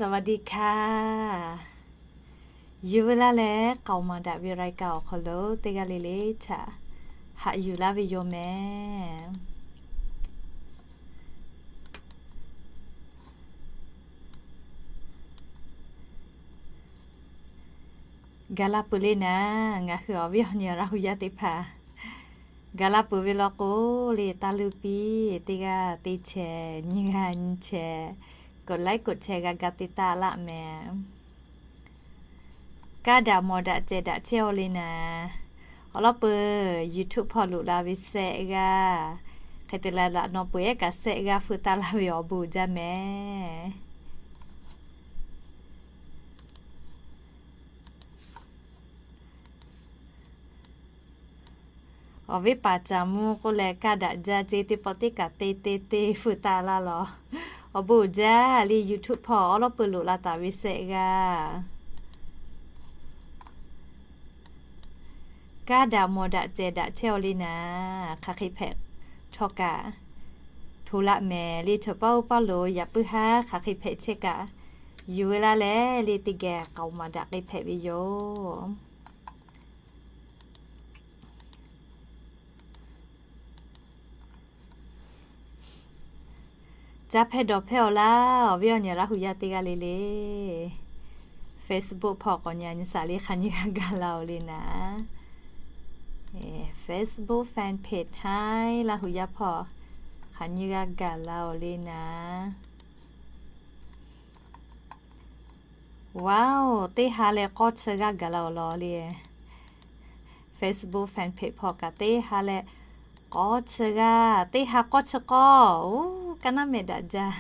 สวัสดีค่ะ Yuˬ veu laˇ leh k'aoˍ maˍ daꞈ ve รายการ awˬ hk'aw lo teˇ g'aˇ le le htaꞈ haꞈ yuˬ laˇ ve yoˬ mehˍ. Gaˬ la peuˬ le naˍ, ngaˬ hui awˬ viˉ awˬ nyi Laˇ hu yaˇ teˇ hpaˍ gaˬ la peuˬ ve law k'o, le taˇ luˇ piˇ, teˇ g'aˇ teˇ chehˇ, nyiˇ g'aˇ nyiˇ chehˇ, กดไลค์ กดแชร์ g'a ga te taˆ laˆ mehˍ. Kaˇ daꞈ mawˬ daꞈ cehˬ daꞈ chehˇ-aw le naˍ, awˬ lawn peuˬ YouTube hpawˇ loꞈ la ve sehˆ g'aˇ, hk'e te leh laꞈ naw peuˬ ehˉ kaꞈ sehˆ g'aˇ feu taˆ laˇ ve awˬ bon uiˍ jaˇ mehˍ. Awˬ viˉ paˍ caˍ mvuh k'oˆ leh kaˇ daꞈ jaˇ ce teˇ pawˆ teˇ kaꞈ te te te feu taˆ laˇ lawˬ. Awˬ bon uiˍ jaˇ le YouTube hpawˇ awˬ lawn peuˬ loꞈ la taˍ ve sehˆ g'aˇ. Kaˇ daꞈ mawˬ daꞈ cehˬ daꞈ chehˇ-aw le naˍ, hk'aˬ hk'e hpehꞈ htawˇ kaꞈ hto laˆ mehˍ le. Chaw paˇ oˇ paˇ lo yaꞈ puiˉ haˉ hk'aˬ hk'e hpehꞈ chehˇ kaꞈ, yuˬ veu laˇ leh le teˇ geh k'aoˍ maˍ daꞈ k'e hpehꞈ ve yoˬ. Caˇ hpehˇ dawˬ hpehˇ-aw laˇ, awˬ viˉ awˬ nyi Laˇ hu yaˇ teˇ g'aˇ le le. Facebook hpawˇ k'awꞈ nyi a nyi shaˍ le hk'aˬ nyi g'a gaˬ la-oˬ le naˍ. Facebook fan page haiˉ Laˇ hu yaˇ hpawˇ hk'aˬ nyi g'a gaˬ la-oˬ le naˍ. Wow, teˇ ha leh k'awˇ chi g'aˇ gaˬ la-oˬ law le. Facebook fan page hpawˇ kaꞈ teˇ ha leh k'awˇ chi g'aˇ, teˇ ha k'awˇ chi k'awˇ, oˇ kaˇ naˉ mehˍ daꞈ jaˇ.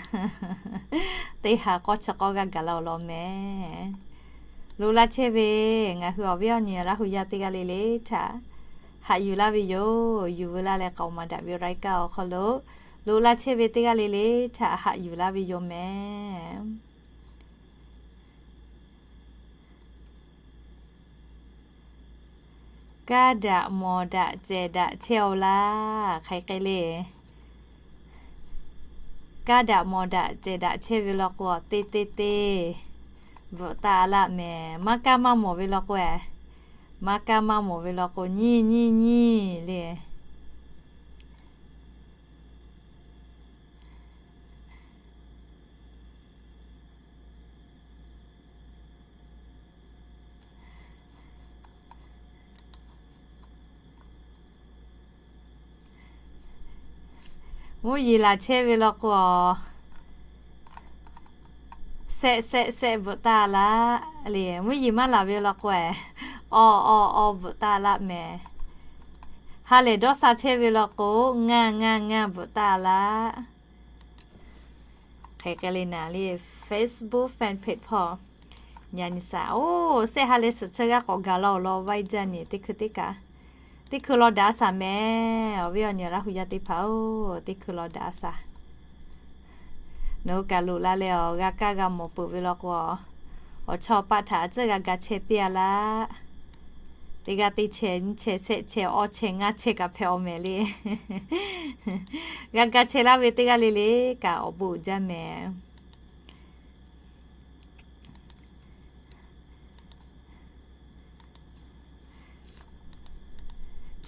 Teˇ ha k'awˇ chi k'awˇ g'aˇ gaˬ la-oˬ law mehˍ. Loꞈ la chehˇ ve ngaˬ hui awˬ viˉ awˬ nyi Laˇ hu yaˇ teˇ g'aˇ le le htaꞈ haꞈ yuˬ laˇ ve yoˬ. Yuˬ veu laˇ leh k'aoˍ maˍ daꞈ ve รายการ awˬ hk'aw lo loꞈ la chehˇ ve teˇ g'aˇ le le htaꞈ haꞈ yuˬ laˇ ve yoˬ mehˍ. Kaˇ daꞈ mawˬ daꞈ cehˬ daꞈ chehˇ-aw laˇ, hk'aˬ hk'e le. Kaˇ daꞈ mawˬ daꞈ cehˬ daꞈ chehˇ ve law k'o, teˇ teˇ teˇ bvuhꞈ taˆ laˆ mehˍ. Maˇ kaˇ maˇ mawˬ ve law k'o, maˇ kaˇ maˇ mawˬ ve law k'o, nyiˇ nyiˇ nyiˇ le. Mvuhˇ yeˬ laˬ chehˇ ve law k'o, sehˆ sehˆ sehˆ bvuhꞈ taˆ laˆ le. Mvuhˇ yeˬ maˇ laˬ ve law k'o, awˬ awˬ awˬ bvuhꞈ taˆ laˆ mehˍ. Ha lehˬ dawˇ sha chehˇ ve law k'o, ngaˇ ngaˇ ngaˇ bvuhꞈ taˆ laˆ. Hk'e k'ai le naˍ le, Facebook fan page hpawˇ nyi a nyi shaˍ. Oˇ, sehˆ ha leh suhˍ chi g'aˇ k'awꞈ gaˬ la-oˬ law, vaiˇ jaˇ nyi teˇ hkui teˇ kaꞈ. Teˇ hkui law daꞈ a shaˍ mehˍ. Awˬ viˉ awˬ nyi Laˇ hu yaˇ teˇ hpaˍ-oˬ, teˇ hkui law daꞈ a shaˍ. Nawˬ hui kaꞈ loꞈ la leh awˬ g'a kaˇ g'a mawˬ peuˬ ve law k'o, awˬ chawˇ paˆ htaꞈ a tcuhˉ g'a ga chehˇ piˇ a laˇ. Teˇ g'aˇ teˇ chehˇ nyiˇ chehˇ shehˆ chehˇ awˇ chehˇ ngaˇ chehˇ kaꞈ hpehꞈ-aw mehˍ le. G'a ga chehˇ laˇ ve teˇ g'aˇ le le kaꞈ awˬ bon uiˍ jaˇ mehˍ.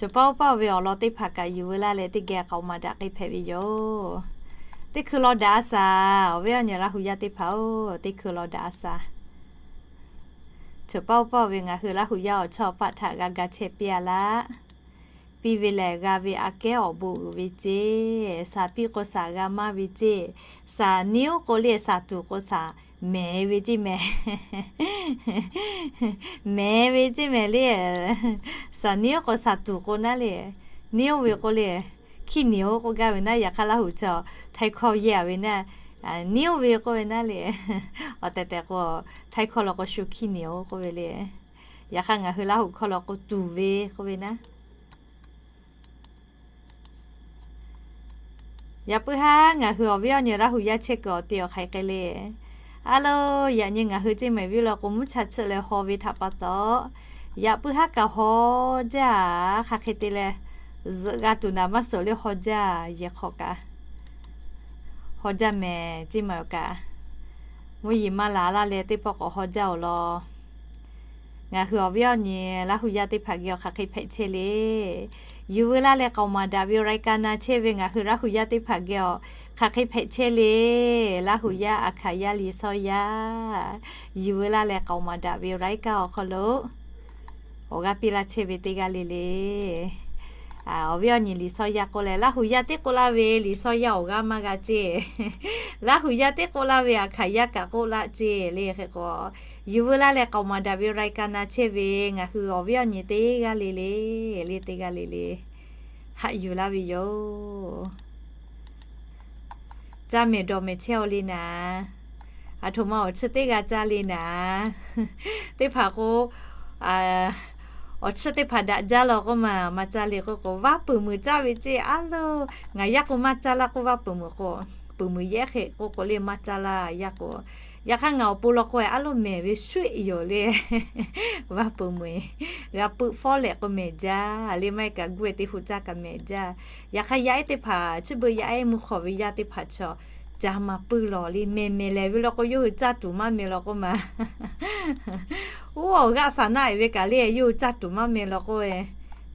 Chaw paˇ oˇ paˇ ve awˬ lawn teˇ hpaˍ kaꞈ yuˬ veu laˇ leh teˇ geh k'aoˍ maˍ daꞈ k'e hpehꞈ ve yoˬ. Teˇ hkui law daꞈ a shaˍ, awˬ viˉ awˬ nyi Laˇ hu yaˇ teˇ hpaˍ-oˬ, teˇ hkui law daꞈ a shaˍ. Chaw paˇ oˇ paˇ ve ngaˬ hui Laˇ hu yaˇ awˬ chawˇ paˆ htaꞈ g'a ga chehˇ piˇ a laˇ. Piˇ ve lehˬ g'a ve aꞈ kehˉ awˬ bon uiˍ ve ceˇ. Shaˍ piˇ k'o shaˍ g'a maˇ ve ceˇ. Shaˍ niˉ oˉ k'o le, shaˍ tuˬ k'o shaˍ mehˍ ve ceˇ mehˍ. Mehˍ ve ceˇ mehˍ le. Shaˍ niˉ oˉ k'o shaˍ tuˬ k'o naˉ le. Niˉ oˉ ve k'o le, ขี้เหนียว k'oˆ gaˇ ve naˉ. Yaꞈ hk'aˇ Laˇ hu chi htaiˇ hkawˇ yehˇ a ve naˉ, niˉ oˉ ve k'oˆ ve naˉ le. Awˬ tehˬ tehˬ k'o, htaiˇ hkawˇ law k'o shu ขี้เหนียว k'oˆ ve le. Yaꞈ hk'aˇ ngaˬ hui Laˇ hu hkawˇ law k'o tuˬ ve k'oˆ ve naˉ. Yaꞈ puiˉ haˉ ngaˬ hui awˬ viˉ awˬ nyi Laˇ hu yaˇ chehˇ kuiˬ awˬ te awˬ hk'aˬ hk'e le. A lo, yaꞈ nyi ngaˬ hui Ceˇ mehˍ viˉ law k'o mvuhˇ cha tsuhˆ leh haw ve htaꞈ pa taw, yaꞈ puiˉ haˉ kaꞈ haw jaˇ. Hk'aˬ hk'e te leh zuhꞈ g'a tuˬ naˍ maˇ suhˍ le, haw jaˇ. Yehˬ hk'awꞈ kaꞈ haw jaˇ mehˍ, ceˇ maˬ awˬ kaꞈ. Mvuhˇ yeˬ maˇ laˬ laˇ leh teˇ pawˆ k'awꞈ haw jaˇ-oˬ law. Ngaˬ hui awˬ viˉ awˬ nyi Laˇ hu yaˇ teˇ hpaˍ geh awˬ hk'aˬ hk'e hpehꞈ chehˇ le. Yuˬ veu laˇ leh k'aoˍ maˍ daꞈ ve รายการ na chehˇ ve ngaˬ hui Laˇ hu yaˇ teˇ hpaˍ geh awˬ hk'aˬ hk'e hpehꞈ chehˇ le. Laˇ hu yaˇ, Aˍhkaˍ yaˇ, Liˍ sawˇ yaˇ, yuˬ veu laˇ leh k'aoˍ maˍ daꞈ ve รายการ awˬ hk'aw lo awˬ g'aˇ piˇ laˇ chehˇ ve teˇ g'aˇ le le. Awˬ viˉ awˬ nyi Liˍ sawˇ yaˇ k'oˆ leh, Laˇ hu yaˇ teˇ k'oˆ laˇ ve Liˍ sawˇ yaˇ awˬ g'aˇ maˇ g'a ceˇ. Laˇ hu yaˇ teˇ k'oˆ laˇ ve Aˍhkaˍ yaˇ kaꞈ k'oˆ laˇ ceˇ le. Hk'e k'o, yuˬ veu laˇ leh k'aoˍ maˍ daꞈ ve รายการ na chehˇ ve ngaˬ hui awˬ viˉ awˬ nyi teˇ g'aˇ le le, le teˇ g'aˇ le le haꞈ yuˬ laˇ ve yoˬ. Caˇ mehˍ dawˬ mehˍ chehˇ-aw le naˍ. Aˬ htoꞈ ma awˬ chiˇ teˇ g'aˇ caˇ le naˍ. Teˇ hpaˍ k'o, awˬ chiˇ teˇ hpaˍ daꞈ jaˇ law k'oˆ maˬ, maˇ caˇ le k'oˆ k'o, vaˇ peuˬ muiˬ caˇ ve ceˇ a loˬ. Ngaˬ yaˇ k'o maˇ caˇ laˇ k'oˆ, vaˇ peuˬ muiˬ k'o, peuˬ muiˬ yehˇ hk'e k'oˆ k'o le maˇ caˇ laˇ yaˇ k'o. Yaꞈ hk'aˇ ngaˬ awˬ pon law k'o a loˬ mehˍ ve shuˆ yoˬ le. Vaˇ peuˬ muiˬ g'a peuˬ fawˉ lehꞈ k'o mehˍ jaˇ le, maˇ heˆ kaꞈ guˇ ve teˇ hu caˇ kaꞈ mehˍ jaˇ. Yaꞈ hk'aˇ yaˇ ehˉ teˇ hpaˍ chi beuꞈ yaˇ ehˉ mvuhˇ hk'awꞈ ve yaˇ teˇ hpaˍ chaw ca maˍ peuˬ lawˬ le, mehˍ mehˍ lehˬ ve law k'o yawˇ hui caˇ tuˬ maˇ mehˍ law k'oˆ maˬ. Oˇ, awˬ g'aˆ saˍ naˆ-e ve kaꞈ le yawˇ hui caˇ tuˬ maˇ mehˍ law k'o,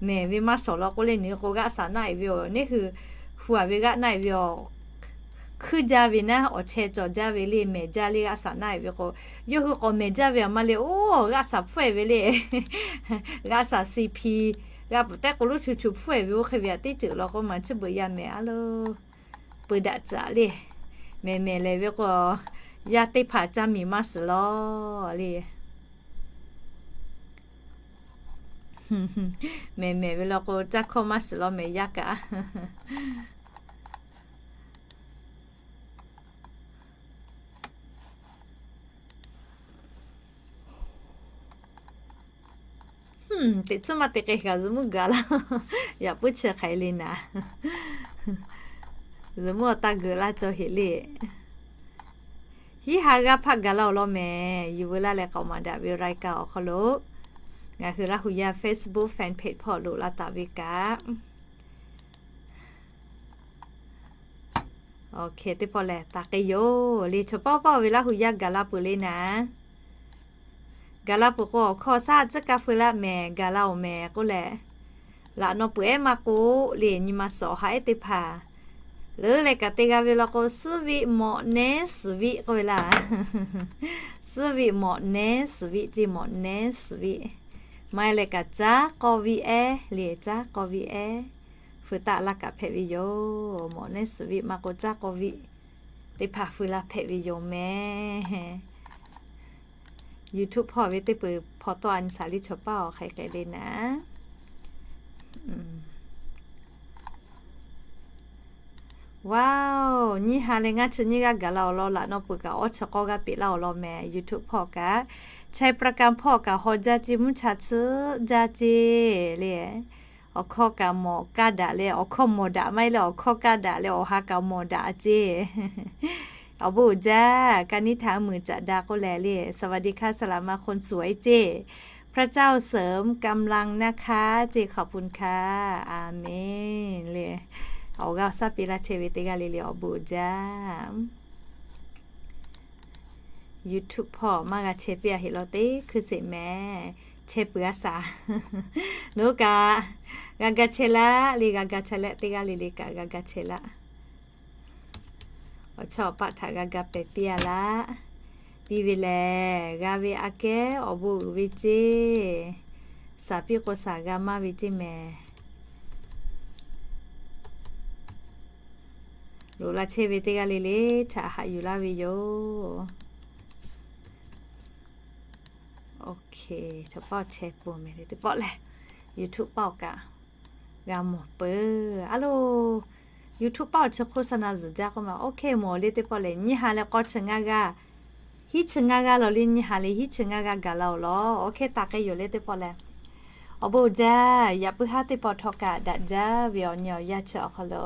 mehˍ ve maˇ shawˍ law k'o le, nyi k'o g'aˆ saˍ naˆ-e ve awˬ neˇ hui, hu-a ve g'aˆ naˆ-e ve awˬ hkuiˉ jaˇ ve naˉ, awˬ chehˇ cawˬ jaˇ ve le, mehˍ jaˇ le g'aˆ saˍ naˆ-e ve k'o, yawˇ hui k'awꞈ mehˍ jaˇ ve aˬ ma le. Oˇ, g'aˆ saˍ hpfuhˇ-e ve le. G'aˆ saˍ si hpi, g'a pfuhˍ tehꞈ k'o lo chu chu hpfuhˇ-e ve oˇ hk'e ve aꞈ teˇ ceuˬ law k'oˆ maˬ, chi beuꞈ yaˇ mehˍ a loˬ. Peuˬ daꞈ tcuhꞈ le. Mehˍ mehˍ lehˬ ve k'o, yaˇ teˇ hpaˍ caˇ miˬ maˇ suhˍ law le. Mehˍ mehˍ ve law k'o caˇ hkawˇ maˇ suhˍ law mehˍ yaˇ kaꞈ. Teꞈ tcuhˉ maˇ te k'ai kaꞈ zuhꞈ mvuhˇ gaˬ laˇ. Yaꞈ puiˉ chi hk'aˬ hk'e le naˍ. Zuhꞈ mvuhˇ awˬ taˇ geuꞈ laˇ cawˬ heꞈ le. Hiˉ ha g'aˇ hpaˆ gaˬ laˇ-oˬ law mehˍ. Yuˬ veu laˇ leh k'aoˍ maˍ daꞈ ve รายการ awˬ hk'aw lo ngaˬ hui Laˇ hu yaˇ Facebook fan page hpawˇ loꞈ la taˍ ve kaꞈ, teˇ pawˆ lehˬ taˍ k'ai yoˬ le. Chaw pawˆ pawˆ ve Laˇ hu yaˇ gaˬ la peuˬ le naˍ. Gaˬ la peuˬ k'o awˬ hkawˇ shaˉ tcuhˉ kaˇ feu laˇ mehˍ, gaˬ la-oˬ mehˍ k'oˆ leh, laꞈ naw peuˬ ehˉ maˇ k'oˆ le, nyi ma suhˍ awˬ ha ehˉ teˇ hpaˍ leuˉ leh kaꞈ te g'a ve law k'o, suhˉ viˆ mawꞈ nehˉ suhˍ viˆ k'oˆ ve laˇ. Suhˉ viˆ mawꞈ nehˉ suhˍ viˆ ceˇ, mawꞈ nehˉ suhˍ viˆ. Maˇ heˆ leh kaꞈ caˉ k'awˇ viˆ ehˉ le, caˉ k'awˇ viˆ ehˉ. Feu taˆ laˇ kaꞈ hpehꞈ ve yoˬ. Mawꞈ nehˉ suhˍ viˆ maˇ k'o caˉ k'awˇ viˆ teˇ hpaˍ feu laˇ hpehꞈ ve yoˬ mehˍ. YouTube hpawˇ ve teˇ peuˬ hpaw tawˆ a nyi shaˍ liˇ chaw paˇ awˬ hk'aˬ hk'e le naˍ. Wow, nyiˇ ha leh ngaˇ chi nyiˇ g'aˇ gaˬ la awˬ lawn, laꞈ naw peuˬ kaꞈ awˇ chi k'awˇ g'aˇ peꞈ laˇ awˬ lawn mehˍ. YouTube hpawˇ kaꞈ, Chaiˇ Praˇ kaˆ hpawˇ kaꞈ haw jaˇ ceˇ, mvuhˇ cha tsuhˇ jaˇ ceˇ le. Awˬ hkawˇ kaꞈ mawˬ kaˇ daꞈ leh, awˬ hkawˇ mawˬ daꞈ maˇ heˆ leh, awˬ hkawˇ kaˇ daꞈ leh awˬ ha kaꞈ mawˬ daꞈ ceˇ. Awˬ bon uiˍ jaˇ, ka niˉ htaꞈ meuˍ caꞈ da k'oˆ leh le, สวัสดีค่ะ สลามมาคนสวย ceˇ, พระเจ้าเสริมกำลังนะคะ ceˇ, ขอบคุณค่ะ Aˍmenˍ le. Awˬ g'aˇ awˬ shaˉ piˇ laˇ chehˇ ve teˇ g'aˇ le le awˬ bon uiˍ jaˇ. YouTube hpawˇ maˇ g'a chehˇ piˇ a heꞈ law teˇ hkui sheˍ mehˍ. Chehˇ peuˬ a shaˍ. Nawˬ hui kaꞈ g'a ga chehˇ laˇ le, g'a ga chehˇ leh teˇ g'aˇ le le kaꞈ g'a ga chehˇ laˇ. Awˬ chawˇ awˬ paˆ htaꞈ g'a ga pehˍ piˇ a laˇ. Piˇ ve lehˬ g'a ve aꞈ kehˉ awˬ bon uiˍ ve ceˇ. Shaˍ piˇ k'o shaˍ g'a maˇ ve ceˇ mehˍ. Loꞈ la chehˇ ve teˇ g'aˇ le le htaꞈ haꞈ yuˬ laˇ ve yoˬ. Chaw pawˆ chehˇ peuˬ mehˍ le teˇ pawˆ lehˬ, YouTube paˆ awˬ kaꞈ g'a mawˬ peuˬ a loˬ. YouTube paˆ awˬ chi โฆษณา zuhˬ jaˇ k'oˆ ma, OK mawˬ le teˇ pawˆ lehˬ, nyiˇ ha leh k'awˇ chi ngaˇ g'aˇ, hiˉ chi ngaˇ g'aˇ law le, nyiˇ ha leh hiˉ chi ngaˇ g'aˇ gaˬ la awˬ lawn, OK taˍ k'ai yoˬ le teˇ pawˆ lehˬ. Awˬ bon uiˍ jaˇ, yaꞈ puiˉ haˉ teˇ pawˆ htawˇ kaꞈ daꞈ jaˇ ve awˬ nyi awˬ yanˇ chi awˬ hk'aw lo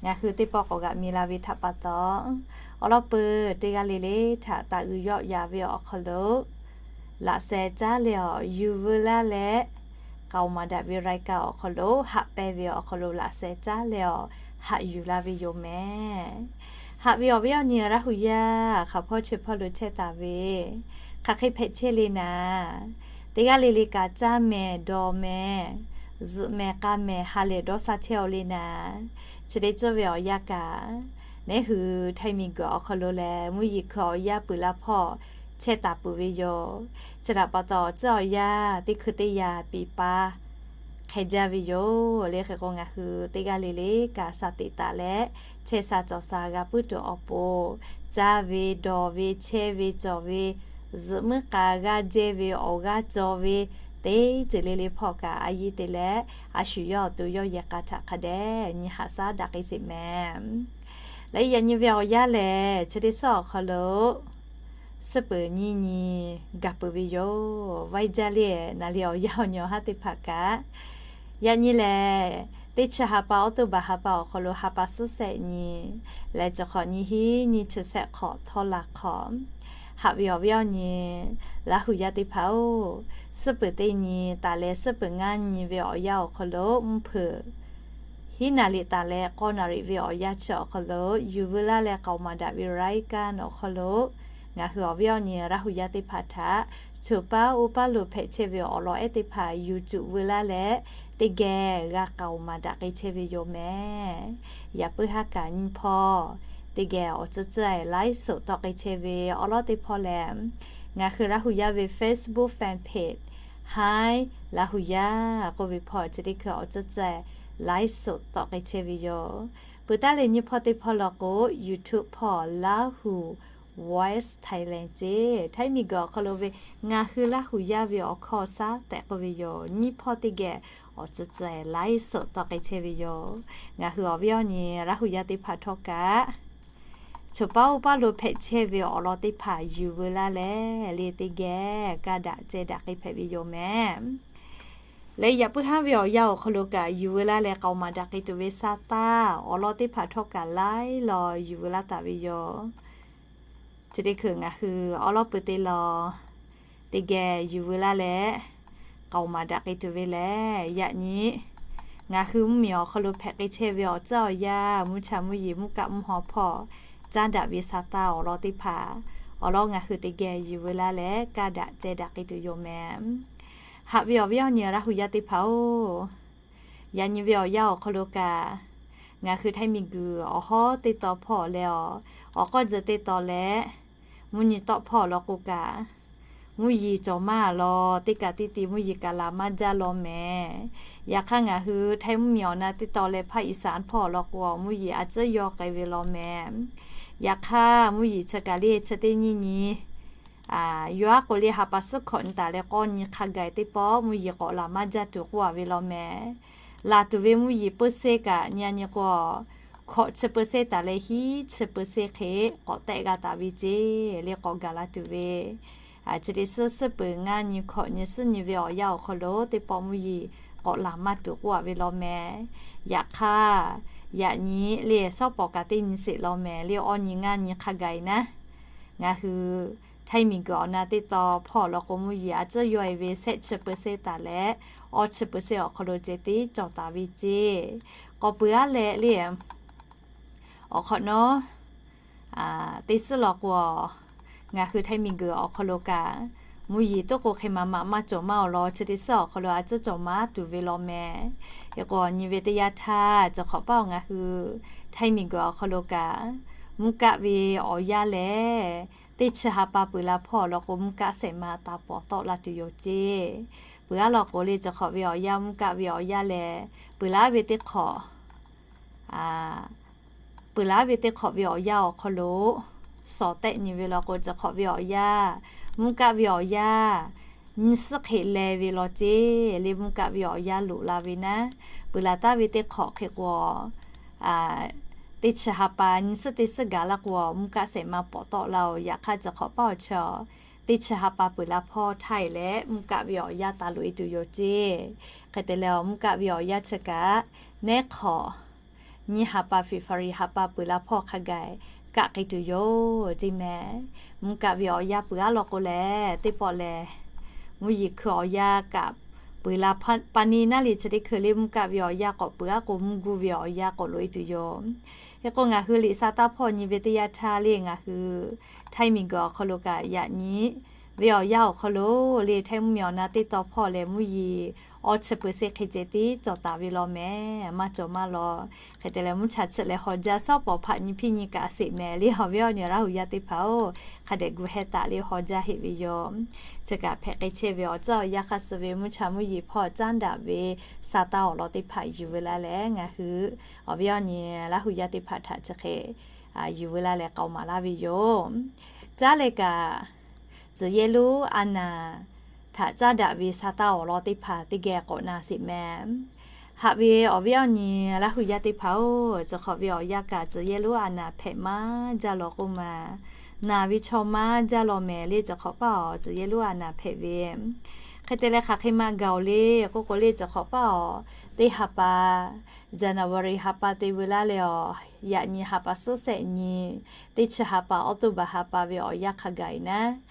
ngaˬ hui teˇ pawˆ k'awꞈ g'aꞈ mi la ve htaꞈ pa taw, awˬ lawn peuˬ teˇ g'aˇ le le htaꞈ taꞈ g'uiˬ yawˆ ya ve awˬ hk'aw lo laꞈ sheh caˉ leh awˬ yuˬ veu laˇ leh, k'aoˍ maˍ daꞈ ve รายการ awˬ hk'aw lo haꞈ pehnˇ ve awˬ hk'aw lo laꞈ sheh caˉ leh awˬ haꞈ yuˬ la ve yoˬ mehˍ. Haꞈ ve awˬ viˉ awˬ nyi Laˇ hu yaˇ hk'aˬ hpawˇ chi hpawˇ lo chehˇ taˍ ve, hk'aˬ hk'e hpehꞈ chehˇ le naˍ, teˇ g'aˇ le le kaꞈ caˇ mehˍ dawˬ mehˍ, zuhꞈ mehˍ k'a mehˍ ha lehˬ dawˇ sha chehˇ-oˬ le naˍ, chi teˇ ceuˬ ve awˬ yanˇ kaꞈ, neˉ hui Htaiˇ miˬguiˬ awˬ hk'aw lo lehˬ mvuhˇ yeˬ hkui awˬ yanˇ peuˬ la hpawˇ chehˇ taˍ peuˬ ve yoˬ. Chi htaꞈ pa taw, tcuhˉ awˬ yanˇ teˇ hkui teˇ yanˇ piˍ paˍ hk'e jaˇ ve yoˬ. Le hk'e k'o, ngaˬ hui teˇ g'aˇ le le kaꞈ sha teꞈ taˍ leh, chehˇ sha cawˬ sha g'a puiˉ tuˬ awˬ pon, caˇ ve dawˬ ve chehˇ ve cawˬ ve, zuhꞈ muiˉ k'a g'aˇ jehˇ ve awˬ g'aˇ cawˬ ve, teˇ ceuˬ le le hpawˇ kaꞈ a yiˇ te leh, a shu yawˇ awˬ to yawˇ yehˬ k'a htaꞈ hk'a dehꞈ nyi haꞈ shaˉ daꞈ k'ai sheˍ mehˍ. Leh yaꞈ nyi ve awˬ yanˇ lehˬ, chi teˇ suhˉ awˬ hk'aw lo suhˉ peuˬ nyiˇ nyi gaˬ peuˬ ve yoˬ. Vaiˇ jaˇ le, naˍ li awˬ yanˇ awˬ nyi awˬ haˉ teˇ hpaˍ kaꞈ, yaꞈ nyi lehˬ, teˇ chi ha pa awˉ toˇ baˬ ha pa awˬ hk'aw lo ha pa suhˉ shehˆ nyi, leh chi hk'awꞈ nyi hiˉ nyi chi shehˆ hk'awꞈ htawˇ la hk'awꞈ, haꞈ ve awˬ viˉ awˬ nyi Laˇ hu yaˇ teˇ hpaˍ-oˬ, suhˉ peuˬ teˇ nyi taˍ leh suhˉ peuˬ ngaˇ nyi ve awˬ yanˇ awˬ hk'aw lo mvuhˇ hpeuꞈ hiˉ naˍ riˍ taˍ leh k'awˇ naˍ riˍ ve awˬ yanˇ chi awˬ hk'aw lo, yuˬ veu laˇ leh k'aoˍ maˍ daꞈ ve รายการ awˬ hk'aw lo, ngaˬ hui awˬ viˉ awˬ nyi Laˇ hu yaˇ teˇ hpaˍ htaꞈ, choˬ paˉ oˇ paˉ lo hpehꞈ chehˇ ve awˬ lawn ehˉ teˇ hpaˍ yuˬ cuˬ veu laˇ leh, teˇ geh g'a k'aoˍ maˍ daꞈ k'ai chehˇ ve yoˬ mehˍ. Yaꞈ puiˉ haˉ kaꞈ nyiˇ hpawˇ teˇ geh awˬ tcuhˉ tcuhˉ-e ไลฟ์สด tawˆ k'ai chehˇ ve awˬ lawn teˇ hpawˇ lehˬ, ngaˬ hui Laˇ hu yaˇ ve Facebook fan page Hi Laˇ hu yaˇ k'oˆ ve hpawˇ chi teˇ hkui awˬ tcuhˉ tcuhˉ-e ไลฟ์สด tawˆ k'ai chehˇ ve yoˬ. Peuˬ taˉ leh nyiˇ hpawˇ teˇ hpawˇ law k'o, YouTube hpawˇ Laˇ hu Voice Thailand ceˇ, Htaiˇ miˬguiˬ awˬ hk'aw lo ve ngaˬ hui Laˇ hu yaˇ ve awˬ hkawˇ shaˉ tehꞈ k'oˆ ve yoˬ. Nyiˇ hpawˇ teˇ geh awˬ tcuhˉ tcuhˉ-e ไลฟ์สด tawˆ k'ai chehˇ ve yoˬ. Ngaˬ hui awˬ viˉ awˬ nyi Laˇ hu yaˇ teˇ hpaˍ htawˇ kaꞈ, choˬ paˉ oˇ paˉ lo hpehꞈ chehˇ ve awˬ lawn teˇ hpaˍ yuˬ veu laˇ leh, le teˇ geh kaˇ daꞈ ceh daꞈ k'ai hpehꞈ ve yoˬ mehˍ. Leh yaꞈ puiˉ haˉ ve awˬ yanˇ awˬ hk'aw lo kaꞈ yuˬ veu laˇ leh k'aoˍ maˍ daꞈ k'ai tuˬ ve sa taˇ awˬ lawn teˇ hpaˍ htawˇ kaꞈ laiˉ law yuˬ veu laˇ taˍ ve yoˬ. Chi teˇ hkui ngaˬ hui awˉ lawˉ pui teˇ law teˇ geh yuˬ veu laˇ leh k'aoˍ maˍ daꞈ k'ai tuˬ ve lehˬ, yaꞈ nyi ngaˬ hui mvuhˇmiˬ awˬ hk'aw lo hpehꞈ k'ai chehˇ ve awˬ tcuhˉ awˬ yanˇ, mvuhˇ cha mvuhˇ yeˬ mvuhˇ kaˆ mvuhˇ haw hpawˇ caˉ daꞈ ve sa taˇ awˬ lawn teˇ hpaˍ, awˬ lawn ngaˬ hui teˇ geh yuˬ veu laˇ leh kaˇ daꞈ ceh daꞈ k'ai tuˬ yoˬ mehˍ. Haꞈ ve awˬ viˉ awˬ nyi Laˇ hu yaˇ teˇ hpaˍ-oˬ, yaꞈ nyi ve awˬ yanˇ awˬ hk'aw lo kaꞈ, ngaˬ hui Htaiˇ miˬguiˬ awˬ hawˉ teˇ tawn hpawˇ leh awˬ, awˬ k'awˇ tzuhˬ teˇ tawn leh, mvuhˇ nyi tawˆ hpawˇ law k'o kaꞈ, mvuhˇ yeˬ cawˬ maˇ law, teˇ kaꞈ teˇ ti mvuhˇ yeˬ kaꞈ laˬ maˇ jaˇ law mehˍ. Yaꞈ hk'aˇ ngaˬ hui Htaiˇ mvuhˇmiˬ awˬ na teˇ tawn leh ภาคอีสาน hpawˇ law k'o, mvuhˇ yeˬ a tcuhˉ yawˇ k'ai ve law mehˍ. Yaꞈ hk'aˇ mvuhˇ yeˬ chi kaꞈ le chi teˇ nyiˇ nyi, yawˇ aˉ k'o le ha pa suhˉ hkawꞈ nyi taˍ leh k'awˇ nyi hk'a gaˬ teˇ pawˆ mvuhˇ yeˬ k'awꞈ laˬ maˇ jaˇ tuˬ k'oˆ-a ve law mehˍ. Laˬ tuˬ ve mvuhˇ yeˬ เปอร์เซ็นต์ kaꞈ nyi a nyi k'o, hkawꞈ chi เปอร์เซ็นต์ taˍ leh hiˉ chi เปอร์เซ็นต์ hk'e k'awꞈ tehˆ g'a taˍ ve ceˇ le k'awꞈ gaˬ la tuˬ ve, chi teˇ suhˉ suhˉ peuˬ ngaˇ nyi hkawꞈ nyi suhˉ nyi ve awˬ yanˇ awˬ hk'aw lo teˇ pawˆ mvuhˇ yeˬ k'awꞈ laˬ maˇ tuˬ k'oˆ-a ve law mehˍ. Yaꞈ hk'aˇ, yaꞈ nyi le shawˉ pawˍ kaꞈ teˇ nyi sheˍ law mehˍ le awˇ nyi ngaˇ nyi hk'a gaˬ-e naˉ, ngaˬ hui Htaiˇ miˬguiˬ awˬ na teˇ tawn hpawˇ law k'o mvuhˇ yeˬ a tcuhˉ yawˇ-e ve shehˆ chi เปอร์เซ็นต์ taˍ leh, awˇ chi เปอร์เซ็นต์ awˬ hk'aw lo ceh tiˉ cawˬ taˍ ve ceˇ. K'awꞈ peuˬ aˉ leh le awˬ hk'awꞈ nawˉ teˇ suhˉ law k'o, ngaˬ hui Htaiˇ miˬguiˬ awˬ hk'aw lo kaꞈ mvuhˇ yeˬ toˉ k'o hk'e maˍ maꞈ maˇ cawˬ maˇ awˬ lawn chi teˇ suhˉ awˬ hk'aw lo a tcuhˉ cawˬ maˇ tuˬ ve law mehˍ. Hk'e k'o nyi ve teˇ yanˇ htaˇ, chi hk'awꞈ paˆ ngaˬ hui Htaiˇ miˬguiˬ awˬ hk'aw lo kaꞈ, mvuhˇ kaˆ ve awˬ yanˇ lehˬ, teˇ chi ha pa peuˬ la hpawˇ law k'o mvuhˇ kaˆ shehˍ ma taˍ pawˍ tawˆ la tuˬ yoˬ ceˇ. Peuˬ aˉ law k'o le chi hk'awꞈ ve awˬ yanˇ mvuhˇ kaˆ ve awˬ yanˇ lehˬ, peuˬ laˉ ve teˇ hk'awꞈ peuˬ laˉ ve teˇ hk'awꞈ ve awˬ yanˇ awˬ hk'aw lo shawˍ tehˆ nyi ve law k'o, chi hk'awꞈ ve awˬ yanˇ, mvuhˇ kaˆ ve awˬ yanˇ, nyi suhˉ hk'e leh ve law ceˇ le mvuhˇ kaˆ ve awˬ yanˇ loꞈ la ve naˉ, peuˬ laˬ taˍ ve teˇ hk'awꞈ hk'e k'o, teˇ chi ha pa nyi suhˉ teˇ suhˉ gaˬ laˇ k'o, mvuhˇ kaˆ shehˍ ma pawˍ tawˆ la-oˬ. Yaꞈ hk'aˇ chi hk'awꞈ paˆ awˬ chi teˇ chi ha pa peuˬ la hpawˇ htaˇ e leh mvuhˇ kaˆ ve awˬ yanˇ taˍ loꞈ-e tuˬ yoˬ ceˇ. Hk'e te leh awˬ mvuhˇ kaˆ ve awˬ yanˇ chi kaꞈ, neˉ hk'awꞈ nyiˇ ha pa February ha pa peuˬ la hpawˇ hk'a gaˬ kaˆ k'ai tuˬ yoˬ ceˇ mehˍ. Mvuhˇ kaˆ ve awˬ yanˇ peuˬ aˉ law k'o lehˬ, teˇ pawˆ lehˬ mvuhˇ yeˬ hkui awˬ yanˇ kaꞈ peuˬ Peuˬ la pa ni naˉ le chi teˇ hkui le mvuhˇ kaˆ ve awˬ yanˇ k'awꞈ peuˬ-a k'o, mvuhˇ guˇ ve awˬ yanˇ k'awꞈ loꞈ-e tuˬ yoˬ. Hk'e k'o ngaˬ hui liꞈ sa taˇ hpawˇ nyi ve teˇ yanˇ htaˇ le ngaˬ hui htaiˇ miˬguiˬ awˬ hk'aw lo kaꞈ yaꞈ nyi ve awˬ yanˇ awˬ hk'aw lo le htaiˇ mvuhˇmiˬ awˬ na teˇ taw hpawˇ lehˬ mvuhˇ yeˬ awˇ chi peuˬ se hk'e ceh tiˉ cawˬ taˍ ve law mehˍ. Maˇ cawˬ maˇ law. Hk'e te leh mvuhˇ cha chi leh haw jaˇ shawˉ pawˍ hpaꞈ nyi hpiˇ nyi kaꞈ sheˍ mehˍ le awˬ viˉ awˬ nyi Laˇ huˍ yaˇ teˇ hpaˍ-oˬ, hk'a dehꞈ gu heh taˍ le haw jaˇ heˆ ve yoˬ. Chi kaꞈ hpehꞈ k'ai chehˇ ve awˬ tcuhˉ awˬ yanˇ hk'aˇ suh ve mvuhˇ cha mvuhˇ yeˬ hpawˇ caˉ daꞈ ve sa taˇ awˬ lawn teˇ hpaˍ yuˬ veu laˇ leh ngaˬ hui awˬ viˉ awˬ nyi Laˇ huˍ yaˇ teˇ hpaˍ htaꞈ chi hk'e yuˬ veu laˇ leh k'aoˍ maˍ laˇ ve yoˬ. Caˉ leh kaꞈ, tcuh yehˇ lonˉ a naˍ htaꞈ caˉ daꞈ ve sa taˇ awˬ lawn teˇ hpaˍ teˇ geh k'awꞈ na sheˍ mehˍ. Haꞈ ve awˬ viˉ awˬ nyi Laˇ huˍ yaˇ teˇ hpaˍ-oˬ, chi hk'awꞈ ve awˬ yanˇ kaꞈ tcuh yehˇ lonˉ a naˍ hpehꞈ maˇ jaˇ law k'oˆ ma, naˍ ve chaw maˇ jaˇ law mehˍ le. Chi hk'awꞈ paˇ awˬ tcuh yehˇ lonˉ a naˍ hpehꞈ ve hk'e te leh hk'aˬ hk'e ma gaˬ-oˬ le k'oˆ k'o le, chi hk'awꞈ paˇ awˬ teˇ ha pa, January ha pa te veu laˇ leh awˬ, yaꞈ nyi ha pa suhˉ shehˆ nyi, teˇ chi ha pa October ha pa ve awˬ yanˇ hk'a gaˬ-e naˉ,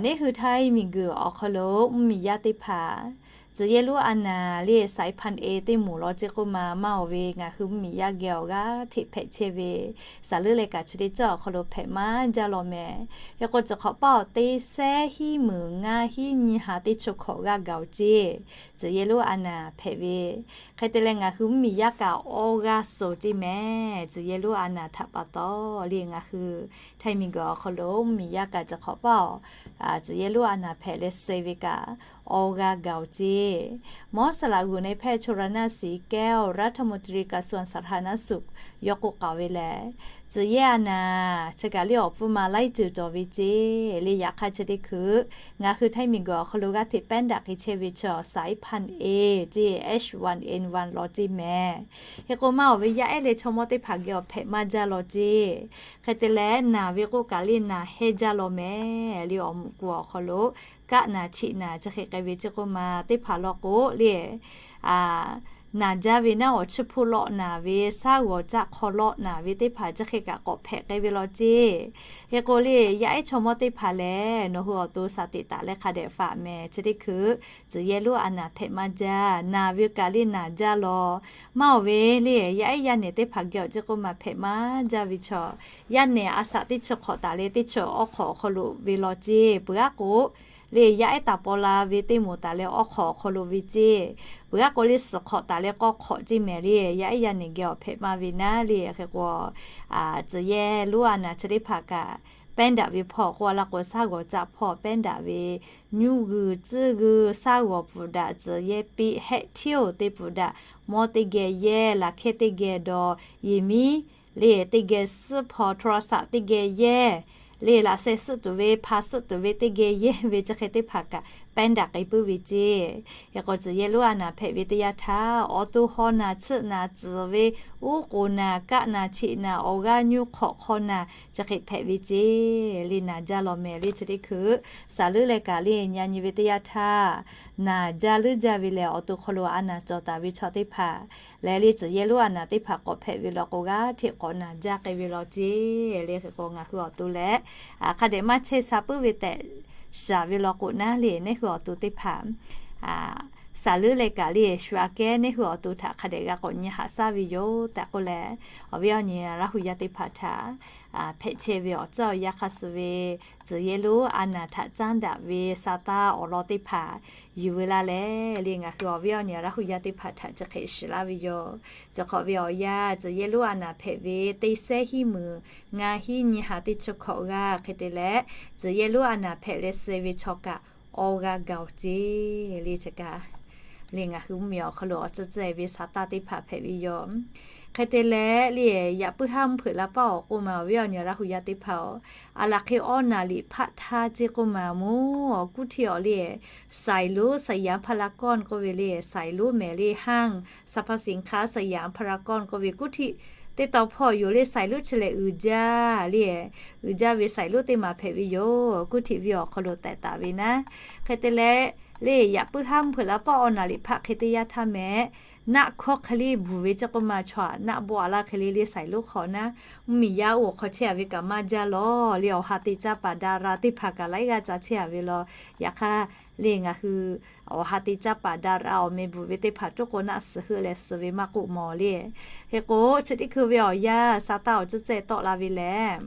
neˇ hui htaiˇ miˬguiˬ awˬ hk'aw lo mvuhˇmiˬ yaˇ teˇ hpaˍ tcuh yehˇ lonˉ a naˍ le saiˍ hpanˍ e teˇ moˍ law ceˇ k'oˆ ma, maˇ awˬ ve ngaˬ hui mvuhˇmiˬ yaˇ geh awˬ g'aˇ hteꞈ hpehꞈ chehˇ ve, saˍ leuˉ leh kaꞈ chi teˇ ceuˬ awˬ hk'aw lo hpehꞈ maˇ jaˇ law mehˍ. Hk'e k'o chi hk'awꞈ paˇ awˬ teˇ sehˉ hiˉ meunˍ ngaˇ hiˉ nyi ha teˇ chi hk'awꞈ g'aˇ gaˬ-oˬ ceˇ, tcuh yehˇ lonˉ a naˍ hpehꞈ ve. Hk'e te leh ngaˬ hui mvuhˇmiˬ yaˇ kaꞈ awˇ g'aˇ suh ceˇ mehˍ. Tcuh yehˇ lonˉ a naˍ htaꞈ pa taw le ngaˬ hui htaiˇ miˬguiˬ awˬ hk'aw lo mvuhˇmiˬ yaˇ kaꞈ chi hk'awꞈ paˇ awˬ tcuh yehˇ lonˉ a naˍ hpehꞈ leh suh ve kaꞈ awˇ g'aˇ gaˬ-oˬ ceˇ. Mawˇ saˍ laꞈ g'uˬ ne hpehˇ Choˬ raˍ naˆ siˍ kehˉ-oˬ, รัฐมนตรีกระทรวงสาธารณสุข yawˇ k'oˆ k'aoˍ ve lehˬ, tcuh yehˇ a naˍ chi kaꞈ le awˬ pfuhˇ ma laiˉ ceuˬ cawˬ ve ceˇ le. Yaꞈ hk'aˇ chi teˇ hkui ngaˬ hui htaiˇ miˬguiˬ awˬ hk'aw lo g'aˇ hteꞈ แป้งดัก hk'e chehˇ ve chaw saiˍ hpanˍ e ceˇ, H one N one law ceˇ mehˍ. Hk'e k'o maˇ awˬ ve yaˇ ehˉ leh chaw mawˇ teˇ hpaˍ geh awˬ hpehꞈ maˇ jaˇ law ceˇ. Hk'e te leh naˍ ve k'oˆ kaꞈ le naˍ hehnˇ jaˇ law mehˍ le. Awˬ muꞈ ku awˬ hk'aw lo kaˆ naˍ cheꞈ naˍ chi hk'e k'ai ve ceˇ k'oˆ ma teˇ hpaˍ law k'o le naˍ jaˇ ve naˉ awˬ chiˇ hpoˇ lawˆ naˍ ve, shaˉ g'awˬ caˆ hk'aw lawˆ naˍ ve teˇ hpaˍ chi hk'e kaꞈ k'awꞈ hpehꞈ k'ai ve law ceˇ. Hk'e k'o le yaˇ ehˉ chaw mawˇ teˇ hpaˍ lehˬ nawˬ hui awˬ to shaˍ teꞈ taˍ leh hk'a dehꞈ faꞈ mehˍ. Chi teˇ hkui tcuh yehˇ lonˉ a naˍ hpehꞈ maˇ jaˇ. Naˍ ve kaꞈ le naˍ jaˇ law. Maˇ awˬ ve le yaˇ ehˉ yaˇ nehˬ teˇ hpaˍ geh awˬ ceˇ k'oˆ ma hpehꞈ maˇ jaˇ ve chaw, yaˇ nehˬ a shaꞈ teˇ chi hk'awꞈ taˍ leh teˇ chi awˇ hk'awꞈ awˬ hk'aw lo ve law ceˇ. Peuˬ aˉ k'o le yaˇ ehˉ taˍ paw la ve teˇ moˍ taˍ leh awˇ hk'awꞈ awˬ hk'aw lo ve ceˇ. Peuˬ aˉ k'o le suhˍ hk'awꞈ taˍ leh k'awˇ hk'awꞈ ceˇ mehˍ le. Yaˇ ehˉ yaˇ nehˬ geh awˬ hpehꞈ maˇ ve naˉ le. Hk'e k'o tcuh yehˇ lonˉ a naˍ chi teˇ hpaˍ kaꞈ แป้งดัก ve hpawˇ k'oˆ a laˇ k'o shaˉ g'awˬ caˆ hpawˇ แป้งดัก ve, nyuˇ g'uiˬ tcuhˇ g'uiˬ shaˉ g'awˬ pfuhˍ daꞈ, tcuh yehˇ piˆ hehˆ htiˇ-oˬ teˇ pfuhˍ daꞈ, mawˇ teˇ geh yehˇ, laꞈ hkehˇ teˇ geh dawˬ, yeˬ miˉ le teˇ geh suhˉ hpaw, โทรศัพท์ teˇ geh yehˇ le, laꞈ sheh suhˆ tuˬ ve hpa suhˆ tuˬ ve teˇ geh yehˇ ve chi hk'e teˇ hpaˍ kaꞈ แป้งดัก k'ai puiˉ ve ceˇ. Hk'e k'o tcuh yehˇ lonˉ a naˍ hpehꞈ ve teˇ yanˇ htaˇ awˬ to haw naˍ chiˆ naˍ tcuhˍ ve, uˉ k'oˍ naˍ, kaˆ naˍ, cheꞈ naˍ, awˬ g'aˇ nyuˇ hk'awꞈ hk'aw naˍ chi hk'e hpehꞈ ve ceˇ le. Naˍ jaˇ law mehˍ le chi teˇ hkui saˍ leuˉ leh kaꞈ le nyi nyi ve teˇ yanˇ htaˇ naˍ jaˇ leuˉ jaˇ ve lehˬ awˬ to hk'aw lo a naˍ cawˬ taˍ ve chaw teˇ hpaˍ lehˬ le tcuh yehˇ lonˉ a naˍ teˇ hpaˍ k'awꞈ hpehꞈ ve law k'o g'aˇ hteꞈ k'awꞈ naˍ jaˇ k'ai ve law ceˇ le. Hk'e k'o ngaˬ hui awˬ to leh hk'a dehꞈ maˇ chehˇ sha puiˉ ve tehꞈ shaˍ ve law k'o naˉ le neˇ hui awˬ to teˇ hpaˍ saˍ leuˉ leh kaꞈ le shu aꞈ kehˉ neˇ hui awˬ to htaꞈ hk'a dehꞈ g'a k'awꞈ nyi haꞈ shaˉ ve yoˬ tehꞈ k'oˆ leh, awˬ viˉ awˬ nyi Laˇ huˍ yaˇ teˇ hpaˍ htaꞈ hpehꞈ chehˇ ve awˬ tcuhˉ awˬ yanˇ hk'aˇ suh ve tcuh yehˇ lonˉ a naˍ htaꞈ caˉ daꞈ ve sa taˇ awˬ lawn teˇ hpaˍ yuˬ veu laˇ leh le ngaˬ hui awˬ viˉ awˬ nyi Laˇ huˍ yaˇ teˇ hpaˍ htaꞈ chi hk'e shiˍ laˇ ve yoˬ. Chi hk'awꞈ ve awˬ yanˇ tcuh yehˇ lonˉ a naˍ hpehꞈ ve teˇ sehˉ hiˉ meunˍ ngaˇ hiˉ nyi ha teˇ chi hk'awꞈ g'aˇ hk'e te leh, tcuh yehˇ lonˉ a naˍ hpehꞈ leh suh ve chaw kaꞈ awˇ g'aˇ gaˬ-oˬ ceˇ le. Chi kaꞈ le ngaˬ hui mvuhˇmiˬ awˬ hk'aw lo awˬ tcuhˉ tcuhˉ ve sa taˇ teˇ hpaˍ hpehꞈ ve yoˬ. Hk'e te leh le yaꞈ puiˉ haˉ mvuhˇ hpeuꞈ la paˇ awˬ k'oˆ ma awˬ viˉ awˬ nyi Laˇ huˍ yaˇ teˇ hpaˍ-oˬ, aˬ laˬ hk'e awˇ naˍ liꞈ hpaˆ htaˇ ceˇ k'oˆ ma mawˬ awˬ kuˇ htiˇ awˬ le สายรุ้ง สยามพารากอน k'oˆ ve le สายรุ้ง mehˍ le ห้างสรรพสินค้าสยามพารากอน k'oˆ ve kuˇ htiˆ teˇ taw hpawˇ yoˬ le. สายรุ้ง chi lehˬ uiˍ jaˇ le, uiˍ jaˇ ve สายรุ้ง teˇ maˍ hpehꞈ ve yoˬ. Kuˇ htiˆ ve awˬ hk'aw lo tehꞈ taˍ ve naˉ. Hk'e te leh le yaꞈ puiˉ haˉ mvuhˇ hpeuꞈ la paˇ awˇ naˍ liꞈ hpaˆ hk'e teˇ yanˇ htaˇ mehˍ naˆ hkawˇ hk'e le bvuhˬ ve ceˇ k'oˆ ma chaw naˆ bawˆ a laˇ hk'e le le สายรุ้ง hk'aw naˉ, mvuhˇmiˬ yaˇ oˇ hk'aw chehˇ a ve kaꞈ maˇ jaˇ law le awˬ ha te caˇ paˍ ดารา teˇ hpaˍ kaꞈ laiˉ g'aˇ ca chehˇ a ve law. Yaꞈ hk'aˇ le ngaˬ hui awˬ ha te caˇ paˍ daꞈ awˬ meh bvuhꞈ ve teˇ hpaˍ tuˉ k'o naˆ suhˍ heuˆ leh suh ve maˇ k'oˆ mawˬ le. Hk'e k'o chi teˇ hkui ve awˬ yanˇ sa taˇ awˬ tcuhˉ cehˇ tawˆ la ve lehˬ,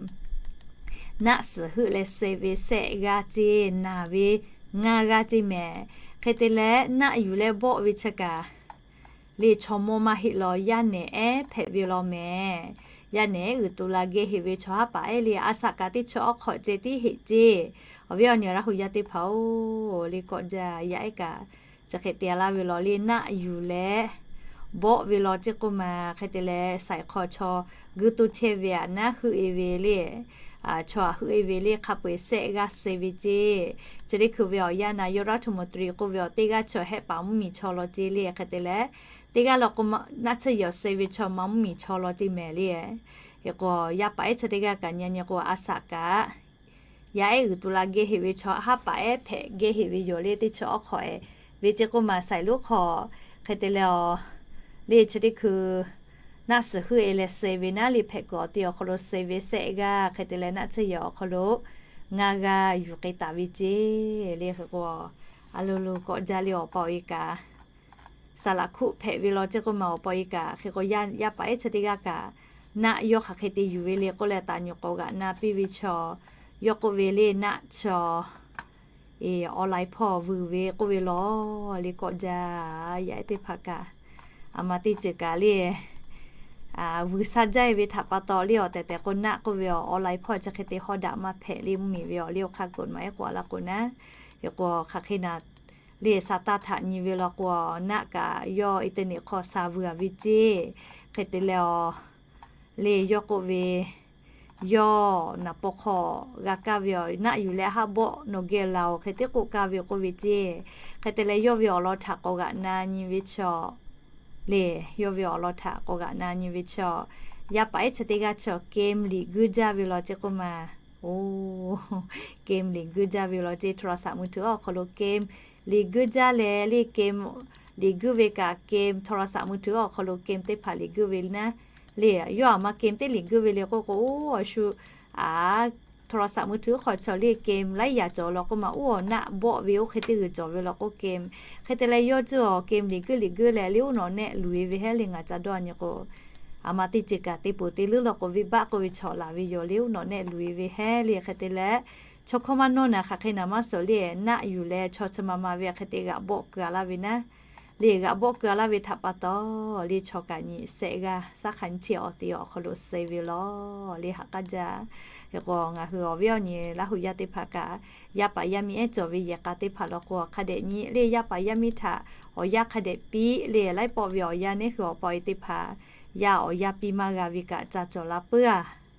naˆ suhˍ heuˆ leh suh ve shehˆ g'aˇ ceˇ, naˬ ve ngaˇ g'aˇ ceˇ mehˍ. Hk'e te leh naˆ yuˬ leh bawˆ ve chi kaꞈ le chaw mawˇ maˇ heˆ law, yaˇ nehˬ ehˉ hpehꞈ ve law mehˍ. Yaˇ nehˬ uiˍ tu la geh heꞈ ve chaw haˉ paˍ ehˉ le a shaꞈ kaꞈ teˇ chi awˉ hk'awꞈ ceh tiˉ heꞈ ceˇ. Awˬ viˉ awˬ nyi Laˇ hu yaˇ teˇ hpaˍ-oˬ, le kawˆ jaˇ yaˇ ehˉ kaꞈ chi hk'e te laˇ ve law le naˆ yuˬ leh bawˆ ve law ceˇ k'oˆ ma. Hk'e te leh shaiˍ hk'aw chaw guˇ toˇ chehˇ ve aꞈ naˉ heuˆ-e ve le, chaw aꞈ heuˆ-e ve le hk'a peu-eˬ shehˆ g'aˇ suh ve ceˇ. Chi teˇ hkui ve awˬ yanˇ na yawˇ raˇ htoꞈ ma tuˬ k'oˆ ve awˬ teˇ g'aˇ chaw hehˆ paˍ mvuhˇmiˬ chaw law ceˇ le. Hk'e te leh teˇ g'aˇ law k'o naˆ tsuhˇ yawˬ suh ve chaw ma mvuhˇmiˬ chaw law ceˇ mehˍ le. Hk'e k'o yaˇ paˍ ehˉ chi teˇ g'aˇ kaꞈ nyi nyi k'o a shaꞈ kaꞈ yaˇ ehˉ uiˍ tu la geh heꞈ ve chaw haˉ paˍ ehˉ hpehꞈ geh heꞈ ve yoˬ le teˇ chi awˉ hk'awꞈ-e ve ceˇ k'oˆ ma shaiˍ lonˉ hk'aw. Hk'e te leh awˬ le chi teˇ hkui naˆ suhˍ heuˆ-e leh suh ve naˉ le hpehꞈ kuiˬ awˬ te awˬ hk'aw lo suh ve shehˆ g'aˇ hk'e te leh naˆ tsuhˇ yawˬ awˬ hk'aw lo ngaˇ g'aˇ yuˬ k'ai taˍ ve ceˇ le. Hk'e k'o a lo lo kawˆ jaˇ le awˬ pa awˬ e kaꞈ saˍ laꞈ hkuˆ hpehꞈ ve law ceˇ k'oˆ ma awˬ pa awˬ e kaꞈ. Hk'e k'o yaˇ paˍ ehˉ chi teˇ g'aˇ kaꞈ naˆ yawˇ hk'aˬ hk'e te yuˬ ve le k'oˆ leh taˍ nyuˬ k'awꞈ g'aꞈ na piˇ ve chaw, yawˇ k'oˆ ve le naˆ chaw online hpawˇ vuiˬ ve k'oˆ ve law le kawˆ jaˇ. Yaˇ ehˉ teˇ hpaˍ kaꞈ aˬ ma teˇ ceuˬ kaꞈ le vuiˬ sha jaˇ-e ve htaꞈ pa taw le awˬ tehˬ tehˬ k'o naˆ k'oˆ ve awˬ online hpawˇ chi hk'e te hawˉ daꞈ maˇ hpehꞈ le mvuhˇmiˬ ve awˬ le awˬ hk'aˇ k'oˆ maˇ ehˉ k'o a la k'o naˉ. Hk'e k'o hk'aˬ hk'e naˬ le sa taˇ htaꞈ nyi ve law k'o naˆ kaꞈ yawˇ internet hk'aw sa vuiˬ-a ve ceˇ. Hk'e te leh awˬ le yawˇ k'oˆ ve, yawˇ naˍ paw hk'aw g'a kaˇ ve awˬ naˆ yuˬ leh haˉ bawˆ nawˬ geh laˬ-oˬ hk'e teˇ k'oˆ kaˇ ve k'oˆ ve ceˇ. Hk'e te leh yawˇ ve awˬ lawn htaꞈ k'awꞈ g'aꞈ na nyi ve chaw le, yawˇ ve awˬ lawn htaꞈ k'awꞈ g'aꞈ na nyi ve chaw, yaˇ paˍ ehˉ chi teˇ g'aˇ chaw game liꞈ guiˇ jaˇ ve law ceˇ k'oˆ ma. Oˬ, game liꞈ guiˇ jaˇ ve law ceˇ, โทรศัพท์มือถือ awˬ hk'aw lo game liꞈ guiˇ jaˇ leh le game liꞈ guiˇ ve kaꞈ game โทรศัพท์มือถือ awˬ hk'aw lo game teˇ hpaˍ liꞈ guiˇ ve le naˉ le, yawˇ aˬ ma game teˇ liꞈ guiˇ ve le k'oˆ k'o oˇ awˬ shu a โทรศัพท์มือถือ hk'aw chaw le game laiˉ yaꞈ cawˬ law k'oˆ ma oˇ awˬ naˆ bawˆ ve oˇ hk'e teˇ g'uiˬ cawˬ ve law k'o game. Hk'e te leh yawˇ cuˇ awˬ game liꞈ guiˇ liꞈ guiˇ leh le oˇ nawꞈ nehˆ luˬ-e ve hehˉ le ngaˬ ca dawˇ nyi k'o, aˬ ma teˇ ceuˬ kaꞈ te peuˬ te leuˉ law k'o venˇbaˆ k'oˆ ve chaw laˬ ve yoˬ le oˇ nawꞈ nehˆ luˬ-e ve hehˉ le. Hk'e te leh chaw hkawˇ maˇ nawˇ naˍ hk'aˬ hk'e naˍ maˇ suhˍ le naˆ yuˬ leh chaw chi ma ma ve hk'e te g'aꞈ bawˆ keu-a laˇ ve naˉ le g'aꞈ bawˆ keu-a laˇ ve htaꞈ pa taw le chaw kaꞈ nyi shehˆ g'aˇ shaˉ hk'a nyi chi awˬ te awˬ hk'aw lo suh ve law le haꞈ k'aˇ jaˇ. Hk'e k'o ngaˬ hui awˬ viˉ awˬ nyi Laˇ hu yaˇ teˇ hpaˍ kaꞈ yaˇ paˍ yaˇ miˇ ehˉ cawˬ ve yehˬ k'a teˇ hpaˍ law k'o hk'a dehꞈ nyi le yaˇ paˍ yaˇ miˇ htaꞈ awˬ yanˇ hk'a dehꞈ piˇ le laiˉ pawˆ ve awˬ yanˇ neˉ hui awˬ pa awˬ e teˇ hpaˍ yaˇ awˬ yanˇ piˇ maˇ g'a ve kaꞈ ca cawˬ la puiˉ-a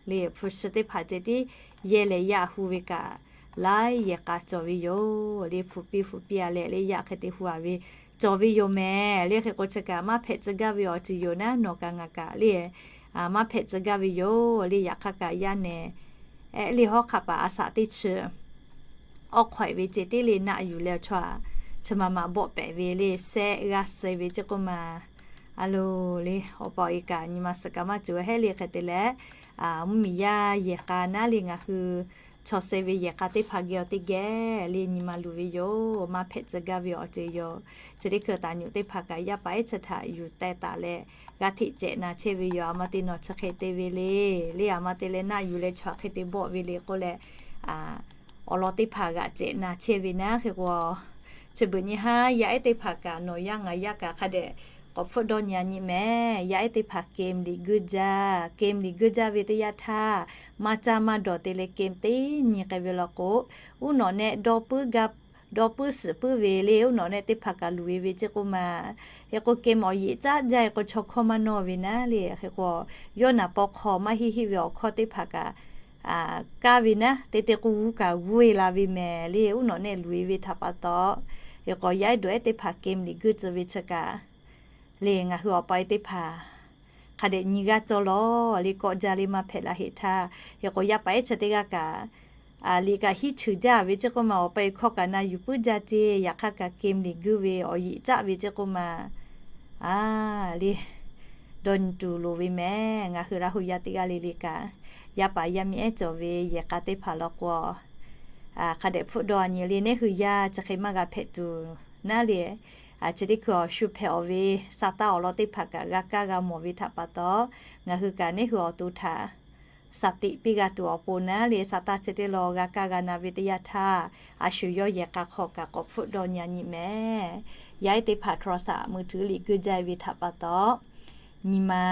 le hpu shi teˇ hpaˍ ceh tiˉ yehˇ leh yaˇ hu ve kaꞈ laiˉ yehˬ k'a cawˬ ve yoˬ le hpu piˇ hpu piˇ-a leh le yaˇ hk'e te hu-a ve cawˬ ve yoˬ mehˍ le. Hk'e k'o chi kaꞈ maˇ hpehꞈ tcuh gaˇ ve awˬ ceuˬ yoˬ naˉ nawˬ kaꞈ ngaˬ kaꞈ le maˇ hpehꞈ tcuh gaˇ ve yoˬ le. Yaꞈ hk'aˇ kaꞈ yaˇ nehˬ ehˉ le hawˉ hk'a paˍ a shaꞈ teˇ chi awˉ hk'awꞈ-e ve ceh tiˉ le naˆ yuˬ leh chaw aꞈ chi ma ma bawˆ pehꞈ ve le shehˆ g'aˇ suh ve ceˇ k'oˆ ma. A lo le awˬ pa awˬ e kaꞈ nyi ma suhˍ kaꞈ maˇ cawˬ hehˉ le hk'e te leh mvuhˇmiˬ yaˇ yehˬ k'a naˉ le ngaˬ hui chaw suh ve yehˬ k'a teˇ hpaˍ geh awˬ teˇ geh le nyi ma luˬ ve yoˬ. Maˇ hpehꞈ tcuh gaˇ ve awˬ ceuˬ yoˬ. Chi teˇ hkui taˍ nyuꞈ teˇ hpaˍ kaꞈ yaˇ paˍ ehˉ chi htaꞈ yuˬ teh taˍ leh g'a hteꞈ cehꞈ na chehˇ ve yoˬ. Aˬ ma te nawˬ chi hk'e te ve le le aˬ ma te leh naˆ yuˬ leh chaw hk'e te bawˆ ve le k'oˆ leh awˬ lawn teˇ hpaˍ g'aꞈ cehꞈ na chehˇ ve naˉ. Hk'e k'o chi beuꞈ nyi haˉ yaˇ ehˉ teˇ hpaˍ kaꞈ nawˬ yaˇ ngaˬ yaˇ kaꞈ hk'a dehꞈ k'awꞈ hpfuhˆ dawˇ nyi-a nyi mehˍ. Yaˇ ehˉ teˇ hpaˍ game liꞈ guiˇ jaˇ, game liꞈ guiˇ jaˇ ve teˇ yanˇ htaˇ maˇ caˇ maˇ dawˬ te leh game teˇ nyi k'ai ve law k'o, uˉ nawꞈ nehˆ dawˇ puiˉ gaˇ dawˇ puiˉ suhˍ puiˉ ve le uˉ nawꞈ nehˆ teˇ hpaˍ kaꞈ luˬ-e ve ceˇ k'oˆ ma. Hk'e k'o game awˬ yeꞈ caˆ jaˇ-e k'o chaw hkawˇ maˇ nawˇ ve naˉ le. Hk'e k'o yawˇ naˍ paw hk'aw maˇ heˆ heˆ ve awˬ hkawˇ teˇ hpaˍ kaꞈ kaˇ ve naˉ te te k'o g'uˇ kaꞈ g'uˇ-e la ve mehˍ le uˉ nawꞈ nehˆ luˬ-e ve htaꞈ pa taw. Hk'e k'o yaˇ ehˉ dawˬ ehˉ teˇ hpaˍ game liꞈ guiˇ tcuh ve chi kaꞈ le ngaˬ hui awˬ pa e teˇ hpaˍ hk'a dehꞈ nyi g'aˇ cawˇ law le kawˆ jaˇ le maˇ hpehꞈ la heˆ htaˇ. Hk'e k'o yaˇ paˍ ehˉ chi teˇ g'aˇ kaꞈ liꞈ kaꞈ hiˉ cheuˬ jaˇ ve ceˇ k'oˆ ma awˬ pa e hkawˇ kaꞈ na yuˬ puiˉ jaˇ ceˇ. Yaꞈ hk'aˇ kaꞈ game liꞈ guiˇ ve awˬ yeꞈ caˆ ve ceˇ k'oˆ ma. A le dawˇ nyi tuˬ loˍ ve mehˍ. Ngaˬ hui Laˇ hu yaˇ teˇ g'aˇ le le kaꞈ yaˇ paˍ yaˇ miˇ ehˉ cawˬ ve yehˬ k'a teˇ hpaˍ law k'o hk'a dehꞈ hpfuhˆ dawˇ nyi le, neˇ hui yaˇ chi hk'e maˇ g'a hpehꞈ tuˬ naˉ le, chi teˇ hkui awˬ shu hpehꞈ awˬ ve sa taˇ awˬ lawn teˇ hpaˍ kaꞈ g'a kaˇ g'a mawˬ ve htaꞈ pa taw, ngaˬ hui kaꞈ neˇ hui awˬ to htaꞈ shaˍ tiꞈ piˇ g'a tuˬ awˬ pon naˉ le, sa taˇ chi teˇ lawn g'a kaˇ g'a na ve teˇ yanˇ htaˇ, a shu yawˇ yehˬ k'a hk'aw kaꞈ k'awꞈ hpfuhˆ dawˇ nyi nyi mehˍ. Yaˇ ehˉ teˇ hpaˍ โทรศัพท์มือถือ liꞈ guiˇ jaˇ ve htaꞈ pa taw, nyi ma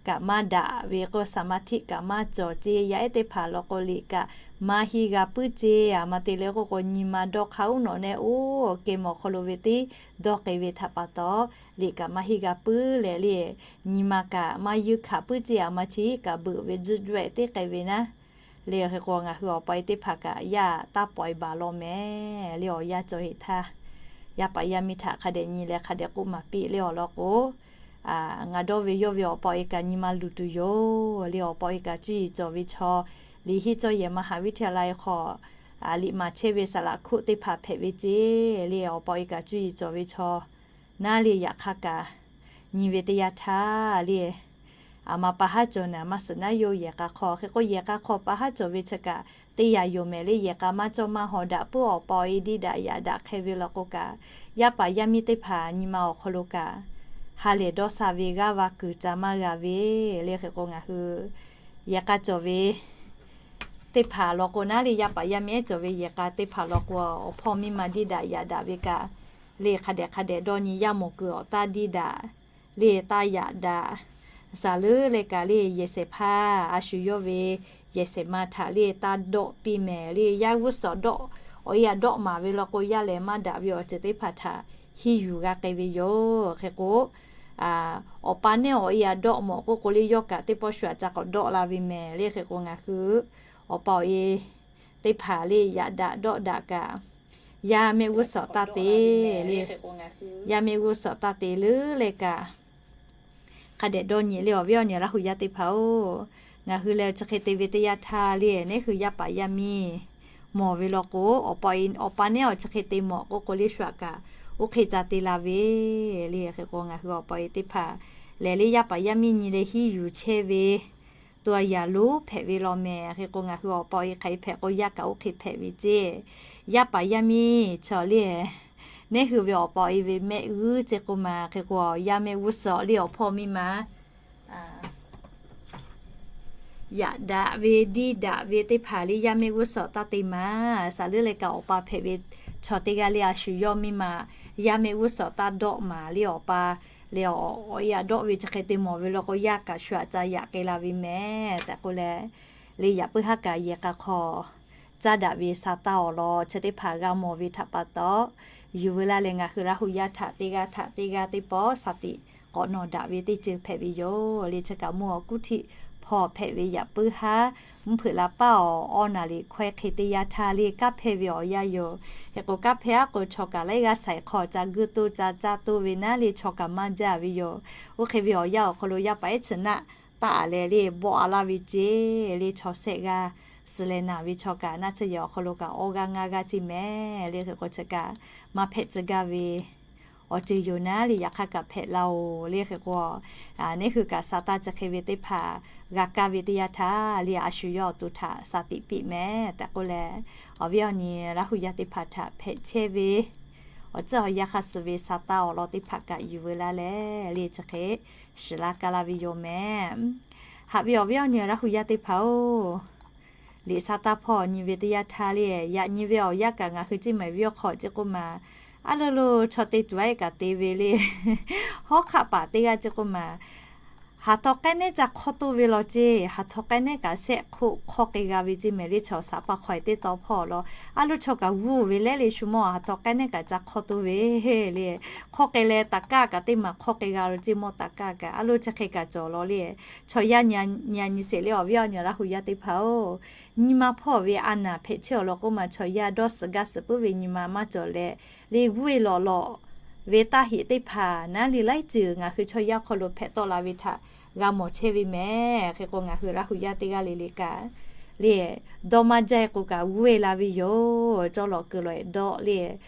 kaꞈ maˇ daꞈ ve k'o, สมาธิ kaꞈ maˇ cawˬ ceˇ. Yaˇ ehˉ teˇ hpaˍ law k'o, liꞈ kaꞈ maˇ henˇ g'a puiˉ ceˇ. A ma te leh k'oˆ k'o, nyi ma dawˇ hk'aˇ uˉ nawꞈ nehˆ oˇ keh mawˬ awˬ hk'aw lo ve teˇ dawˇ k'ai ve htaꞈ pa taw, liꞈ kaꞈ maˇ henˇ g'a puiˉ leh le, nyi ma kaꞈ maˇ yuˇ hkanˍ puiˉ ceˇ. A ma chi kaꞈ beuꞈ ve tzuhˇ jawehˆ teˇ k'ai ve naˉ le. Hk'e k'o, ngaˬ hui awˬ pa e teˇ hpaˍ kaꞈ yaˇ taˇ pawˍ e baˬ law mehˍ le. Awˬ yanˇ cawˬ heˍ htaˇ, yaˇ paˍ yaˇ miˇ htaꞈ hk'a dehꞈ nyi leh hk'a dehꞈ k'oˆ maˍ piˇ le awˬ lawn k'o, ngaˬ dawˇ ve yawˇ ve awˬ pa e kaꞈ nyi ma luˬ tuˬ yoˬ le. Awˬ pa e kaꞈ cuˇ yiˍ cawˬ ve chaw, liꞈ henˇ cawˇ yehˬ มหาวิทยาลัย hk'aw liꞈ maˍ chehˇ ve saˍ laꞈ hkoˆ teˇ hpaˍ hpehꞈ ve ceˇ le. Awˬ pa e kaꞈ cuˇ yiˍ cawˬ ve chaw naˉ le. Yaꞈ hk'aˇ kaꞈ nyi ve teˇ yanˇ htaˇ le, a ma pa haˉ cawˬ naˍ maˇ suhˍ naˉ yoˬ. Yehˬ k'a hk'aw, hk'e k'o yehˬ k'a hk'aw pa haˉ cawˬ ve chi kaꞈ teˇ yanˇ yoˬ mehˍ le. Yehˬ k'a maˇ cawˇ maˇ haw daꞈ puiˉ awˬ pa awˬ e diˇ daꞈ yaꞈ daꞈ hk'e ve law k'o kaꞈ, yaˇ paˍ yaˇ miˇ teˇ hpaˍ nyi ma awˬ hk'aw lo kaꞈ ha lehˬ dawˇ sha ve g'aˇ va kuiˬ ca maˇ g'a ve le. Hk'e k'o, ngaˬ hui yehˬ k'a cawˬ ve teˇ hpaˍ law k'o naˉ le, yaˇ paˍ yaˇ miˇ ehˉ cawˬ ve yehˬ k'a teˇ hpaˍ law k'o, awˬ hpawˇ miˇ ma diˇ daꞈ yaꞈ daꞈ ve kaꞈ le, hk'a dehꞈ hk'a dehꞈ dawˇ nyi. Yaˇ mawˬ kuiˬ awˬ taˇ diˇ daꞈ le, taˇ yaꞈ daꞈ. Saˍ leuˉ leh kaꞈ le, yehˬ shehˍ hpaˇ a shu yawˇ ve yehˬ shehˍ ma htaꞈ le taˇ dawˆ piˇ mehˍ le. Yaˇ g'uˇ suhˍ dawˆ, awˬ e yaꞈ dawˆ maˍ ve law k'o, yaˇ lehˬ maˇ daꞈ ve awˬ ceuˬ teˇ hpaˍ htaꞈ henˇ yuˬ g'a k'ai ve yoˬ. Hk'e k'o, awˬ pa nehˇ awˬ e yaꞈ dawˆ mawˬ k'oˆ k'o le, yawˇ kaꞈ teˇ pawˆ shu aꞈ ca k'awꞈ dawˆ la ve mehˍ le. Hk'e k'o, ngaˬ hui awˬ pa awˬ e teˇ hpaˍ le yaꞈ daꞈ dawˆ daꞈ kaꞈ, yaˇ mehˆ g'uˇ suhˍ taˇ te le. Yaˇ mehˆ g'uˇ suhˍ taˇ te leuˉ leh kaꞈ, hk'a dehꞈ dawˇ nyi le. Awˬ viˉ awˬ nyi Laˇ huˍ yaˇ teˇ hpaˍ-oˬ, ngaˬ hui lehˬ chi hk'e te ve teˇ yanˇ htaˇ le, neˇ hui yaˇ paˍ yaˇ miˇ mawˬ ve law k'o, awˬ pa awˬ pa nehˇ awˬ chi hk'e te mawˬ k'oˆ k'o le, shu aꞈ kaꞈ oˇ hk'e ca te la ve le. Hk'e k'o, ngaˬ hui awˬ pa awˬ e teˇ hpaˍ lehˬ le, yaˇ paˍ yaˇ miˇ nyi leh henˇ yuˬ chehˇ ve to a yaꞈ lonˉ hpehꞈ ve law mehˍ. Hk'e k'o, ngaˬ hui awˬ pa awˬ e hk'aˬ hk'e hpehꞈ k'o, yaˇ kaꞈ oˇ hk'e hpehꞈ ve ceˇ. Yaˇ paˍ yaˇ miˇ chaw le, neˇ hui ve awˬ pa awˬ e ve mehˆ g'uˇ ceˇ k'oˆ ma. Hk'e k'o, yaˇ mehˆ g'uˇ suhˍ le awˬ hpawˇ miˇ ma yaꞈ daꞈ ve diˇ daꞈ ve teˇ hpaˍ le yaˇ mehˆ g'uˇ suhˍ taˇ te maˍ. Saˍ leuˉ leh kaꞈ awˬ pa hpehꞈ ve chaw teˇ g'aˇ le a shu yawˇ miˇ ma yaˇ mehˆ g'uˇ suhˍ taˇ dawˆ maˍ le awˬ pa le. Awˬ e yaꞈ dawˆ ve chi hk'e te mawˬ ve law k'o, yaˇ kaꞈ shu aꞈ ca yaꞈ k'ai la ve mehˍ tehꞈ k'oˆ leh, le yaꞈ puiˉ haˉ kaꞈ yehˬ k'a hk'aw caˇ daꞈ ve sa taˇ awˬ lawn chi teˇ hpaˍ g'a mawˬ ve htaꞈ pa taw, yuˬ veu laˇ leh ngaˬ hui Laˇ huˍ yaˇ htaꞈ teˇ g'aˇ htaꞈ teˇ g'aˇ teˇ pawˆ shaˍ tiꞈ k'awꞈ nawˬ daꞈ ve teˇ ceuˬ hpehꞈ ve yoˬ le. Chi kaꞈ mvuhˇ awˬ kuˉ htiˆ hpawˇ hpehꞈ ve yaꞈ puiˉ haˉ, mvuhˇ hpeuꞈ la paˉ awˬ awˇ naˍ riˍ hkawehˇ hk'e teˇ yanˇ htaˇ le kanˉ hpehˇ ve awˬ yanˇ yoˬ. Hk'e k'o, kanˉ hpehˇ aˉ k'o chaw kaꞈ laiˉ g'aˇ shaiˍ hk'aw ca guˇ toˇ ca caˇ toˇ ve naˉ le chaw kaꞈ maˇ jaˇ ve yoˬ. Oˇ hk'e ve awˬ yanˇ awˬ hk'aw lo yaˇ paˍ ehˉ chi naˆ taˆ a leh le bawˆ a laˇ ve ceˇ le. Chaw shehˆ g'aˇ suh leh naˬ ve chaw kaꞈ naˆ tsuhˇ yehˬ awˬ hk'aw lo kaꞈ awˇ g'aˇ ngaˇ g'aˇ ceˇ mehˍ le. Hk'e k'o, chi kaꞈ maˇ hpehꞈ tcuh gaˇ ve awˬ ceuˬ yoˬ naˉ le. Yaꞈ hk'aˇ kaꞈ hpehꞈ la oˬ le. Hk'e k'o, neˇ hui kaꞈ sa taˇ chi hk'e ve teˇ hpaˍ g'a kaˇ ve teˇ yanˇ htaˇ le, a shu yawˇ awˬ to htaꞈ shaˍ tiꞈ piˇ mehˍ tehꞈ k'oˆ leh, awˬ viˉ awˬ nyi Laˇ huˍ yaˇ teˇ hpaˍ htaꞈ hpehꞈ chehˇ ve awˬ tcuhˇ awˬ yanˇ hk'a suh ve sa taˇ awˬ lawn teˇ hpaˍ kaꞈ yuˬ veu laˇ leh le chi hk'e shiˍ laˇ kaˇ laˇ ve yoˬ mehˍ. Haꞈ ve awˬ viˉ awˬ nyi Laˇ huˍ yaˇ teˇ hpaˍ-oˬ, liꞈ sa taˇ hpawˇ nyi ve teˇ yanˇ htaˇ le, yaꞈ nyi ve awˬ yanˇ kaꞈ ngaˬ hui ceˇ mehˍ viˉ awˬ hk'aw ceˇ k'oˆ ma, aˉ leuˉ lo chaw te tuˬ a iˉ kaꞈ te ve le. Hawˉ hk'aˆ paˍ teˇ g'aˇ ceˇ k'oˆ ma, haˍ htaw k'ehˉ nehˉ ca hk'awˇ toˇ ve law ceˇ. Haˍ htaw k'ehˉ nehˉ kaꞈ shehˆ hk'oˆ hk'awˇ k'ai g'a ve ceˇ mehˍ le. Chaw saˍ paˍ hk'aw e teˇ taw hpawˇ law, aˉ leuˉ chaw kaꞈ g'uˇ ve leh le shu mawˇ haˍ htaw k'ehˉ nehˉ kaꞈ ca hk'awˇ toˇ ve le. Hk'awˇ k'ai leh taˍ kaˇ kaꞈ teˇ maˬ hk'awˇ k'ai g'a lo ceˇ mawˇ taˍ kaˇ kaꞈ. Aˉ leuˉ chi hk'e kaꞈ cawˬ law le. Chaw yaˇ nyi a nyi sheˍ le awˬ viˉ awˬ nyi Laˇ huˍ yaˇ teˇ hpaˍ-oˬ, nyi ma hpawˇ ve a naˍ hpehꞈ chehˇ awˬ lawn k'oˆ ma, chaw yaˇ dawˇ suhˍ gaˇ suhˍ puiˉ ve nyi ma maˇ cawˬ leh, le g'uˇ e lawꞈ lawꞈ ve taˇ heꞈ teˇ hpaˍ naˉ le laiˉ ceuˬ ngaˬ hui chaw yaˇ hk'aw lo hpehꞈ tawˆ la ve htaꞈ g'a mawˬ chehˇ ve mehˍ. Hk'e k'o, ngaˬ hui Laˇ huˍ yaˇ teˇ g'aˇ le le kaꞈ le, dawˇ maˇ jaˇ e k'o kaꞈ g'uˇ e la ve yoˬ. Cawˇ lawꞈ keu lawꞈ e dawˆ le,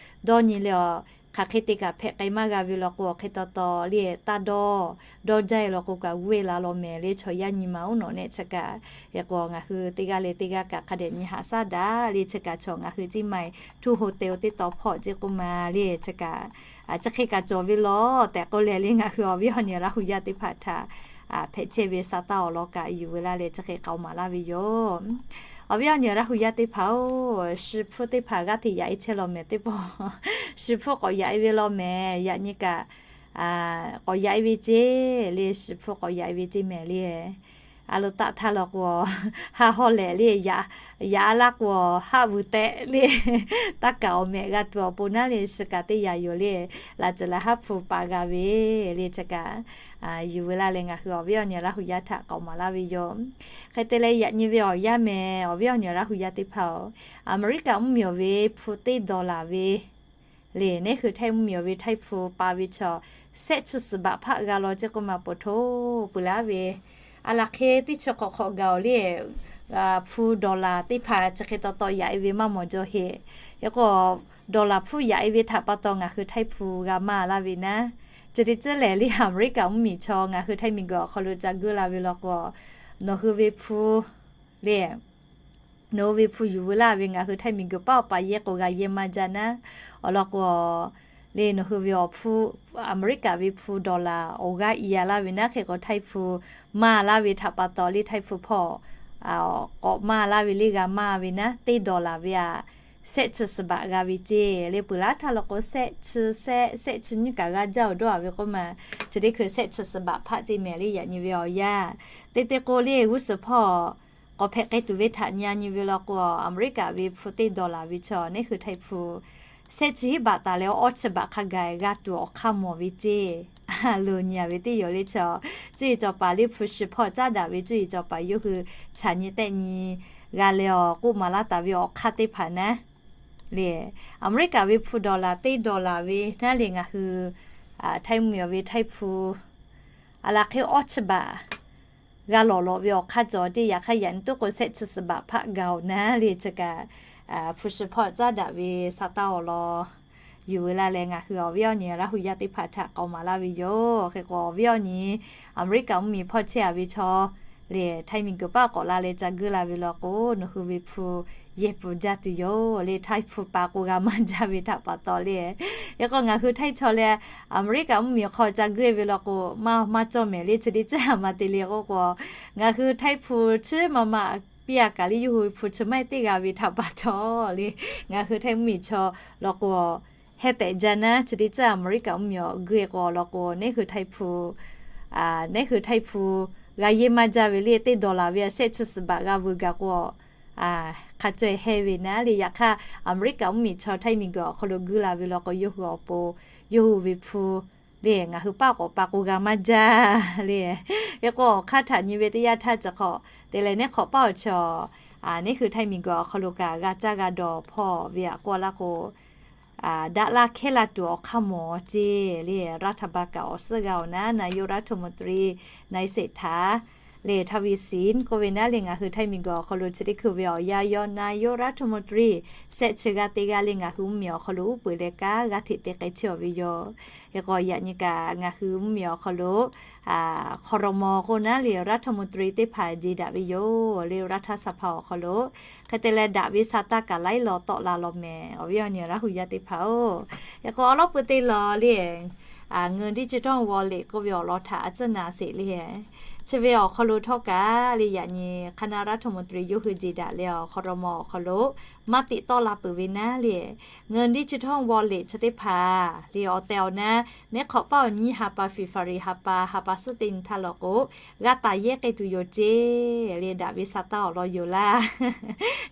dawˇ nyi leh awˬ hk'aˬ hk'e te kaꞈ hpehꞈ k'ai maˇ g'a ve law k'o, awˬ hk'e taw taw le taˇ dawˇ, dawˇ jaˇ e law k'o kaꞈ g'uˇ e la law mehˍ le chaw yaˇ nyi ma oˉ nawꞈ nehˆ chi kaꞈ. Hk'e k'o ngaˬ hui teˇ g'aˇ leh teˇ g'aˇ kaꞈ hk'a dehꞈ nyi haꞈ shaˉ daꞈ le chi kaꞈ chaw ngaˬ hui ceˇ ma e htu hotel teˇ taw hpawˇ ceˇ k'oˆ ma le chi kaꞈ, chi hk'e kaꞈ cawˬ ve law tehꞈ k'oˆ leh le ngaˬ hui awˬ viˉ awˬ nyi Laˇ hu yaˇ teˇ hpaˍ htaꞈ hpehꞈ chehˇ ve sa taˇ awˬ lawn kaꞈ yuˬ veu laˇ leh chi hk'e k'aoˍ maˍ laˇ ve yoˬ. Awˬ viˉ awˬ nyi Laˇ hu yaˇ teˇ hpaˍ-oˬ, shi hpfuhˇ teˇ hpaˍ g'aˇ hteꞈ yaꞈ e chehˇ law mehˍ teˇ pawˆ. Shi hpfuhˇ k'awꞈ yaꞈ e ve law mehˍ, yaꞈ nyi kaꞈ k'awꞈ yaꞈ e ve ceˇ le, shi hpfuhˇ k'aw� yaꞈ e ve ceˇ mehˍ le. A lo taˆ htaˇ law k'o, ha hawˇ lehˬ le, yaꞈ a laˇ k'o, haˆ vuiˬ tehꞈ le, taˇ kaˍ awˬ mehꞈ g'a tuˬ awˬ pon naˉ le, shi kaꞈ teˇ yanˇ yoˬ le, laꞈ ceuˬ laꞈ haˉ hpu pa g'a ve le chi kaꞈ, yuˬ veu laˇ leh ngaˬ hui awˬ viˉ awˬ nyi Laˇ hu yaˇ htaꞈ k'aoˍ maˍ laˇ ve yoˬ. Hk'e te leh yaꞈ nyi ve awˬ yanˇ mehˍ, awˬ viˉ awˬ nyi Laˇ hu yaˇ teˇ hpaˍ-oˬ, Aˍmeˍriˆkaꞈ mvuhˇmiˬ ve hpu teˇ dawˬ laˬ ve le, neˉ hui htaiˇ mvuhˇmiˬ ve htaiˇ hpu pa ve chaw, shehˆ chi suhˍ baꞈ hpaˆ g'a law ceˇ k'oˆ ma poˬ htoˇ peuˬ laˇ ve, a laˬ hk'e teˇ chi hk'awꞈ hk'awꞈ gaˬ-oˬ le, hpu dawˬ laˬ teˇ hpaˍ chi hk'e taw taw yaꞈ e ve maˇ mawˬ jaw heˆ. Hk'e k'o, dawˬ laˬ hpfuhˇ yaꞈ e ve htaꞈ pa taw ngaˬ hui htaiˇ hpu g'a maˇ laˇ ve naˉ, chi teˇ ceuˬ lehˬ le, Aˍmeˍriˆkaꞈ mvuhˇmiˬ chaw ngaˬ hui htaiˇ miˬguiˬ awˬ hk'aw lo ca guˇ la ve law k'o, nawˬ hui ve hpu le, nawˬ hui ve hpu yuˬ veu laˇ ve ngaˬ hui htaiˇ miˬguiˬ paˉ awˬ pa yehˇ k'o g'a yehˇ maˇ jaˇ naˉ. Awˬ lawn k'o, le nawˬ hui ve awˬ hpu, Aˍmeˍriˆkaꞈ ve hpu dawˬ laˬ awˬ g'aˇ i a laˇ ve naˉ, hk'e k'o htaiˇ hpu maˇ laˇ ve htaꞈ pa taw le htaiˇ hpu hpawˇ k'awꞈ maˇ laˇ ve le g'a maˇ ve naˉ, teˇ dawˬ laˬ ve aꞈ, shehˆ chi suhˍ baꞈ g'a ve ceˇ le peuˬ laˇ htaˇ law k'o, shehˆ chi, shehˆ chi nyiˇ kaꞈ g'a jaˇ-oˬ dawˇ a ve k'oˆ ma, chi teˇ hkui shehˆ chi suhˍ baꞈ hpaˆ ceˇ mehˍ le yaꞈ nyi ve awˬ yanˇ. Te te k'o le g'uˇ suhˍ hpawˇ k'awꞈ hpehꞈ k'ai tuˬ ve htaꞈ nyi a nyi ve law k'o, Aˍmeˍriˆkaꞈ ve hpu teˇ dawˬ laˬ ve chaw neˉ hui htaiˇ hpu shehˆ chi hiˉ baꞈ taˍ leh awˇ chi baꞈ hk'a gaˬ g'a tuˬ awˬ hk'aˇ mawˬ ve ceˇ. Loˬ nyi a ve teˇ yoˬ le chaw, cuˇ yiˍ cawˬ paˍ le hpu shi hpawˇ caˉ daꞈ ve cuˇ yiˍ cawˬ paˍ yawˇ hui chaꞈ nyi tehˆ nyi g'a leh awˬ k'oˆ maˍ laˇ taˍ ve awˬ hk'aˇ teˇ hpaˍ naˉ le, Aˍmeˍriˆkaꞈ ve hpu dawˬ laˬ teˇ dawˬ laˬ ve naˉ le ngaˬ hui htaiˇ mvuhˇmiˬ ve htaiˇ hpu a laˬ hk'e awˇ chi baꞈ g'a lawˬ lawꞈ ve awˬ hk'aˇ cawˬ ceˇ. Yaꞈ hk'aˇ yaꞈ nyi tuˉ k'o shehˆ chi suhˍ baꞈ hpaˆ gaˬ-oˬ naˉ le chi kaꞈ, hpu shi hpawˇ caˉ daꞈ ve sa taˇ awˬ lawn yuˬ veu laˇ leh ngaˬ hui awˬ viˉ awˬ nyi Laˇ hu yaˇ teˇ hpaˍ htaꞈ k'aoˍ maˍ laˇ ve yoˬ. Hk'e k'o awˬ viˉ awˬ nyi Aˍmeˍriˆkaꞈ mvuhˇmiˬ hpawˇ chehˇ a ve chaw le htaiˇ miˬguiˬ paˉ k'awꞈ la leh ca guˇ la ve law k'o, nawˬ hui ve hpu yehˬ pfuhˍ jaˇ tuˬ yoˬ le, htaiˇ hpu pa k'o g'a maˇ jaˇ ve htaꞈ pa taw le. Hk'e k'o ngaˬ hui htaiˇ chaw leh Aˍmeˍriˆkaꞈ mvuhˇmiˬ hk'aw ca guˇ e ve law k'o, maˇ maˇ cawˇ mehˍ le, chi teˇ ceuˬ a ma te le k'oˆ k'o, ngaˬ hui htaiˇ hpu chi maˇ maˇ piˇ a kaꞈ le yawˇ hui hpu chi maˇ heˆ teˇ g'a ve htaꞈ pa taw le, ngaˬ hui htaiˇ mvuhˇmiˬ chaw law k'o heh tehꞈ jaˇ naˉ, chi teˇ ceuˬ Aˍmeˍriˆkaꞈ mvuhˇmiˬ awˬ guˇ e k'o law k'o, neˉ hui htaiˇ hpu, neˉ hui htaiˇ hpu g'a yehˇ maˇ jaˇ ve le, teˇ dawˬ laˬ ve a shehˆ chi suhˍ baꞈ g'a veu gaˬ k'o, hk'a caweh heh ve naˉ le. Yaꞈ hk'aˇ Aˍmeˍriˆkaꞈ mvuhˇmiˬ chaw htaiˇ miˬguiˬ awˬ hk'aw lo guˇ la ve law k'o, yawˇ hui awˬ pon yawˇ hui ve hpu le ngaˬ hui paˉ k'awꞈ pa k'o g'a maˇ jaˇ le. Hk'e k'o awˬ hk'aˇ htaꞈ nyi ve teˇ yanˇ htaˇ chi hk'awꞈ te leh neˉ hk'awꞈ paˉ awˬ chaw, neˉ hui htaiˇ miˬguiˬ awˬ hk'aw lo kaꞈ g'a caˇ g'a dawˬ hpawˇ ve aꞈ k'oˆ laˇ k'o, daꞈ la hkehˇ la tuˬ awˬ hk'aˇ mawˬ ceˇ le. รัฐบาล kaꞈ awˬ suhˉ g'a awˬ naˉ นายกรัฐมนตรี นายเศรษฐา le ทวีสิน k'oˆ ve naˉ le ngaˬ hui htaiˇ miˬguiˬ awˬ hk'aw lo chi teˇ hkui ve awˬ yanˇ yawˇ นายกรัฐมนตรี shehˆ chi g'aˇ teˇ g'aˇ le ngaˬ hui mvuhˇmiˬ awˬ hk'aw lo uˉ peunˍ leh kanˉ g'aˇ hteꞈ te k'ai chehˇ aˬ ve yoˬ. Hk'e k'o yaꞈ nyi kaꞈ ngaˬ hui mvuhˇmiˬ awˬ hk'aw lo ครม. k'oˆ naˉ le รัฐมนตรี teˇ hpaˍ jeˬ daꞈ ve yoˬ le รัฐสภา awˬ hk'aw lo. Hk'e te leh daꞈ ve sa taˇ kaꞈ laiˉ law tawˆ la law mehˍ awˬ viˉ awˬ nyi Laˇ hu yaˇ teˇ hpaˍ-oˬ. Hk'e k'o awˬ lawn peu te law le เงินดิจิทัลวอลเล็ต k'oˆ ve awˬ lawn htaꞈ a tcuhˉ na sheˍ le. Chi ve awˬ hk'aw lo htawˇ kaꞈ le yaꞈ nyi คณะรัฐมนตรี yawˇ hui jeˬ daꞈ leh awˬ ครม. awˬ hk'aw lo maˇ teꞈ tawˆ la peuˬ ve naˉ le เงินดิจิทัลวอลเล็ต chi teˇ hpaˍ le awˬ tehˬ awˬ na neˉ hk'awꞈ paˉ awˬ nyiˇ ha pa February ha pa ha pa suhˉ teˇ nyi htaˇ law k'o, g'a taˍ yehˇ k'ai tuˬ yoˬ ceˇ le daꞈ ve sa taˇ awˬ lawn yoˬ laˇ.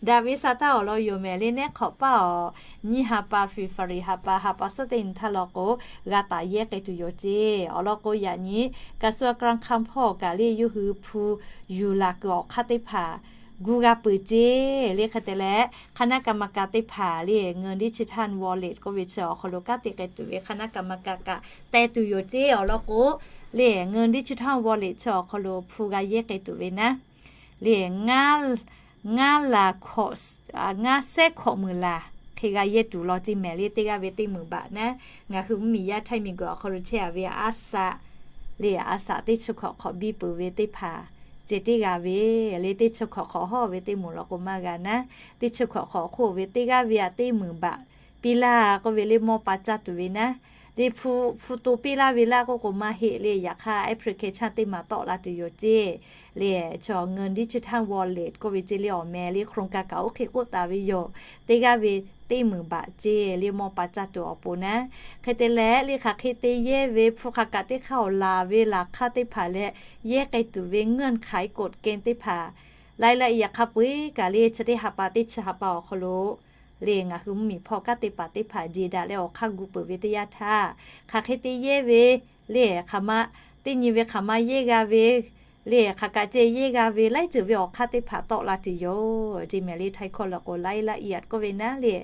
Daꞈ ve sa taˇ awˬ lawn yoˬ mehˍ le neˉ hk'awꞈ paˉ awˬ nyiˇ ha pa February ha pa ha pa suhˉ teˇ nyi htaˇ law k'o, g'a taˍ yehˇ k'ai tuˬ yoˬ ceˇ. Awˬ lawn k'o yaꞈ nyi กระทรวงการคลัง hpawˇ kaꞈ le yawˇ hui hpu yuˬ laˬ kuiˬ awˬ hk'aˇ teˇ hpaˍ gu g'a peuˬ ceˇ le. Hk'e te leh คณะกรรมการ teˇ hpaˍ le เงินดิจิทัลวอลเล็ต k'oˆ ve chi awˬ hk'aw lo kanˉ te k'ai tuˬ ve คณะกรรมการ kaꞈ teh tuˬ yoˬ ceˇ. Awˬ lawn k'o le เงินดิจิทัลวอลเล็ต chi awˬ hk'aw lo hpu g'a yehˇ k'ai tuˬ ve naˉ le ngaˇ laˬ hkawꞈ, ngaˇ sehˉ hkawꞈ meunˍ laˬ hk'e g'a yehˇ tuˬ law ceˇ mehˍ le. Teˇ g'aˇ ve teˇ meunˍ baꞈ naˉ, ngaˬ hui mvuhˇmiˬ yaˇ Htaiˇ miˬguiˬ awˬ hk'aw lo chehˇ a ve aˉ saꞈ le, aˉ saꞈ teˇ chi hkawꞈ hk'awꞈ biˇ peuˬ ve teˇ hpaˍ ceh teˇ g'aˇ ve le, teˇ chi hkawꞈ hk'awꞈ hawˉ ve teˇ moˍ law k'o maˇ g'a naˉ, teˇ chi hkawꞈ hk'awꞈ hk'oˆ ve teˇ g'aˇ ve aꞈ teˇ meunˍ baꞈ piˇ laˇ k'oˆ ve le, mawˇ pa caˇ tuˬ ve naˉ le, hpu, hpu to piˇ laˇ ve laˇ k'oˆ k'o maˇ heˆ le. Yaꞈ hk'aˇ application teˇ maˬ tawˆ la tuˬ yoˬ ceˇ le. Chaw เงินดิจิทัลวอลเล็ต k'oˆ ve ceˇ le awˬ meh le, โครงการ kaꞈ oˇ hk'e k'oˆ taˍ ve yoˬ. Teˇ g'aˇ ve teˇ meunˍ baꞈ ceˇ le, mawˇ pa caˇ tuˬ awˬ pon naˉ. Hk'e te leh le, hk'aˬ hk'e te yehˇ ve hpu hk'aˬ kaꞈ teˇ hk'aˇ awˬ laˬ ve laˬ hk'aˇ teˇ hpaˍ leh yehˇ k'ai tuˬ ve เงื่อนไขกฎเกณฑ์ teˇ hpaˍ รายละเอียด hk'a peu-eˬ kaꞈ le, chi teˇ ha pa teˇ chi ha pa awˬ hk'aw lo le, ngaˬ hui mvuhˇmiˬ hpawˇ kanˉ te paˍ teˇ hpaˍ jeˬ daꞈ leh awˬ hk'aˇ gu peuˬ ve teˇ yanˇ htaˇ, hk'aˬ hk'e te yehˇ ve le, hk'aˬ ma teˇ nyi ve hk'aˬ ma yehˇ g'a ve le, hk'aˬ kaꞈ ceh yehˇ g'a ve laiˉ ceuˬ ve awˬ hk'aˇ teˇ hpaˍ tawˆ la tuˬ yoˬ ceˇ meh le. Htaiˇ hkawˇ law k'o รายละเอียด k'oˆ ve naˉ le,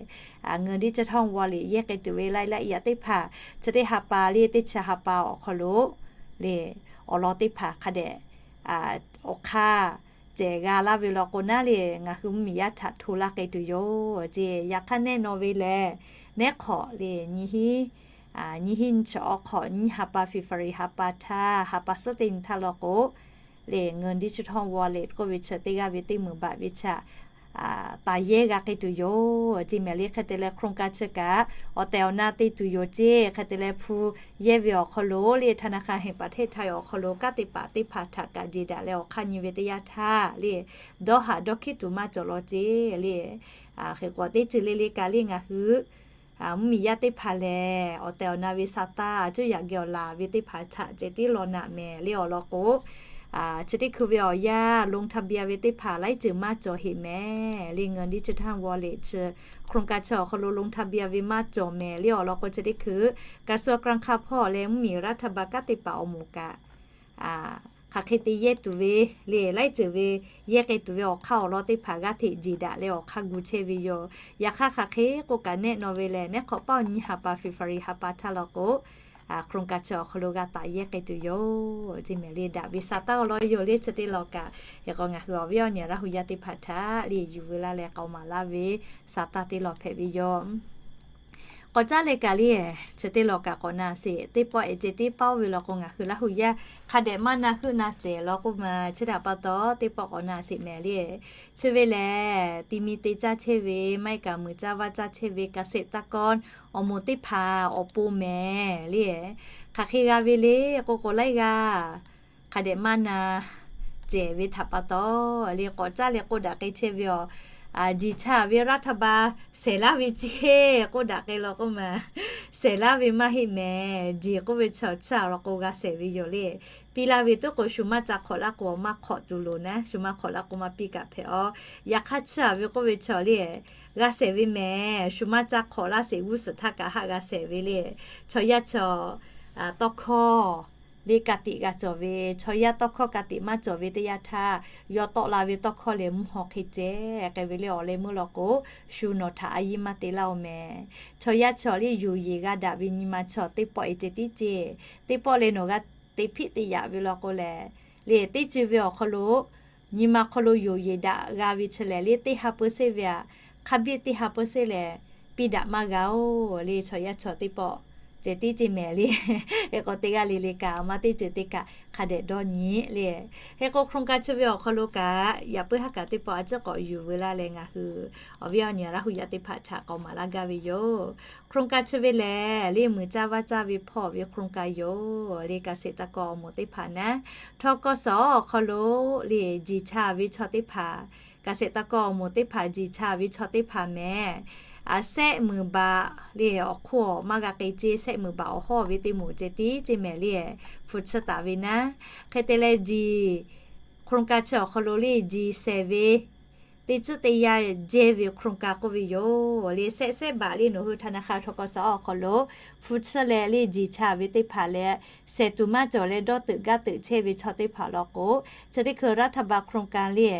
เงินดิจิทัลวอลเล็ต yehˇ k'ai tuˬ ve รายละเอียด teˇ hpaˍ chi teˇ ha pa le, teˇ chi ha pa awˬ hk'aw lo le, awˬ lawn teˇ hpaˍ hk'a dehꞈ awˬ hk'aˇ cehˬ g'a laˇ ve law k'o naˉ le, ngaˬ hui mvuhˇmiˬ yaˇ htaꞈ hto laˇ k'ai tuˬ yoˬ ceˇ. Yaꞈ hk'aˇ nehˆ naw ve lehˬ, nehˉ hk'awꞈ le, nyiˇ hinˉ, nyiˇ hinˉ nyi chi awˬ hk'awꞈ nyiˇ ha pa February ha pa htaˇ, ha pa suhˉ teˇ nyi htaˇ law k'o le, เงินดิจิทัลวอลเล็ต k'oˆ ve chi teˇ g'aˇ ve teˇ meunˍ baꞈ ve chaꞈ taˍ yehˇ g'a k'ai tuˬ yoˬ ceˇ meh le. Hk'e te leh โครงการ chi kaꞈ awˬ tehˬ awˬ na te tuˬ yoˬ ceˇ. Hk'e te leh hpu yehˇ ve awˬ hk'aw lo le, ธนาคารแห่งประเทศไทย awˬ hk'aw lo kanˉ te paˍ teˇ hpaˍ htaꞈ kaꞈ jeˬ daꞈ leh awˬ hk'aˇ nyi ve teˇ yanˇ htaˇ le, dawˇ haꞈ dawˇ hkiˉ tuˬ maˇ cawˬ law ceˇ le. Hk'e k'o teˇ ceuˬ le le kaꞈ le ngaˬ hui mvuhˇmiˬ yaˇ teˇ hpaˍ lehˬ, awˬ tehˬ awˬ na ve sa taˇ cuˇ yaꞈ geh awˬ laˬ ve teˇ hpaˍ htaꞈ ceh tiˉ law naꞈ mehˍ le awˬ lawn k'o, chi teˇ hkui ve awˬ yanˇ ลงทะเบียน ve teˇ hpaˍ laiˉ ceuˬ maˇ cawˬ heꞈ mehˍ le. เงินดิจิทัลวอลเล็ต chi โครงการ chi awˬ hk'aw lo ลงทะเบียน ve maˇ cawˬ mehˍ le awˬ lawn k'o, chi teˇ hkui กระทรวงการคลัง hpawˇ leh mvuhˇmiˬ รัฐบาล kanˉ te paˍ awˬ moˍ kaꞈ hk'aˬ hk'e te yehˇ tuˬ ve le, laiˉ ceuˬ ve yehˇ k'ai tuˬ ve awˬ hk'aˇ awˬ lawn teˇ hpaˍ g'aˇ hteꞈ jeˬ daꞈ leh awˬ hk'aˇ gu chehˇ ve yoˬ. Yaꞈ hk'aˇ hk'aˬ hk'e k'oˆ kaꞈ nehˆ naw ve lehˬ, nehˉ hk'awꞈ paˆ awˬ nyi ha pa February ha pa htaˇ law k'o, โครงการ chi awˬ hk'aw lo g'a taˍ yehˇ k'ai tuˬ yoˬ ceˇ meh le. Daꞈ ve sa taˇ awˬ lawn yoˬ le. Chi teˇ law kaꞈ hk'e k'o ngaˬ hui awˬ viˉ awˬ nyi Laˇ hu yaˇ teˇ hpaˍ htaꞈ le yuˬ veu laˇ leh k'aoˍ maˍ laˇ ve sa taˇ teˇ law hpehꞈ ve yoˬ. K'awꞈ caˉ leh kaꞈ le, chi teˇ law kaꞈ k'awꞈ na sheˍ. Teˇ pawˆ ehˉ ceh tiˉ paoˇ ve law k'o ngaˬ hui Laˇ hu yaˇ hk'a dehꞈ maˇ na heuˆ na cehˬ law k'oˆ ma, chi htaꞈ pa taw teˇ pawˆ k'awꞈ na sheˍ mehˍ le. Chi ve lehˬ, ti mi te caˇ chehˇ ve, maˇ heˆ kaꞈ muiˬ caˇ vaˇ caˇ chehˇ ve เกษตรกร awˬ moˍ teˇ hpaˍ awˬ pon mehˍ le. Hk'aˬ hk'e g'a ve le k'oˆ k'o laiˉ g'aˇ hk'a dehꞈ maˇ na cehˬ ve htaꞈ pa taw le, k'awꞈ caˉ leh k'oˆ daꞈ k'ai chehˇ ve awˬ, jiˬ cha ve รัฐบาล shehˍ laˇ ve ceˇ k'oˆ daꞈ k'ai law k'oˆ ma, shehˍ laˇ ve maˇ heˆ mehˍ. Jiˬ k'oˆ ve chaw chi awˬ lawn k'o g'a shehˍ ve yoˬ le. Piˇ laˇ ve tuˉ k'o shu maˇ ca hk'awꞈ laˇ k'o maˇ hk'awꞈ tuˬ loˍ naˉ, shu maˇ hk'awꞈ laˇ k'o maˇ piˇ kaꞈ hpehꞈ aw. Yaꞈ hk'aˇ chi a ve k'oˆ ve chaw le, g'a shehˍ ve mehˍ. Shu maˇ ca hk'awꞈ laˇ sheˍ g'uˇ suhˍ htaˇ kaꞈ haˆ g'a shehˍ ve le. Chaw yaˇ chaw tawˇ hkawˇ le ka tiꞈ g'a cawˬ ve, chaw yaˇ tawˇ hkawˇ ka tiꞈ maˇ cawˬ ve teˇ yanˇ htaˇ, yawˇ tawˆ la ve tawˇ hkawˇ lehˬ mvuhˇ haw hk'e ceh k'ai ve le. Awˬ leh meuˇ law k'o, shu nawˬ htaꞈ a yiˇ maˇ te laˇ oˬ mehˍ. Chaw yaˇ chaw le yoˬ yeˬ g'a daꞈ ve nyi ma chaw teˇ pawˆ ehˉ ceh tiˉ ceˇ. Teˇ pawˆ leh nawˬ g'a te hpiˆ te yaꞈ ve law k'o lehˬ, le teˇ ceuˬ ve awˬ hk'aw lo nyi ma hk'aw lo yoˬ yeˬ daꞈ g'a ve chi lehˬ le teˇ ha เปอร์เซ็นต์ ve aꞈ, hk'a biˇ teˇ ha เปอร์เซ็นต์ lehˬ piˇ daꞈ maˇ g'a oˬ le. Chaw yaˇ chaw teˇ pawˆ ceh tiˉ ceˇ mehˍ le. Hk'e k'o teˇ g'aˇ le le kaꞈ maˇ teˇ ceuˬ teˇ kaꞈ hk'a dehꞈ dawˇ nyi le. Hk'e k'o โครงการ chi ve awˬ hk'aw lo kaꞈ yaꞈ puiˉ haˉ kaꞈ teˇ pawˆ a ciˉ k'awꞈ yuˬ veu laˇ leh ngaˬ hui awˬ viˉ awˬ nyi Laˇ hu yaˇ teˇ hpaˍ htaꞈ k'aoˍ maˍ laˇ gaˇ ve yoˬ. โครงการ chi ve lehˬ le muiˬ caˇ vaˇ caˇ ve hpawˇ ve โครงการ yoˬ le. เกษตรกร awˬ moˍ teˇ hpaˍ naˉ ทกส awˬ hk'aw lo le jiˬ cha ve chaw teˇ hpaˍ, เกษตรกร awˬ moˍ teˇ hpaˍ jiˬ cha ve chaw teˇ hpaˍ mehˍ. Sehˆ meunˍ baꞈ le awˬ hk'oˆ maˇ g'a k'ai ceˇ, sehˆ meunˍ baꞈ awˬ hawˇ ve teˇ moˍ ceh tiˉ ceˇ mehˍ le. Hpu tsuhˇ taˍ ve naˉ, hk'e te leh jiˬ โครงการ chi awˬ hk'aw lo le jiˬ shehˍ ve teˇ tcuhˉ teˇ yanˇ jehˇ ve โครงการ k'oˆ ve yoˬ le. Sehˆ sehˆ baꞈ le nawˬ hui ธนาคาร ทกส awˬ hk'aw lo hpu tsuhˇ leh le jiˬ cha ve teˇ hpaˍ leh shehˍ tuˬ maˇ cawˬ leh dawˇ teuꞈ gaˇ teuꞈ chehˇ ve chaw teˇ hpaˍ law k'o, chi teˇ hkui รัฐบาล โครงการ le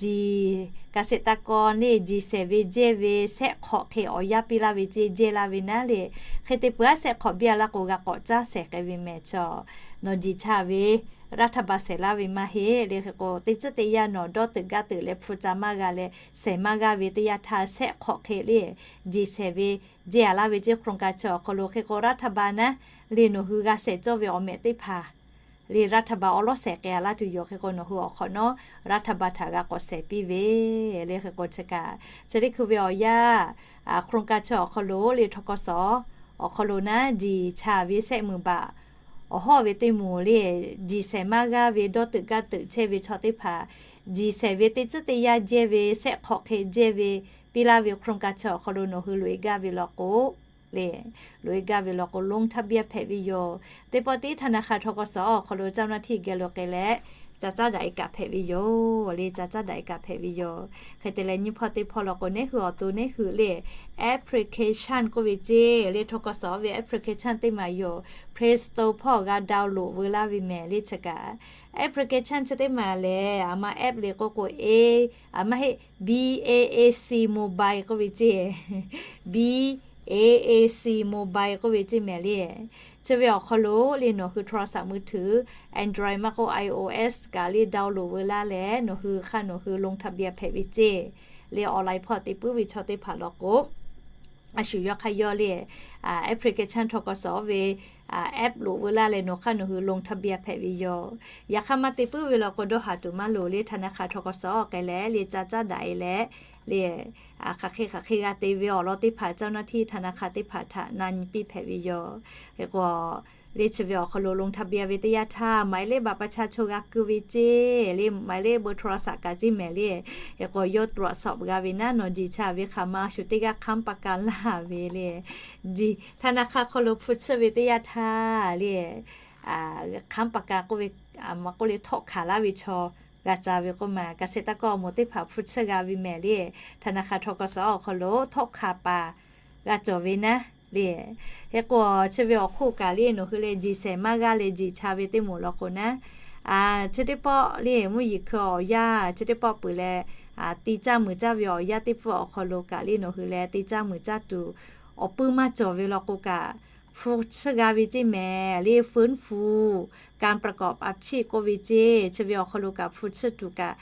jiˬ Kaꞈ sheˍ taˇ kawˇ le, jiˬ shehˍ ve jehˇ ve shehˆ hk'awꞈ hk'e awˬ yanˇ piˇ laˇ ve ceˇ, jehˇ laˇ ve naˉ le. Hk'e te peuˬ aˉ shehˆ hk'awꞈ biˇ a laˇ k'o, g'a k'awꞈ caˉ shehˍ k'ai ve mehˍ chaw. Nawˬ jiˬ cha ve รัฐบาล shehˍ laˇ ve maˇ heˆ le. Hk'e k'o, teˇ tcuhˉ teˇ yanˇ nawˬ dawˇ teuꞈ gaˇ teuꞈ leh hpu ca maˇ g'a leh, shehˍ maˇ g'a ve teˇ yanˇ htaˇ, shehˆ hk'awꞈ hk'e le, jiˬ shehˍ ve jehˇ a laˇ ve ceˇ, โครงการ chi awˬ hk'aw lo. Hk'e k'o, รัฐบาล naˉ le, nawˬ hui g'a shehˍ cawˇ ve awˬ mehꞈ teˇ hpaˍ le, รัฐบาล awˬ lawn shehˍ k'ai a laˇ tuˬ yoˬ. Hk'e k'o, nawˬ hui awˬ hk'awꞈ nawˉ รัฐบาล htaꞈ g'a k'awꞈ shehˍ piˇ ve le. Hk'e k'o, chi kaꞈ chi teˇ hkui ve awˬ yanˇ, โครงการ chi awˬ hk'aw lo le, ทกส awˬ hk'aw lo naˉ, jiˬ cha ve shehˆ meunˍ baꞈ awˬ hawˉ ve teˇ moˍ le, jiˬ shehˍ maˇ g'a ve dawˇ teuꞈ gaˇ teuꞈ chehˇ ve chaw teˇ hpaˍ, jiˬ shehˍ ve teˇ tcuhˉ teˇ yanˇ jehˇ ve shehˆ hk'awꞈ hk'e jehˇ ve piˇ laˇ ve โครงการ chi awˬ hk'aw lo nawˬ hui loꞈ e gaˇ ve law k'o le, loꞈ e gaˇ ve law k'o, ลงทะเบียน hpehꞈ ve yoˬ. Teˇ pawˆ tiˉ ธนาคาร ทกส awˬ hk'aw lo เจ้าหน้าที่ geh lo k'ai leh, ca caˉ daꞈ e kaꞈ hpehꞈ ve yoˬ le, ca caˉ daꞈ e kaꞈ hpehꞈ ve yoˬ. Hk'e te leh, nyiˇ hpawˇ teˇ hpawˇ law k'o, neˉ hui awˬ to neˉ hui le, application k'oˆ ve ceˇ le, ทกส ve application teˇ maˬ yoˬ. Play Store hpawˇ g'a download veu laˇ ve mehˍ le. Chi kaꞈ application chi teˇ maˬ lehˬ, a ma app le k'oˆ k'o, e, a maˇ heˆ, B A A C Mobile k'oˆ ve ceˇ, B A A C Mobile k'oˆ ve ceˇ mehˍ le. Chi ve awˬ hk'aw lo le, nawˬ hui โทรศัพท์มือถือ Android maˇ k'oˆ, iOS kaꞈ le download veu laˇ leh, nawˬ hui hk'aˇ nawˬ hui ลงทะเบียน hpehꞈ ve ceˇ le. Online hpawˇ te puiˉ ve chaw teˇ hpaˍ law k'o, a shu yawˇ hk'aˇ yawˇ le, application ทกส ve app loꞈ veu laˇ leh, nawˬ hk'aˇ nawˬ hui ลงทะเบียน hpehꞈ ve yoˬ. Yaꞈ hk'aˇ maˇ te puiˉ ve law k'o, dawˇ haˍ tuˬ maˇ loˍ le, ธนาคาร ทกส k'ai leh le, ca caˉ daꞈ e leh le, hk'aˬ hk'e hk'aˬ hk'e g'a te ve awˬ lawn teˇ hpaˍ เจ้าหน้าที่ ธนาคาร teˇ hpaˍ htaꞈ na nyi piˇ hpehꞈ ve yoˬ. Hk'e k'o, le chi ve awˬ hk'aw lo ลงทะเบียน ve teˇ yanˇ htaˇ, หมายเลขบัตรประชาชน g'a keu ve ceˇ le, หมายเลขเบอร์โทรศัพท์ kaꞈ ceˇ mehˍ le. Hk'e k'o, yawˇ ตรวจสอบ g'a ve naˉ, nawˬ jiˬ cha ve hk'aˬ ma shu teˇ g'aˇ ค้ำประกัน laˇ ve le. Jiˬ ธนาคาร hk'aw lo hpu tsuhˇ ve teˇ yanˇ htaˇ le, ค้ำประกัน k'oˆ ve, a ma k'oˆ le, htawˆ hkanˍ laˇ ve chaw g'a ca ve k'oˆ ma. Kaꞈ sheˍ taˇ kawˇ awˬ moˍ teˇ hpaˍ hpu tsuhˇ g'a ve mehˍ le, ธนาคาร ทกส awˬ hk'aw lo htawˆ hkanˍ paˍ g'a cawˬ ve naˉ le. Hk'e k'o, chi ve awˬ hk'oˆ kaꞈ le, nawˬ hui leh jiˬ shehˍ maˇ g'aˇ leh jiˬ cha ve teˇ moˍ law k'o naˉ, chi teˇ pawˆ le, mvuhˇ yeˬ hkui awˬ yanˇ chi teˇ pawˆ peuˬ leh, te caˇ muiˬ caˇ ve awˬ yanˇ teˇ pfuhˇ awˬ hk'aw lo kaꞈ le, nawˬ hui leh te caˇ muiˬ caˇ tuˬ awˬ puiˇ maˇ cawˬ ve law k'o kaꞈ, hpu tsuhˇ g'a ve ceˇ mehˍ le. ฟื้นฟู การประกอบอาชีพ k'oˆ ve ceˇ, chi ve awˬ hk'aw lo kaꞈ hpu tsuhˇ tuˬ kaꞈ,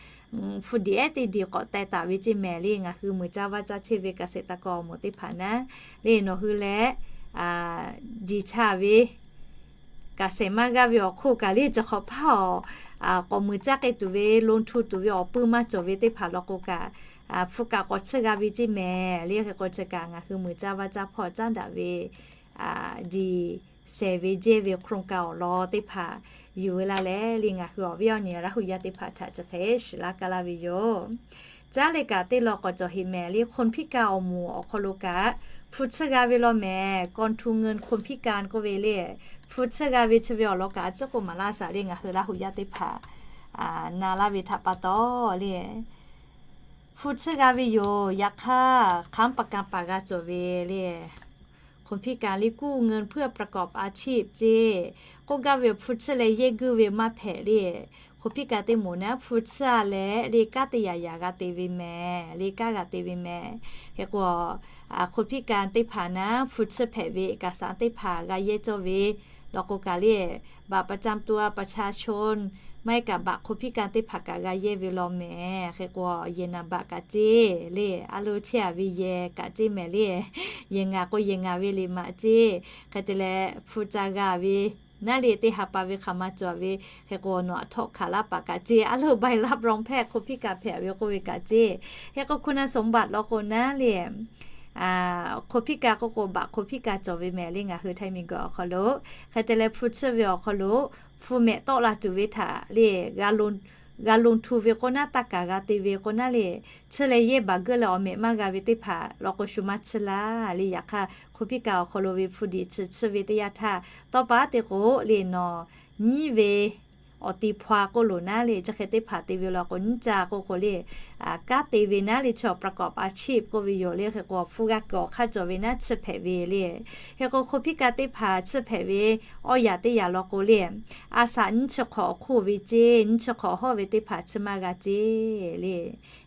hpu diꞈ ehˉ teˇ diˬ k'awꞈ teh taˍ ve ceˇ mehˍ le. Ngaˬ hui muiˬ caˇ vaˇ caˇ chehˇ ve kaꞈ sheˍ taˇ kawˇ awˬ moˍ teˇ hpaˍ naˉ le, nawˬ hui leh jiˬ cha ve kaꞈ shehˍ maˇ g'aˇ ve awˬ hk'oˆ kaꞈ le, chi hk'awꞈ hpaˇ awˬ k'awꞈ muiˬ caˇ k'ai tuˬ ve, ลงทุน tuˬ ve awˬ puiˇ maˇ cawˬ ve teˇ hpaˍ law k'o kaꞈ, hpu kaꞈ k'awꞈ tsuhˇ g'a ve ceˇ mehˍ le. Hk'e k'o, chi kaꞈ ngaˬ hui muiˬ caˇ vaˇ caˇ hpawˇ caˉ daꞈ ve, jiˬ shehˍ ve jehˇ ve โครงการ awˬ lawn teˇ hpaˍ yuˬ ve laˇ leh le, ngaˬ hui awˬ viˉ awˬ nyi Laˇ hu yaˇ teˇ hpaˍ htaꞈ chi hk'e shiˍ laˇ kaˇ laˇ ve yoˬ. Caˉ leh kaꞈ teˇ law k'awꞈ cawˬ heꞈ mehˍ le, คนพิการ awˬ moˍ awˬ hk'aw lo kaꞈ hpu tsuhˇ g'a ve law mehˍ, กองทุนเงินคนพิการ k'oˆ ve le, hpu tsuhˇ g'a ve chi ve awˬ lawn kaꞈ a ciˉ k'oˆ maˍ laˇ shaˍ le, ngaˬ hui Laˇ hu yaˇ teˇ hpaˍ na laˇ ve htaꞈ pa taw le, hpu tsuhˇ g'a ve yoˬ. Yaꞈ hk'aˇ ค้ำประกัน paˍ g'a cawˬ ve le, คนพิการ le กู้เงินเพื่อประกอบอาชีพ ceˇ k'oˆ gaˇ ve, hpu tsuhˇ leh yehˇ guiˇ ve maˇ hpehꞈ le. คนพิการ teˇ moˍ naˉ hpu tsuhˇ a leh le, kanˉ teˇ yaꞈ yaꞈ g'a te ve mehˍ le, kanˉ g'a te ve mehˍ. Hk'e k'o, คนพิการ teˇ hpaˍ naˉ hpu tsuhˇ hpehꞈ ve เอกสาร teˇ hpaˍ g'a yehˇ cawˇ ve law k'o kaꞈ le, บัตรประจำตัวประชาชน maˇ heˆ kaꞈ บัตรคนพิการ teˇ hpaˍ kaꞈ g'a yehˇ ve law mehˍ. Hk'e k'o, yehˬ naˍ baꞈ kaꞈ ceˇ le, a lo chehˇ a ve yehˬ kaꞈ ceˇ mehˍ le, yehˬ ngaˬ k'o yehˬ ngaˬ ve liꞈ maꞈ ceˇ. Hk'e te leh hpu ca g'a ve naˉ le, teˇ ha pa ve hk'aˬ ma cawˬ ve, hk'e k'o nawˬ a htawˆ hkanˍ laˇ paˍ kaꞈ ceˇ, a lo ใบรับรองแพทย์ คนพิการ hpehꞈ ve k'oˆ ve kaꞈ ceˇ. Hk'e k'o คุณสมบัติ law k'o naˉ le, คนพิการ k'oˆ k'o บัตรคนพิการ cawˬ ve mehˍ le, ngaˬ hui Htaiˇ miˬguiˬ awˬ hk'aw lo. Hk'e te leh hpu tsuhˇ ve awˬ hk'aw lo hpu mehˍ tawˆ la tuˬ ve htaꞈ le, g'a ลงทุน ve k'o naˉ, taˇ kaˍ g'a te ve k'o naˉ le, tsuhˇ leh yehˇ baˬ geuˆ leh awˬ mehˍ maˇ g'a ve teˇ hpaˍ law k'o shu maˇ tsuhˇ laˇ le. Yaꞈ hk'aˇ คนพิการ awˬ hk'aw lo ve hpu diꞈ chi tsuhˇ ve teˇ yanˇ htaˇ, tawˇ pa teˇ k'o le, nawˬ nyiˇ ve awˬ ti hpaw k'oˆ loˬ naˉ le, chi hk'e teˇ hpaˍ te ve law k'o, nyiˇ ca k'oˆ k'o le, kanˉ te ve naˉ le, chi awˬ ประกอบอาชีพ k'oˆ ve yoˬ le. Hk'e k'o, hpu g'a kuiˬ awˬ hk'aˇ cawˬ ve naˉ chi hpehꞈ ve le. Hk'e k'o, hk'o hpiˇ ka teˇ hpaˍ chi hpehꞈ ve awˇ yaꞈ teˇ yaꞈ law k'o le, a shaꞈ nyiˇ chi hk'awꞈ awˬ hk'oˆ ve ceˇ, nyiˇ chi hk'awꞈ hawˇ ve teˇ hpaˍ chi maˇ g'a ceˇ le.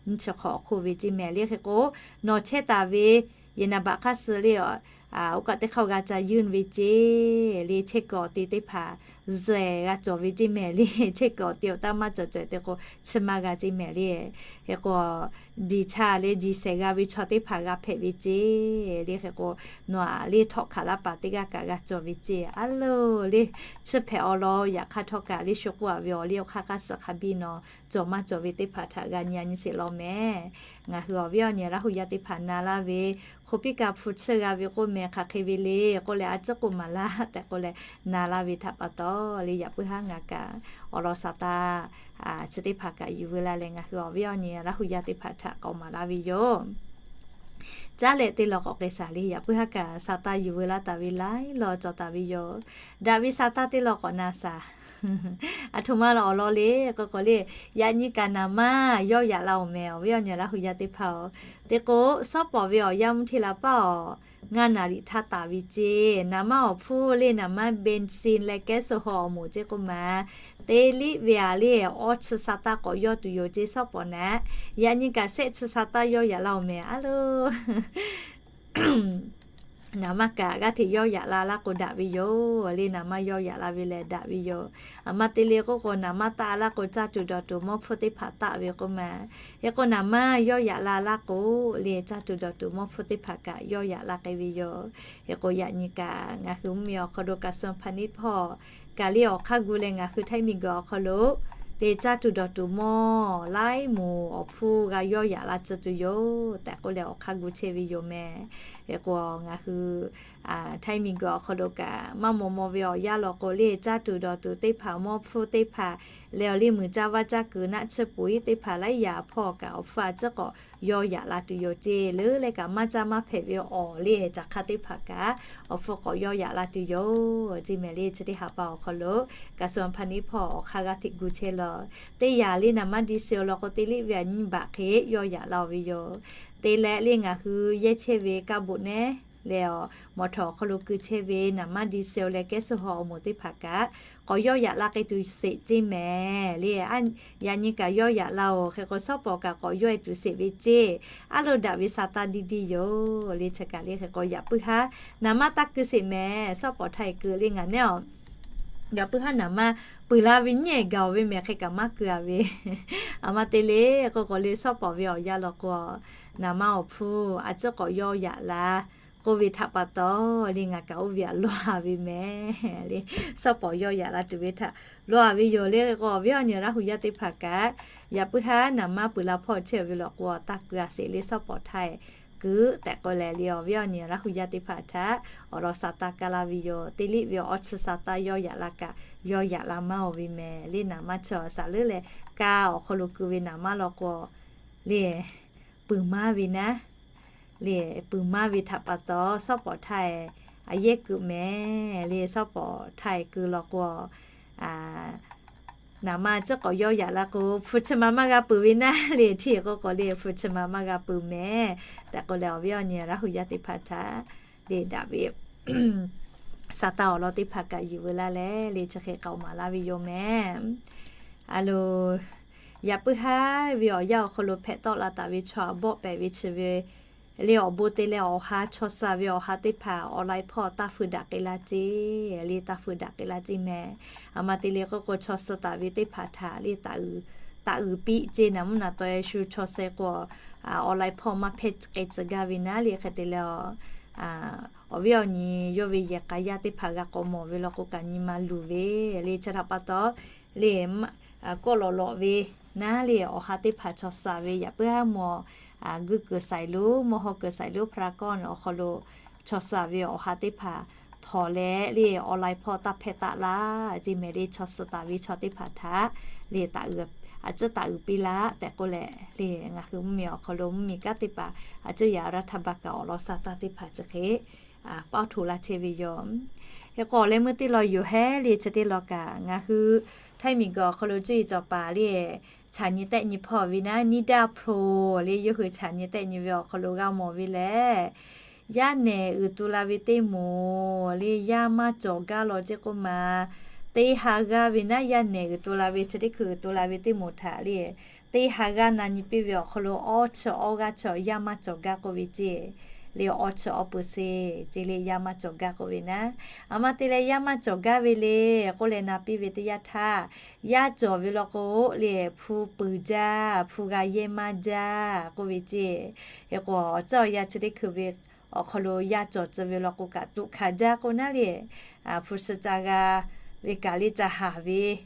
Nyiˇ chi hk'awꞈ awˬ hk'oˆ ve ceˇ mehˍ le. Hk'e k'o, nawˬ chehˇ taˍ ve ธนบัตร hk'aˇ suh le, oˇ kaꞈ teˇ hk'aˇ g'a ca ยื่น ve ceˇ le. Chehˇ kuiˬ awˬ ti teˇ hpaˍ zehˬ g'a cawˬ ve ceˇ mehˍ le. Chehˇ kuiˬ awˬ ti awˬ taˇ maˇ cawˬ cawˬ te k'o, chi maˇ g'a ceˇ mehˍ le. Hk'e k'o, ดิฉัน le ดิฉัน g'a ve chaw teˇ hpaˍ g'a hpehꞈ ve ceˇ le. Hk'e k'o, nawˬ aꞈ le htawꞈ hkanˍ laˇ paˍ teˇ g'aˇ kaꞈ g'a cawˬ ve ceˇ. A loˬ le, chi hpehꞈ awˬ lawn yaꞈ hk'aˇ htawˇ kaꞈ le shu k'oˆ a ve awˬ liˇ awˬ hk'aˇ hk'aˇ suh hk'a biˇ nawˬ cawˬ maˇ cawˬ ve teˇ hpaˍ htaꞈ g'a nyi a nyi sheˍ law mehˍ. Ngaˬ hui awˬ viˉ awˬ nyi Laˇ hu yaˇ teˇ hpaˍ na laˇ ve, hk'o piˇ ka hpu chiˇ g'a ve k'oˆ mehˍ, hk'aˬ hk'e ve le k'oˆ leh a ciˉ k'oˆ maˍ laˇ tehꞈ k'oˆ leh na laˇ ve htaꞈ pa taw le, yaꞈ puiˉ haˉ ngaˬ kaꞈ awˬ lawn sa taˇ chi teˇ hpaˍ kaꞈ yuˬ veu laˇ leh, ngaˬ hui awˬ viˉ awˬ nyi Laˇ hu yaˇ teˇ hpaˍ htaꞈ k'awꞈ maˍ laˇ ve yoˬ. Caˉ leh teˇ law k'awꞈ k'ai shaˍ le, yaꞈ puiˉ haˉ kaꞈ sa taˇ yuˬ veu laˇ taˍ ve laiˉ law cawˬ taˍ ve yoˬ. Daꞈ ve sa taˇ teˇ law k'awꞈ na shaˍ. Aˬ htoꞈ ma la awˬ lawn le k'o k'o le, yaꞈ nyi kaꞈ naˍ manˇ yawˇ yaꞈ la oˬ mehˍ, awˬ viˉ awˬ nyi Laˇ hu yaˇ teˇ hpaˍ-oˬ. Te k'o, shawˉ pawˍ ve awˬ yanˇ mvuhˇ hteˇ la paˇ awˬ ngaˇ naˍ riˍ htaˇ taˍ ve ceˇ. Naˍ manˇ awˬ hpfuhˇ le, naˍ manˇ เบนซิน leh แก๊สโซฮอล์ awˬ moˍ ceˇ k'oˆ ma, teˇ liˆ ve aˬ le, awˇ chi sa taˇ k'awꞈ yawˇ tuˬ yoˬ ceˇ shawˉ pawˍ naˍ. Yaꞈ nyi kaꞈ shehˆ chi sa taˇ yawˇ yaꞈ la oˬ mehˍ a loˬ. Naˍ manˇ kaꞈ g'aˇ hteꞈ yawˇ yaꞈ la laˇ k'o daꞈ ve yoˬ le. Naˍ manˇ yawˇ yaꞈ la ve lehˬ daꞈ ve yoˬ. Aˬ ma te le k'oˆ k'o, naˍ manˇ taˆ laˇ k'o caˇ tuˬ dawˬ tuˬ mawˇ hpfuhˇ teˇ hpaˍ taˆ ve k'oˆ ma. Hk'e k'o, naˍ manˇ yawˇ yaꞈ la laˇ k'o le, caˇ tuˬ dawˬ tuˬ mawˇ hpfuhˇ teˇ hpaˍ kaꞈ yawˇ yaꞈ la k'ai ve yoˬ. Hk'e k'o, yaꞈ nyi kaꞈ ngaˬ hui mvuhˇ miˬ awˬ hk'aw lo กระทรวงพาณิชย์ hpawˇ kaꞈ le awˬ hk'aˇ gu leh ngaˬ hui htaiˇ miˬ guiˬ awˬ hk'aw lo le caˇ tuˬ dawˬ tuˬ mawˇ laiˉ moˍ awˬ hpfuhˇ g'a yawˇ yaꞈ la tcuh tuˬ yoˬ tehꞈ k'oˆ leh awˬ hk'aˇ gu chehˇ ve yoˬ mehˍ. Hk'e k'o, ngaˬ hui htaiˇ miˬ guiˬ awˬ hk'aw lo kaꞈ maˇ maw maw ve awˬ yanˇ law k'o le, caˇ tuˬ dawˬ tuˬ teˇ hpaˍ, mawˇ hpfuhˇ teˇ hpaˍ leh awˬ liˇ muiˬ caˇ vaˇ caˇ kuiˬ naˆ tsuhˇ puiˉ teˇ hpaˍ laiˉ yaꞈ hpawˇ kaꞈ awˬ hpfuhˇ a ciˉ k'awꞈ yawˇ yaꞈ la tuˬ yoˬ ceˇ. Leuˉ leh kaꞈ maˇ caˇ maˇ hpehꞈ ve awˬ le caˬ hk'aˇ teˇ hpaˍ kaꞈ awˬ hpfuhˇ k'awꞈ yawˇ yaꞈ la tuˬ yoˬ ceˇ mehˍ le. Chi teˇ ha pa awˬ hk'aw lo กระทรวงพาณิชย์ hpawˇ awˬ hk'aˇ g'aˇ hteꞈ gu chehˇ law. Teˇ yanˇ le naˍ manˇ ดีเซล law k'o teˇ liˆ ve aˬ nyiˇ baꞈ hk'e yawˇ yaꞈ la ve yoˬ. Te leh le ngaˬ hui yehˇ chehˇ ve kaˇ boꞈ nehˉ leh awˬ mawˬ htawnˍ awˬ hk'aw lo keu chehˇ ve naˍ manˇ ดีเซล leh แก๊สโซฮอล์ awˬ moˍ teˇ hpaˍ kaꞈ k'awꞈ yawˇ yaꞈ la k'ai tuˬ sheˍ ceˇ mehˍ le. Yaꞈ nyi kaꞈ yawˇ yaꞈ la oˬ. Hk'e k'o, shawˉ pawˍ kaꞈ k'awꞈ yawˇ e tuˬ sheˍ ve ceˇ. A loˬ, daꞈ ve sa taˇ diˇ diˇ yoˬ le. Chi kaꞈ le hk'e k'o, yaꞈ puiˉ haˉ naˍ manˇ taˇ keu sheˍ mehˍ. Shawˉ pawˍ htaˇ e keu le ngaˬ nehˉ awˬ yaꞈ puiˉ haˉ naˍ manˇ peuˬ la ve nyiˇ ehˍ gaˬ oˬ ve mehˍ, hk'e kaꞈ maˇ keu a ve. Aˬ ma te le k'o k'o le, shawˉ pawˍ ve awˬ yanˇ law k'o, naˍ manˇ awˬ hpfuhˇ a ciˉ k'awꞈ yawˇ yaꞈ la k'oˆ ve htaꞈ pa taw le, ngaˬ kaꞈ oˇ ve aꞈ lawˬ a ve mehˍ le. Shawˉ pawˍ yawˇ yaꞈ la tuˬ ve htaꞈ lawˬ a ve yoˬ le. K'o, awˬ viˉ awˬ nyi Laˇ hu yaˇ teˇ hpaˍ kaꞈ, yaꞈ puiˉ haˉ naˍ manˇ peuˬ la hpawˇ chehˇ ve law k'o, taˇ keu a sheˍ le. Shawˉ pawˍ htaˇ e keu tehꞈ k'oˆ leh le, awˬ viˉ awˬ nyi Laˇ hu yaˇ teˇ hpaˍ htaꞈ awˬ lawn sa taˇ kaˇ laˇ ve yoˬ. Teˇ liˆ ve awˬ chi sa taˇ yawˇ yaꞈ la kaꞈ, yawˇ yaꞈ la maˇ oˬ ve mehˍ le. Naˍ manˇ chi awˬ shaˍ leuˉ leh kaˇ awˬ hk'aw lo keu ve naˍ manˇ law k'o le, peuˬ maˇ ve naˉ le, peuˬ maˇ ve htaꞈ pa taw shawˉ pawˍ htaˇ e a yehˇ keu mehˍ le. Shawˉ pawˍ htaˇ e keu law k'o, naˍ manˇ ciˉ k'awꞈ yawˇ yaꞈ la k'o, hpu chi ma maˇ g'a peuˬ ve naˉ le. Hteˇ k'o k'o le, hpu chi ma maˇ g'a peuˬ mehˍ tehꞈ k'oˆ leh, awˬ viˉ awˬ nyi Laˇ hu yaˇ teˇ hpaˍ htaꞈ le daꞈ ve sa taˇ awˬ lawn teˇ hpaˍ kaꞈ yuˬ veu laˇ leh le, chi hk'e k'awꞈ maˍ laˇ ve yoˬ mehˍ. A loˬ, yaꞈ puiˉ haˉ ve awˬ yanˇ awˬ hk'aw lo hpehꞈ tawˆ la taˍ ve chaw aꞈ bawˆ pehˍ ve chi ve le, awˬ bon te leh awˬ ha chaw suh ve awˬ ha teˇ hpaˍ awˬ lai hpawˇ taˇ feu daꞈ k'ai la ceˇ le, taˇ feu daꞈ k'ai la ceˇ mehˍ. Aˬ ma te le k'o k'o, chaw suh taˍ ve teˇ hpaˍ htaꞈ le taꞈ uiˍ piˇ ceˇ. Naˍ mvuhˇ naˍ taw e shu chaw suh k'o, awˬ lai hpawˇ maˇ hpehˇ k'ai tcuh gaˇ ve naˉ le. Hk'e te leh, awˬ viˉ awˬ nyi yawˇ ve yehˬ k'a yaˇ teˇ hpaˍ g'a k'awꞈ mawˬ ve law k'o kaꞈ nyi ma luˬ ve le. Chi htaꞈ pa taw le, kawˆ lawꞈ lawꞈ ve naˉ le, awˬ ha teˇ hpaˍ chaw suh ve yaꞈ puiˉ haˉ mawˬ guˇ kuiˬ saiˍ lonˉ, mawˇ haw kuiˬ saiˍ lonˉ พารากอน awˬ hk'aw lo chaw suh ve awˬ ha teˇ hpaˍ htawnˍ leh le, awˬ lai hpawˇ taˇ hpehˇ taˆ laˇ ceˇ mehˍ le. Chaw suh taˍ ve chaw teˇ hpaˍ htaꞈ le, a ciˉ taꞈ uiˍ piˇ laˇ tehꞈ k'oˆ leh le, ngaˬ hui mvuhˇ miˬ awˬ hk'aw lo mvuhˇ miˬ kanˉ teˇ hpaˍ a ciˉ yaꞈ รัฐบาล kaꞈ awˬ lawn sa taˇ teˇ hpaˍ chi hk'e pawˇ hto laˇ chehˇ ve yoˬ. Hk'e k'o leh meuˇ teˇ law yoˬ hehˉ le, chi teˇ law kaꞈ ngaˬ hui Htaiˇ miˬguiˬ awˬ hk'aw lo cuˇ yiˍ cawˬ paˍ le, chaꞈ nyi tehˆ nyi hpawˇ ve naˉ, NEEDA Pro le, yawˇ hui chaꞈ nyi tehˆ nyi ve awˬ hk'aw lo g'a mawˬ ve lehˬ, yaˇ nehˬ uiˍ tu la ve teˇ moˍ le, yaˇ maˇ cawˬ gaˇ law ceˇ k'oˆ ma, teˇ ha g'aˇ ve naˉ, yaˇ nehˬ uiˍ tu la ve, chi teˇ hkui uiˍ tu la ve teˇ moˍ htaꞈ le, teˇ ha g'aˇ na nyi piˇ ve awˬ hk'aw lo awˇ chi awˇ g'aˇ chi yaˇ maˇ cawˬ gaˇ k'oˆ ve ceˇ le, awˇ chi awˇ peuˬ seˍ ceˇ le, yaˇ maˇ cawˬ gaˇ k'oˆ ve naˉ. A ma te leh yaˇ maˇ cawˬ gaˇ ve le k'oˆ leh na piˇ ve teˇ yanˇ htaˇ, yaˇ cawˬ ve law k'o le, hpu puiˍ jaˇ, hpu g'a yehˇ maˇ jaˇ k'oˆ ve ceˇ. Hk'e k'o awˬ ceuˬ awˬ yanˇ chi teˇ hkui ve awˬ hk'aw lo yaˇ cawˬ tcuh ve law k'o kaꞈ tuꞈ hkanˍ jaˇ k'oˆ naˉ le, hpu shi ca g'a ve kaꞈ le ca haˍ ve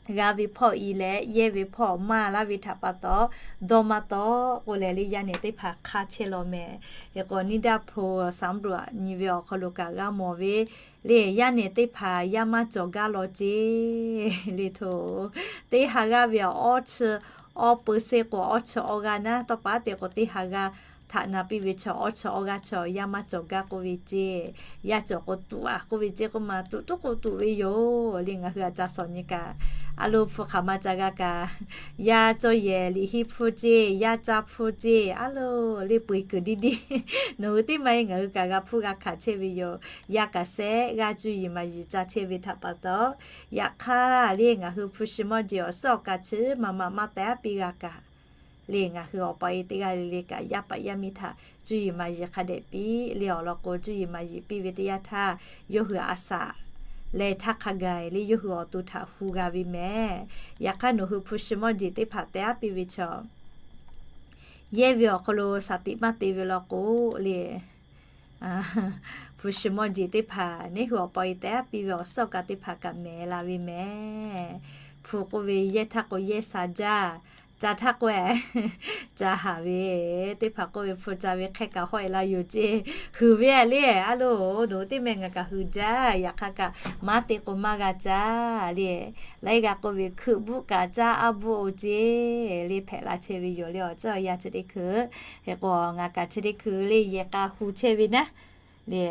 g'a ve hpawˇ i leh yehˇ ve hpawˇ maˇ laˇ ve htaꞈ pa taw, dawˇ maˇ tawˆ k'oˆ leh le yaˇ nehˬ teˇ hpaˍ hk'aˇ chehˇ law mehˍ. Hk'e k'o NEEDA Pro สำรวจ nyi ve awˬ hk'aw lo kaꞈ g'a mawˬ ve le, yaˇ nehˬ teˇ hpaˍ yaˇ maˇ cawˬ gaˇ law ceˇ le hto. Teˇ ha g'aˇ ve awˇ chi awˇ peuˬ seˍ k'o, awˇ chi awˇ g'aˇ naˉ, tawˇ pa te k'o teˇ ha g'aˇ htaꞈ na piˇ ve chi awˇ chi awˇ g'aˇ chi yaˇ maˇ cawˬ gaˇ k'oˆ ve ceˇ. Yaˇ cawˬ k'o tuꞈ a k'oˆ ve ceˇ k'oˆ ma, tuꞈ tuˉ k'o tuꞈ ve yoˬ le. Ngaˬ hui a ca shawˍ nyi kaꞈ, a lo hpu hk'aˬ ma ca g'a kaꞈ, yaˇ cawˇ yehˬ liꞈ hiˆ hpfuhˇ ceˇ, yaˇ caˇ hpfuhˇ ceˇ, a lo le peu eˬ kuiˬ diˇ diˇ nawˬ hui teˇ ma e ngaˬ hui kaꞈ g'a hpfuhˇ g'a hkanˍ chehˇ ve yoˬ. Yaˇ kaꞈ sehˆ g'aˇ cuˇ yiˍ maˍ yiˍ ca chehˇ ve htaꞈ pa taw, yaꞈ hk'aˇ le ngaˬ hui hpu shi mawˇ jeˬ awˬ suhˉ awˬ kaꞈ chi maˍ maꞈ maˇ tehꞈ aˉ piˇ g'a kaꞈ le, ngaˬ hui awˬ pa e teˇ g'aˇ le le kaꞈ yaˇ paˍ yaˇ miˇ htaꞈ cuˇ yiˍ maˍ yiˍ hk'a dehꞈ piˇ le awˬ lawn k'o, cuˇ yiˍ maˍ yiˍ piˇ ve teˇ yanˇ htaˇ, yawˇ hui a shaꞈ leh htaˇ hk'a gaˬ le yawˇ hui awˬ to htaꞈ hu g'a ve mehˍ. Yaꞈ hk'aˇ nawˬ hui hpu shi mawˇ jeˬ teˇ hpaˍ tehꞈ aˉ piˇ ve chaw, yehˇ ve awˬ hk'aw lo shaˍ tiꞈ maˇ te ve law k'o le, hpu shi mawˇ jeˬ teˇ hpaˍ neˉ hui awˬ pa e tehꞈ aˉ piˇ ve awˬ suhˉ awˬ kaꞈ teˇ hpaˍ kaꞈ mehˍ la ve mehˍ. Hpu k'oˆ ve yehˇ htaˇ k'o yehˇ sha jaˇ, ca htaˇ k'o ca haˍ ve teˇ hpaˍ k'oˆ ve hpu ca ve hk'e kaꞈ hawˆ e la yoˬ ceˇ. Hui ve le, a lo, nawˬ hui teˇ meh ngaˬ kaꞈ hui jaˇ. Yaꞈ hk'aˇ kaꞈ maˇ te k'o maˇ g'a caˇ le. Laiˉ g'aˇ k'oˆ ve hkuiꞈ bvuhˆ kaꞈ caˇ aˉ bvuhˆ oˬ ceˇ le hpehꞈ la chehˇ ve yoˬ le awˬ ceuˬ awˬ yanˇ chi teˇ hkui. Hk'e k'o ngaˬ kaꞈ chi teˇ hkui le yehˬ k'a hu chehˇ ve naˉ le,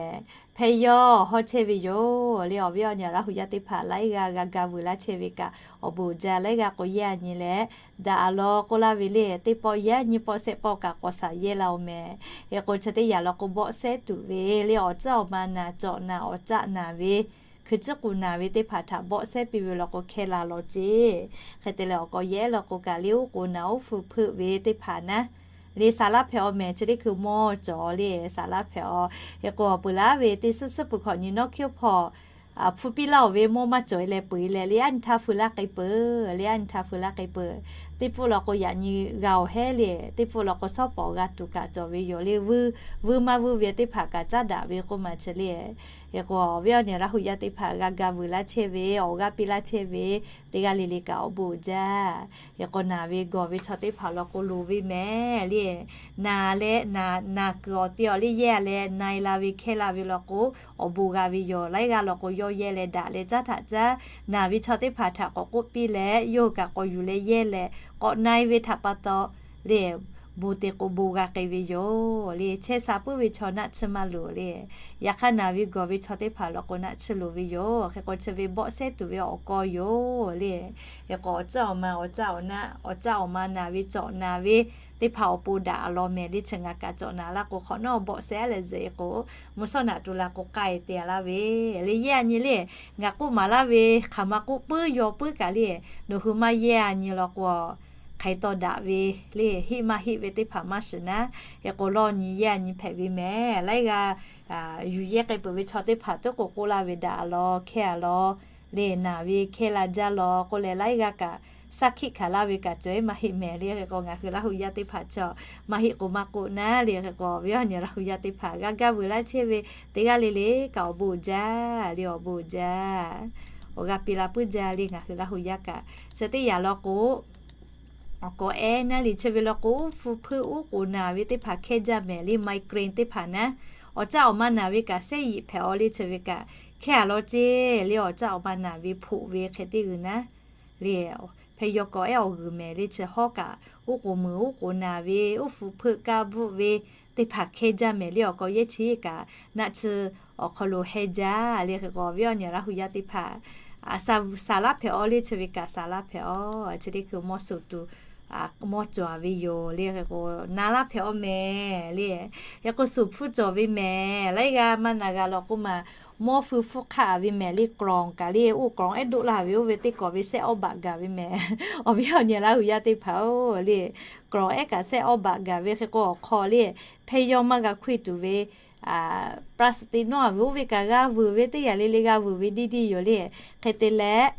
hpehˇ yawˇ hawˉ chehˇ ve yoˬ le. Awˬ viˉ awˬ nyi Laˇ hu yaˇ teˇ hpaˍ laiˉ g'aˇ g'a ga vuiˬ laˇ chehˇ ve kaꞈ awˬ bon uiˍ jaˇ. Laiˉ g'aˇ k'o yehˇ a nyi leh daꞈ a law k'oˆ laˇ ve le, teˇ pawˆ yehˇ nyiˇ pawˆ shehˆ pawˆ kaꞈ k'awꞈ shaˍ yehˇ la oˬ mehˍ. Hk'e k'o chi teˇ yanˇ law k'o bawˆ sehˉ tuˬ ve le awˬ ceuˬ awˬ ma naˬ cawꞈ naˬ awˬ caˆ naˬ ve hkui ciˉ k'u naˬ ve teˇ hpaˍ htaꞈ bawˆ sehˉ piˇ ve law k'o hkehˇ la law ceˇ. Hk'e te leh awˬ k'aw yehˇ law k'o kaꞈ le oˉ k'oˍ naˬ oˉ hpu hpeuˆ ve teˇ hpaˍ naˉ le saˍ laˇ hpehꞈ aw mehˍ. Chi teˇ hkui mawˇ cawˬ le saˍ laˇ hpehꞈ aw. Hk'e k'o awˬ peuˬ laˉ ve teˇ suhˉ suhˉ peuˬ hk'awꞈ nyi nawˉ hkiˉ hpawˇ hpu piˇ laˇ oˬ ve mawˇ maˇ cawˬ e leh peuˬ e leh le a nyi htaˇ feu laˇ k'ai peuˬ le a nyi htaˇ feu laˇ k'ai peuˬ. Teˇ pfuhˆ law k'o yaꞈ nyi g'a awˬ hehˉ le, teˇ pfuhˆ law k'o shawˉ pawˍ g'a tuˬ kaꞈ cawˬ ve yoˬ le. Vuiˇ maˇ vuiˇ ve teˇ hpaˍ kaꞈ caˉ daꞈ ve k'oˆ ma chi le. Hk'e k'o awˬ viˉ awˬ nyi Laˇ hu yaˇ teˇ hpaˍ g'a ga vuiˬ laˇ chehˇ ve, awˬ g'aˇ piˇ laˇ chehˇ ve teˇ g'aˇ le le kaꞈ awˬ bon uiˍ jaˇ. Hk'e k'o naˬ ve gawˬ ve chaw teˇ hpaˍ law k'o loˍ ve mehˍ le. Naˬ leh naˬ kuiˬ awˬ te awˬ le yehˇ a leh na e la ve hkehˇ la ve law k'o awˬ bon g'a ve yoˬ. Laiˉ g'aˇ law k'o yawˇ yehˇ leh daꞈ leh caˉ htaꞈ caˉ, naˬ ve chaw teˇ hpaˍ htaꞈ k'awꞈ k'oˆ piˇ leh yawˇ hui kaꞈ k'awꞈ yuˬ leh yehˇ leh k'awꞈ na e ve htaꞈ pa taw le bon te k'o bon g'a k'ai ve yoˬ le. Chehˇ sha puiˉ ve chaw naˆ tsuhˇ maˇ loˍ le. Yaꞈ hk'aˇ naˬ ve gawˬ ve chaw teˇ hpaˍ law k'o naˆ tsuhˇ loˍ ve yoˬ. Hk'e k'o chi ve bawˆ sehˉ tuˬ ve awˬ kawˇ yoˬ le. Hk'e k'o awˬ ceuˬ awˬ ma awˬ caˆ awˬ na, awˬ caˆ awˬ ma naˬ ve cawꞈ naˬ ve teˇ hpaˍ awˬ pon daꞈ a law mehˍ le. Chi ngaˬ kaꞈ cawꞈ naˬ laˇ k'o hk'awꞈ nawˉ bawˆ sehˉ leh zuhꞈ e k'o mvuhˇ shawˉ naꞈ tu la k'o k'ai te a laˇ ve le. Yehˇ a nyi le, ngaˬ k'oˆ maˍ laˇ ve hk'aˬ ma k'oˆ puiˉ yaw puiˉ kaꞈ le, nawˬ hui maˇ yehˇ a nyi law k'o hk'aˬ hk'e taw daꞈ ve le, heˆ maˇ heˆ ve teˇ hpaˍ maˇ shiˍ naˉ. Hk'e k'o lawˇ nyi yehˇ a nyi hpehꞈ ve mehˍ. Laiˉ g'aˇ yuˬ yehˇ k'ai peuˬ ve chaw teˇ hpaˍ tuˉ k'o k'oˆ laˇ ve daꞈ a law hkehˇ a law le, naˬ ve hkehˇ la jaˇ law k'oˆ leh laiˉ g'aˇ kaꞈ shaˉ hkiˆ hkanˍ laˇ ve kaꞈ cawˬ e maˇ heˆ mehˍ le. Hk'e k'o ngaˬ hui Laˇ hu yaˇ teˇ hpaˍ chaw maˇ heˆ k'o maˇ k'oˆ naˉ le. Hk'e k'o awˬ viˉ awˬ nyi Laˇ hu yaˇ teˇ hpaˍ g'a gaˇ vuiˬ laˇ chehˇ ve teˇ g'aˇ le le kaꞈ awˬ bon uiˍ jaˇ le, awˬ bon uiˍ jaˇ. Awˬ g'aˇ piˇ la puiˉ jaˇ le ngaˬ hui Laˇ hu yaˇ kaꞈ. Chi teˇ yanˇ law k'o awˬ kawꞈ ehˉ naˉ le chi ve law k'o oˉ hpu hpeuˆ oˉ k'oˍ naˬ ve teˇ hpaˍ hkehˇ jaˇ mehˍ le, migraine teˇ hpaˍ naˉ. Awˬ caˆ awˬ ma naˬ ve kaꞈ sehˉ yiꞈ hpehꞈ aw le chi ve kaꞈ hkehˇ a law ceˇ le. Awˬ caˆ awˬ ma naˬ ve hpoꞈ ve hk'e teˇ g'uiˬ naˉ le, hpehˇ yaw kawꞈ ehˉ awˬ g'uiˬ mehˍ le. Chi hawˉ kaꞈ oˉ k'oˍ muiˬ oˉ k'oˍ naˬ ve, oˉ hpu hpeuˆ kaˇ bvuhˆ ve teˇ hpaˍ hkehˇ jaˇ mehˍ le awˬ k'aw yehˇ chi kaꞈ naˆ tsuhˇ awˬ hk'aw lo hehˇ jaˇ le. Hk'e k'o awˬ viˉ awˬ nyi Laˇ hu yaˇ teˇ hpaˍ, a, saˍ laꞈ hpehꞈ-aw le chi ve kaꞈ saˍ laꞈ hpehꞈ-aw. Chi teˇ hkui mawˇ suˍ tuˬ, a, mawˇ cawˬ ve yoˬ le. Hk'e k'o na laˇ hpehꞈ-aw mehˍ le. Hk'e k'o suˍ hpfuhˇ cawˬ ve mehˍ. Laiˉ g'aˇ maˇ na g'a law k'oˆ ma, mawˇ fui hpfuhˇ hk'aˆ ve mehˍ le. Krawˬ kaꞈ le oˇ krawˬ ehˉ doˆ laˇ ve oˇ ve teˇ k'awꞈ ve sehˆ awˇ baꞈ gaˬ ve mehˍ. Awˬ viˉ awˬ nyi Laˇ hu yaˇ teˇ hpaˍ-oˬ le, krawˬ ehˉ kaꞈ sehˆ awˇ baꞈ gaˬ ve. Hk'e k'o awˬ hk'aw le hpehˇ yawˇ maˇ g'a hkuiˇ tuˬ ve, plastic nawˇ-a ve oˇ ve kaꞈ g'a vuiˬ ve teˇ yanˇ le le g'a vuiˬ ve diˇ diˇ yoˬ le. Hk'e te leh,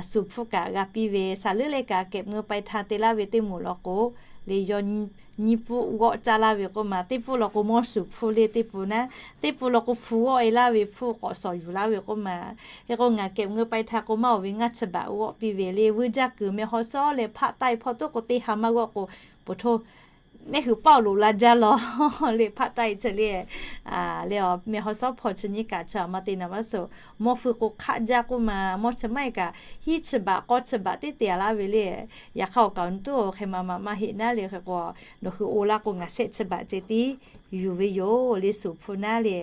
suˍ hpfuhˇ kaꞈ g'a piˇ ve, saˍ leuˉ leh kaꞈ kehˬ meuˇ pai htaˇ te laˇ ve teˇ moˍ law k'o, le yawˇ nyiˇ pfuhˇ g'awˆ caˇ laˇ ve k'oˆ ma, teˇ pfuhˇ law k'o mawˇ suˍ hpfuhˇ le teˇ pfuhˇ naˉ, teˇ pfuhˇ law k'o hpu g'awˆ-e laˇ ve hpfuhˇ k'awꞈ shawˍ yuˬ laˇ ve k'oˆ ma. Hk'e k'o ngaˬ kehˬ meuˇ pai htaˇ k'o maˇ oˬ ve ngaˇ chi baꞈ g'awˆ piˇ ve le. Vuiˇ jaˇ kuiˬ meh haw shawˉ leh hpaˆ taˆ-e hpawˇ toˉ k'o teˇ ha maˇ g'awˆ k'o, po hto neˇ hui paˇ loꞈ la jaˇ law le hpaˆ taˆ-e chi le. Le awˬ meh haw shawˉ hpawˇ chi nyiˇ kaꞈ chi a ma te naˍ maˇ suh, mawˇ fui k'o hk'aˆ jaˇ k'oˆ ma, mawˇ chi maˇ-e kaꞈ hiˉ chi baꞈ k'awˇ chi baꞈ teˇ te-a laˇ ve le. Yaꞈ hk'aˇ awˬ kaˍ awˬ nu tuˉ-oˬ hk'e ma ma maˇ heˆ naˉ le. Hk'e k'o nawˬ hui oˇ laˇ k'o ngaˬ shehˆ chi baꞈ ceh tiˉ yuˬ ve yoˬ le suˍ hpfuhˇ naˉ le.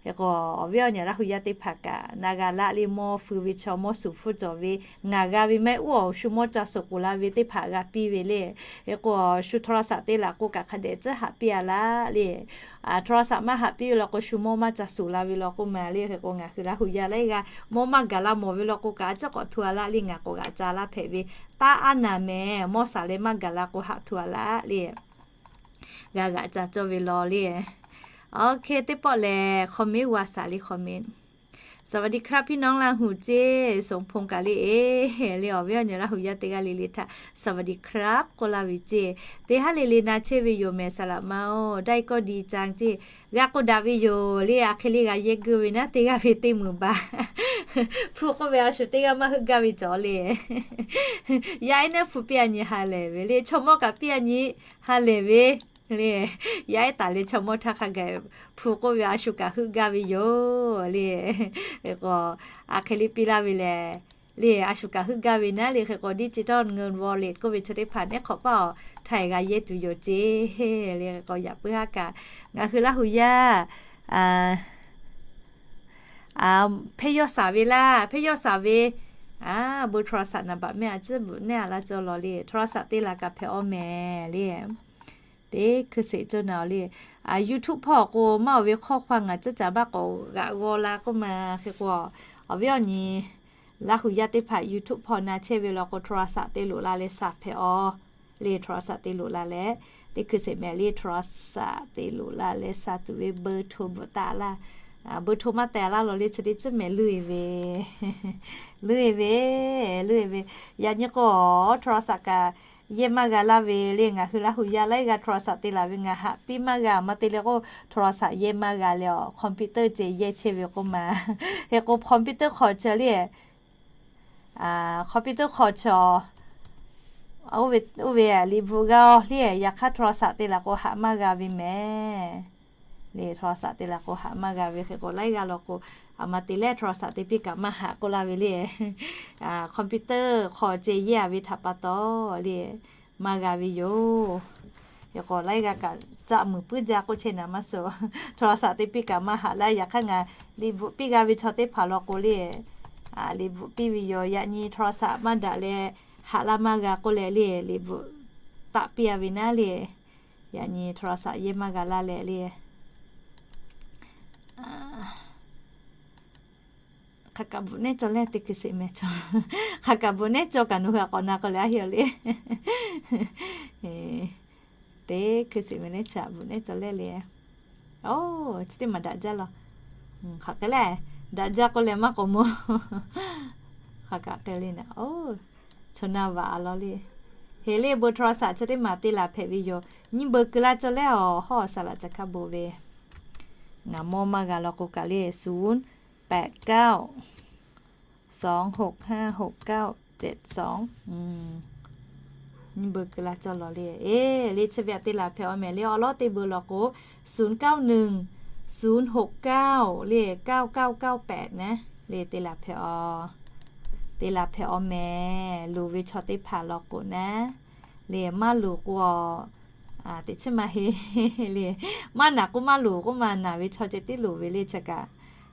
Hk'e k'o awˬ viˉ awˬ nyi Laˇ hu yaˇ teˇ hpaˍ kaꞈ na g'a laˇ le. Mawˇ fui ve chaw mawˇ suˍ hpfuhˇ cawˬ ve ngaˬ g'a ve maˇ heˆ, oˇ awˬ shu mawˇ ca suhˍ k'oˍ la ve teˇ hpaˍ g'a piˇ ve le. Hk'e k'o shu โทรศัพท์ te laˬ k'o kaꞈ hk'a dehꞈ tcuhˉ haꞈ piˇ-a laˇ le. โทรศัพท์ maˇ haꞈ piˇ ve law k'o shu mawˇ maˇ ca suhˍ la ve law k'oˆ ma le. Hk'e k'o ngaˬ hui Laˇ hu yaˇ laiˉ g'aˇ mawˇ maˇ gaˬ la mawˬ ve law k'o kaꞈ a ciˉ k'awꞈ htu-a laˇ le. Ngaˬ k'awꞈ g'aꞈ ca laˇ hpehꞈ ve taˇ aˉ naˍ mehˍ. Mawˇ shaˍ leh maˇ gaˬ la k'o haꞈ htu-a laˇ le. G'a g'aꞈ ca cawˇ ve law le. Oˇ hk'e teˇ pawˆ lehˬ คอมเมนต์ g'a shaˍ le คอมเมนต์ สวัสดีครับ พี่น้อง Laˇ hu ceˇ, Soˍ hponˇ kaꞈ le e, le awˬ viˉ awˬ nyi Laˇ hu yaˇ teˇ g'aˇ le le htaꞈ สวัสดีครับ k'oˆ laˇ ve ceˇ. Teˇ haˉ le le na chehˇ ve yoˬ mehˍ, saˍ laꞈ ma-oˬ, daiˇ kawˇ di caˇ ceˇ. G'a k'oˆ daꞈ ve yoˬ le. A hk'e le g'a yehˇ geuˆ ve naˉ teˇ g'aˇ ve teˇ muiˬ baˬ. Hpu k'oˆ ve a shu teˇ g'aˇ maˇ heuˆ gaˇ ve cawˬ le. Yaˇ ehˉ naˉ hpu piˇ-a nyi ha lehˬ ve le, chaw mawˇ kaꞈ piˇ-a nyi ha lehˬ ve le. Yaˇ ehˉ taˍ leh chaw mawˇ htaˇ hk'a gaˬ hpu k'oˆ ve a shu kaꞈ heuˆ gaˇ ve yoˬ le. Hk'e k'o a hk'e le piˇ laˇ ve lehˬ le, a shu kaꞈ heuˆ gaˇ ve naˉ le. Hk'e k'o digital เงิน wallet k'oˆ ve chi teˇ hpaˍ neˉ hk'awꞈ paˇ awˬ htaˇ g'a yehˇ tuˬ yoˬ ceˇ le. Hk'e k'o yaꞈ puiˉ haˉ kaꞈ ngaˬ hui Laˇ hu yaˇ hpehˇ yawˇ shaˍ ve laˇ, hpehˇ yawˇ shaˍ ve, a, เบอร์โทรศัพท์ naˍ baꞈ mehˆ a ciˉ bvuhꞈ nehˉ-a laˇ cawˇ law le. โทรศัพท์ te laˬ kaꞈ hpehꞈ-aw mehˍ le. Teˇ hkui sheˍ cawˇ naˍ-aw le. YouTube hpawˇ k'o maˇ oˬ ve ข้อความ ngaˬ ciˉ caˍ baˆ k'awꞈ g'aꞈ g'aw la k'oˆ ma. Hk'e k'o awˬ viˉ awˬ nyi Laˇ hu yaˇ teˇ hpaˍ YouTube hpawˇ na chehˇ ve law k'o โทรศัพท์ te loꞈ la leh shaˍ hpehꞈ-aw le. โทรศัพท์ te loꞈ la leh, teˇ hkui sheˍ mehˍ le โทรศัพท์ te loꞈ la leh shaˍ tuˬ ve เบอร์โทร bvuhꞈ taˍ laˇ. เบอร์โทร maˇ teh laˇ law le chi teˇ ciˉ mehˍ leuˇ-e ve, leuˇ-e ve, leuˇ-e ve. Yaꞈ nyi k'o โทรศัพท์ kaꞈ yehˇ maˇ g'a laˇ ve le. Ngaˬ hui Laˇ hu yaˇ laiˉ g'aˇ โทรศัพท์ te laˬ ve ngaˬ haꞈ piˇ maˇ g'a. Maˇ te le k'o โทรศัพท์ yehˇ maˇ g'a leh awˬ computer ceh yehˇ chehˇ ve k'oˆ ma. Hk'e k'o computer hk'aw chi le, computer hk'aw chi, oˇ ve liꞈ bvuhꞈ g'a-aw le. Yaꞈ hk'aˇ โทรศัพท์ te laˬ k'o haꞈ maˇ g'a ve mehˍ le. โทรศัพท์ te laˬ k'o haꞈ maˇ g'a ve. Hk'e k'o laiˉ g'aˇ law k'o, a ma te leh โทรศัพท์ te piˇ kaꞈ maˇ haꞈ k'oˆ laˇ ve le. Computer hk'aw ceh yehˇ-a ve htaꞈ pa taw le, maˇ g'a ve yoˬ. Hk'e k'o laiˉ g'aˇ kaꞈ caˆ muiˬ puiˉ jaˇ k'oˆ chehˇ naˍ maˇ suh. โทรศัพท์ te piˇ kaꞈ maˇ haꞈ laˇ. Yaꞈ hk'aˇ ngaˬ liꞈ bvuhꞈ piˇ g'a ve chaw teˇ hpaˍ law k'o le, liꞈ bvuhꞈ piˇ ve yoˬ. Yaꞈ nyi โทรศัพท์ maˇ daꞈ leh haꞈ laˇ maˇ g'a k'oˆ leh le, liꞈ bvuhꞈ taˆ piˇ-a ve naˉ le. Yaꞈ nyi โทรศัพท์ yehˇ maˇ g'a laˇ leh le. Hk'aˬ kaꞈ bvuhꞈ nehˉ cawˇ leh teˇ hkui sheˍ mehˍ cawˇ. Hk'aˬ kaꞈ bvuhꞈ nehˉ cawˇ kaꞈ nawˬ hui a k'awꞈ na k'o leh a heˆ le. Teˇ hkui sheˍ mehˍ leh chi bvuhꞈ nehˉ cawˇ leh le. Oˇ, chi teˇ maˬ daꞈ jaˇ law. Hk'aˬ hk'e le, daꞈ jaˇ k'oˆ leh maˇ k'awꞈ mawˬ. Hk'aˬ kaꞈ hk'e le naˍ. Oˇ, chaw na vaꞈ-a law le. Heˍ le เบอร์โทรศัพท์ chi teˇ maˬ te laˬ hpehꞈ ve yoˬ. Nyiˇ เบอร์ keu laˇ cawˇ leh awˬ hawˉ awˬ saˍ laꞈ ca hkaˇ bon ve. Ngaˬ mawˇ maˇ g'a law k'o kaꞈ le ศูนย์แปดเก้า สองหกห้าหกเก้าเจ็ดสอง nyiˇ เบอร์ keu laˇ cawˇ law le. Eˬ, le chi ve aꞈ te laˬ hpehꞈ-aw mehˍ le. Awˬ lawn teˇ เบอร์ law k'o ศูนย์เก้าหนึ่ง ศูนย์หกเก้า le เก้าเก้าเก้าแปด naˉ, le te laˬ hpehꞈ-aw, te laˬ hpehꞈ-aw mehˍ. Loˍ ve chaw teˇ hpaˍ law k'o naˉ, le maˇ loˍ k'o, Teꞈ chiˉ maˇ heˆ le. Maˇ naˍ k'oˆ maˇ loˍ k'oˆ ma, naˍ ve chaw ceh tiˉ loˍ ve le chi kaꞈ.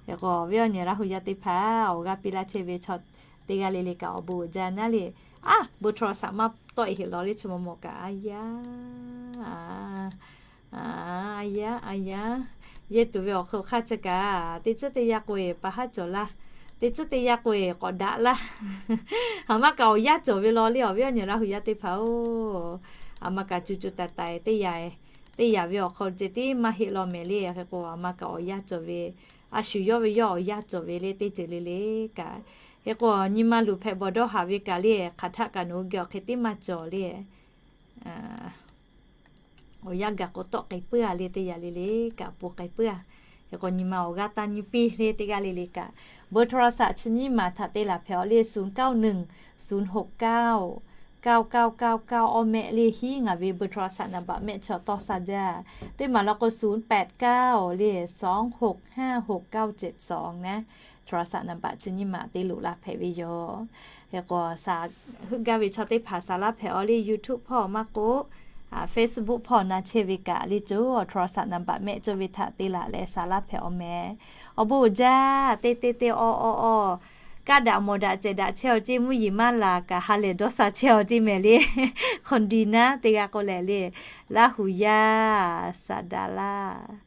Hk'e k'o, awˬ viˉ awˬ nyi Laˇ hu yaˇ teˇ hpaˍ awˬ g'aˇ piˇ laˇ chehˇ ve chaw teˇ g'aˇ le le kaꞈ awˬ bon uiˍ jaˇ naˉ le. A, เบอร์โทรศัพท์ maˇ tawˆ e heˆ law le chi maw maw kaꞈ a yaˇ. A yaˇ, a yaˇ. Yehˇ tuˬ ve awˬ hk'aw hk'aˇ chi kaꞈ teˇ tcuhˉ teˇ yanˇ k'o e pa haˉ cawˬ laˇ. Teˇ tcuhˉ teˇ yanˇ k'o e k'awꞈ daꞈ laˇ. Aˬ ma kaꞈ awˬ yanˇ cawˬ ve law le awˬ viˉ awˬ nyi Laˇ hu yaˇ teˇ hpaˍ-oˬ. Aˬ ma kaꞈ cu cu taiˍ taiˍ teˇ yanˇ, teˇ yanˇ ve awˬ hk'aw ceh tiˉ maˇ heˆ law mehˍ le. Hk'e k'o, aˬ ma kaꞈ awˬ yanˇ cawˬ ve, a shu yawˇ ve yawˇ awˬ yanˇ cawˬ ve le teˇ ceuˬ le le kaꞈ. Hk'e k'o, nyi ma luˬ hpehꞈ bawˬ dawˇ haꞈ ve kaꞈ le, hk'aˬ htaˆ kaꞈ nawˬ hui geh awˬ hk'e teˇ maˇ cawˬ le. Awˬ yanˇ gaˬ k'o tawˆ k'ai puiˉ a le teˇ yanˇ le le kaꞈ po k'ai puiˉ a. Hk'e k'o, nyi ma awˬ g'aˇ taˇ nyi piˇ le teˇ g'aˇ le le kaꞈ. เบอร์โทรศัพท์ chi nyiˇ maˬ htaꞈ te laˬ hpehꞈ-aw le, ศูนย์เก้าหนึ่ง ศูนย์หกเก้า เก้าเก้าเก้าเก้า awˇ mehˆ le hiˉ. Ngaˬ ve เบอร์โทรศัพท์ naˍ baꞈ mehˆ chaw tawˇ sha jaˇ. Teˇ maˬ law k'o, ศูนย์แปดเก้า le สองหกห้าหกเก้าเจ็ดสอง naˉ. โทรศัพท์ naˍ baꞈ chi nyiˇ maˬ te loꞈ la hpehꞈ ve yoˬ. Hk'e k'o, heuˆ gaˇ ve chaw teˇ hpaˍ saˍ laˇ hpehꞈ-aw le, YouTube hpawˇ maˇ k'oˆ, Facebook hpawˇ na chehˇ ve kaꞈ le co, โทรศัพท์ naˍ baꞈ mehˆ cawˇ ve htaꞈ te laˬ leh saˍ laˇ hpehꞈ-aw mehˍ. Awˬ bon uiˍ jaˇ. Teˇ teˇ teˇ awˇ awˇ awˇ, kaˇ daꞈ mawˬ daꞈ cehˬ daꞈ chehˇ-aw ceˇ, mvuhˇ yeˬ maˇ laˬ kaꞈ ha lehˬ dawˇ sha chehˇ-aw ceˇ mehˍ le. Hk'aw di naˉ teˇ g'aˇ k'oˆ leh le, Laˇ hu yaˇ, saˍ daꞈ laˇ,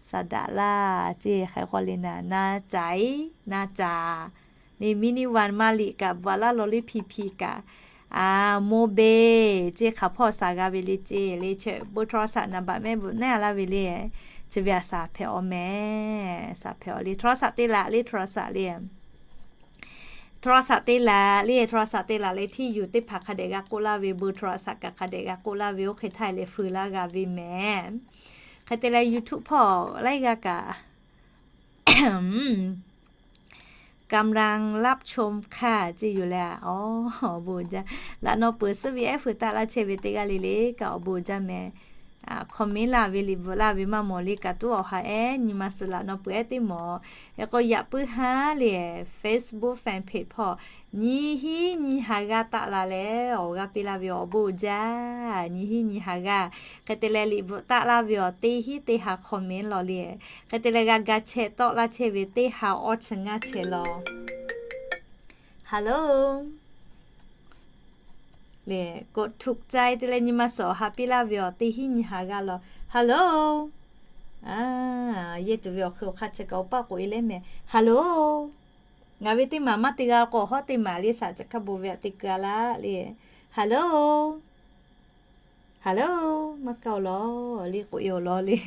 saˍ daꞈ laˇ ceˇ. Hk'e k'o le, na caˍ iˉ na caˍ le, mini van maˇ liꞈ kaꞈ bvuhꞈ laˇ law le, hpi hpi kaꞈ, a, moˇ beˬ ceˇ, hk'aˬ hpawˇ saˍ g'a ve le ceˇ le. Chi เบอร์โทรศัพท์ naˍ baꞈ mehˆ bvuhꞈ naˉ laˇ ve le. Chi ve a saˍ hpehꞈ-aw mehˍ, saˍ hpehꞈ-aw le. โทรศัพท์ te laˬ le, โทรศัพท์ le. โทรศัพท์ te laˬ le, โทรศัพท์ te laˬ le, ที่อยู่ teˇ hpaˍ hk'a dehꞈ g'a k'oˆ laˇ ve, เบอร์โทรศัพท์ kaꞈ hk'a dehꞈ g'a k'oˆ laˇ ve, oˇ hk'e htaˇ leh feu laˇ g'a ve mehˍ. Hk'e te leh, YouTube hpawˇ laiˉ g'aˇ kaꞈ กำลังรับชมค่ะ ceˇ yoˬ le. Awˬ bon jaˇ. Laꞈ naw peuˬ suhˉ ve ehˉ feu taˆ laˇ chehˇ ve teˇ g'aˇ le le kaꞈ awˬ bon jaˇ mehˍ. Comment laˇ ve, liꞈ bvuhꞈ laˇ ve maˇ mawˬ le kaꞈ tuˉ awˬ ha ehˉ nyi ma suhˍ laꞈ naw peuˬ ehˉ teˇ mawˬ. Hk'e k'o, yaꞈ puiˉ haˉ le, Facebook fan page hpawˇ nyiˇ hinˉ nyiˇ ha g'aˇ taˆ la leh awˬ g'aˇ piˇ laˇ ve awˬ bon jaˇ. Nyiˇ hinˉ nyiˇ ha g'aˇ. Hk'e te leh, liꞈ bvuhꞈ taˆ laˇ ve awˬ teˇ hinˉ teˇ ha comment law le. Hk'e te leh, g'a ga chehˇ tawˆ laˇ chehˇ ve teˇ ha awˇ chi ngaˇ chehˇ law. Hello le, กดถูกใจ te leh nyi ma suhˍ awˬ ha piˇ laˇ ve awˬ teˇ hinˉ nyiˇ ha g'aˇ law. Hello. Yehˇ tuˬ ve awˬ hk'e awˬ hk'aˇ chi kaꞈ awˬ paˆ k'oꞈ e leh mehˍ. Hello. Ngaˬ ve teˇ maˬ maˇ te g'a k'o, awˬ hawˉ teˇ maˬ le, saˍ caˬ hkaˇ bon ve aꞈ te keu a laˇ le. Hello. Hello. Maˇ kaˇ-oˬ law le, k'oꞈ e-oˬ law le.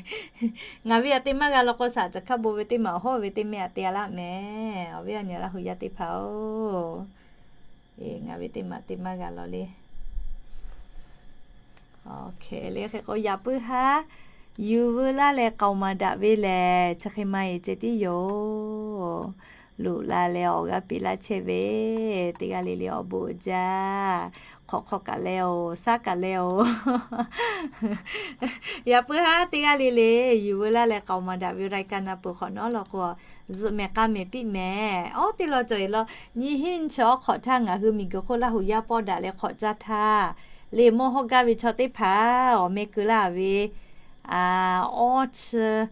Ngaˬ ve aꞈ te maˇ g'a law k'o, saˍ caˬ hkaˇ bon ve teˇ maˬ, awˬ hawˉ ve teˇ mehˆ aꞈ te a laˇ mehˍ. Awˬ viˉ awˬ nyi Laˇ hu yaˇ teˇ hpaˍ-oˬ, ngaˬ ve teˇ maˬ te maˇ g'a law le. Hk'e le, hk'e k'o, yaꞈ puiˉ haˉ yuˬ veu laˇ leh k'aoˍ maˍ daꞈ ve lehˬ, chi hk'e maˇ e ceh tiˉ yoˬ. Loꞈ la leh awˬ g'aˇ piˇ laˇ chehˇ ve teˇ g'aˇ le le awˬ bon uiˍ jaˇ. Hk'awꞈ hk'aw kaꞈ leh-oˬ, shaˉ kaꞈ leh-oˬ. Yaꞈ puiˉ haˉ teˇ g'aˇ le le yuˬ veu laˇ leh k'aoˍ maˍ daꞈ ve รายการ na peuˬ hk'awꞈ nawˉ law k'o, zuhꞈ mehˍ k'a mehˍ piˇ mehˍ. Awˉ teˇ law cawˬ e law, nyiˇ hinˉ nyiˇ chi awˉ hk'awꞈ htaˇ ngaˬ hui miˬguiˬ hk'oˆ Laˇ hu yaˇ pawˆ daꞈ leh hk'awꞈ caˇ htaˇ, le mawˇ hawˇ gaˇ ve chaw teˇ hpaˍ awˬ meh keu laˇ ve awˇ chi,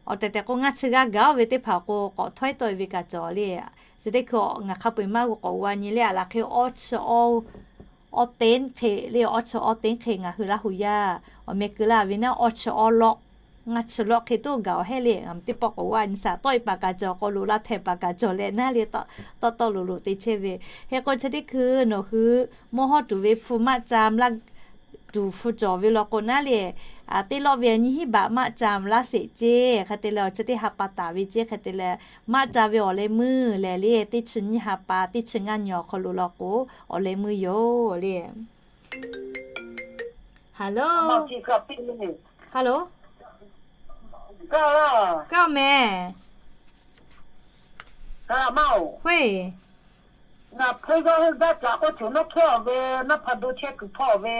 awˬ tehˬ tehˬ k'o ngaˇ chi g'aˇ gaˬ-oˬ ve teˇ hpaˍ k'o, k'awꞈ htawˇ iˉ tawˆ e ve kaꞈ cawˬ le. Chi teˇ hkui ngaˬ hk'a peu-eˬ maˇ g'uˇ k'awꞈ g'a nyi le, aˬ laˬ hk'e awˇ chi awˇ teˇ hk'e le, awˇ chi awˇ teˇ hk'e ngaˬ hui Laˇ hu yaˇ awˬ meh keu laˇ ve naˉ, awˇ chi awˇ lawˆ, ngaˇ chi lawˆ hk'e toˇ gaˬ awˬ hehˉ le. Teˇ pawˆ k'awꞈ g'aˇ nyi shaˍ tawˆ e paˍ kaꞈ cawˬ, k'awꞈ loꞈ la htehˍ paˍ kaꞈ cawˬ leh naˉ le, tawˆ tawˆ loꞈ loꞈ te chehˇ ve. Hk'e k'o, chi teˇ hkui nawˬ hui mawˇ hawˇ tuˬ ve hpu maˆ ca laˇ tuˬ hpu cawˬ ve law k'o naˉ le, teˇ lawˆ ve nyiˇ hinˉ baꞈ maˆ ca laˇ sheˍ ceˇ. Hk'e te leh awˬ chi teˇ ha pa taˍ ve ceˇ. Hk'e te leh maˆ ca ve awˬ leh meuˇ lehˬ le, teˇ chi nyiˇ ha pa, teˇ chi ngaˇ nyi awˬ hk'aw lo law k'o, awˬ leh meuˇ yoˬ le. Hello. Hello. Kaˇ mehˍ. Hk'e, ngaˬ hpeuˇ g'aˇ hui gaˇ caꞈ k'oˆ tuˬ nawˉ hkehˇ-aˬ ve, naˉ hpaˍ do chehˇ kuiˬ hpawˇ ve.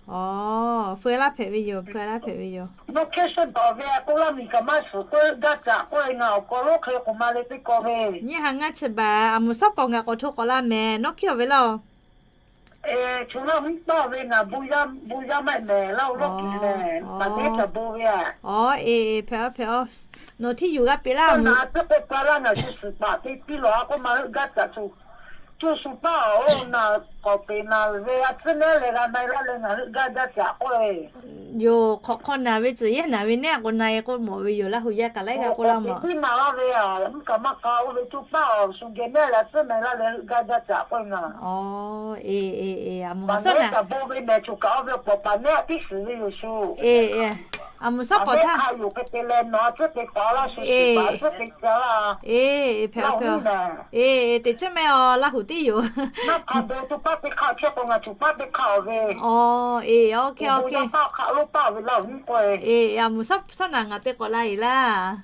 Awˬ, hpeuˇ laˇ hpehꞈ ve yoˬ, hpeuˇ laˇ hpehꞈ ve yoˬ. Nawˉ hkehˇ shehˆ dawˬ ve k'oˆ laˇ miˬ kaꞈ maˇ shiˍ k'oˆ gaˇ caꞈ k'oˆ ve ngaˬ awˬ k'aw lonˉ hk'e k'oꞈ ma le teˇ kaw ve. Nyiˇ ha ngaˇ chi baˬ, aˬ moˍ shaˉ paw ngaˬ k'awꞈ hto k'awꞈ laˇ mehˍ, nawˉ hkehˇ-aˬ ve laˇ-oˬ. Chu laˇ hui paˇ ve ngaˬ bon yaˇ maˇ mehˍ laˇ hui lawˇ kiˬ mehˍ, paˍ neˉ kaꞈ bon ve a. Aw, eˬ, hpehꞈ aw, hpehꞈ aw. Nawˬ hteˇ yuˬ g'a peꞈ laˇ mvuhˬ. Aˉ, teˇ k'o pa laˇ ngaˬ shu suhˍ paˍ te piˇ lawˬ a k'oˆ ma heuˆ gaˇ caꞈ tuˬ, cuˇ shu paˇ aˬ oˇ naˬ k'awꞈ peꞈ naˬ ve a tcuhˉ nehˉ leh g'a na-e laˇ leh ngaˬ heuˆ gaˇ gaˇ caꞈ k'oˆ e. Yoˬ, hk'awꞈ hk'aw naˬ ve tcuhˬ yehˇ naˬ ve nehˉ a k'o na-e k'oˆ mawˬ ve yoˬ laˇ hui yaˇ kaꞈ laiˉ g'aˇ k'oˆ laˇ mawˬ. Piˇ maˍ laˇ ve a, mvuhˇ kaꞈ maˇ k'a oˇ ve cuˇ paˇ awˬ shu geh nehˉ leh tcuhˉ na-e laˇ leh heuˆ gaˇ gaˇ caꞈ k'oˆ e ngaˬ. Aw, eˬ, eˬ, eˬ, a mvuhˬ paˍ neˉ kaꞈ bon ve mehˍ, choˬ kaꞈ oˇ ve k'awꞈ paˍ neˉ a tiˉ shiˍ ve yoˬ shu. Eˬ, a mvuhˬ suhˉ paˍ htaˇ yoˬ hk'e te leh nawˬ a tcuhˉ te k'awꞈ laˇ shu teˇ paˍ tcuhˉ te ca laˇ. Eˬ, hpehꞈ aw, hpehꞈ aw. Eˬ, teꞈ chiˉ mehˆ aw laˇ hui tiˉ yoˬ. Naˇ hk'a do tuˬ paˇ teˇ hk'aˇ chehˇ k'o ngaˬ tuˬ paˇ teˇ hk'aˇ awˬ ve. Aw, eˬ, aw hk'e, aw hk'e. Paˇ hk'aˆ lonˉ paˇ ve laˇ hui k'oˆ e. Eˬ, a mvuhˬ suhˉ naˬ ngaˬ te k'awꞈ la eˬ laˇ.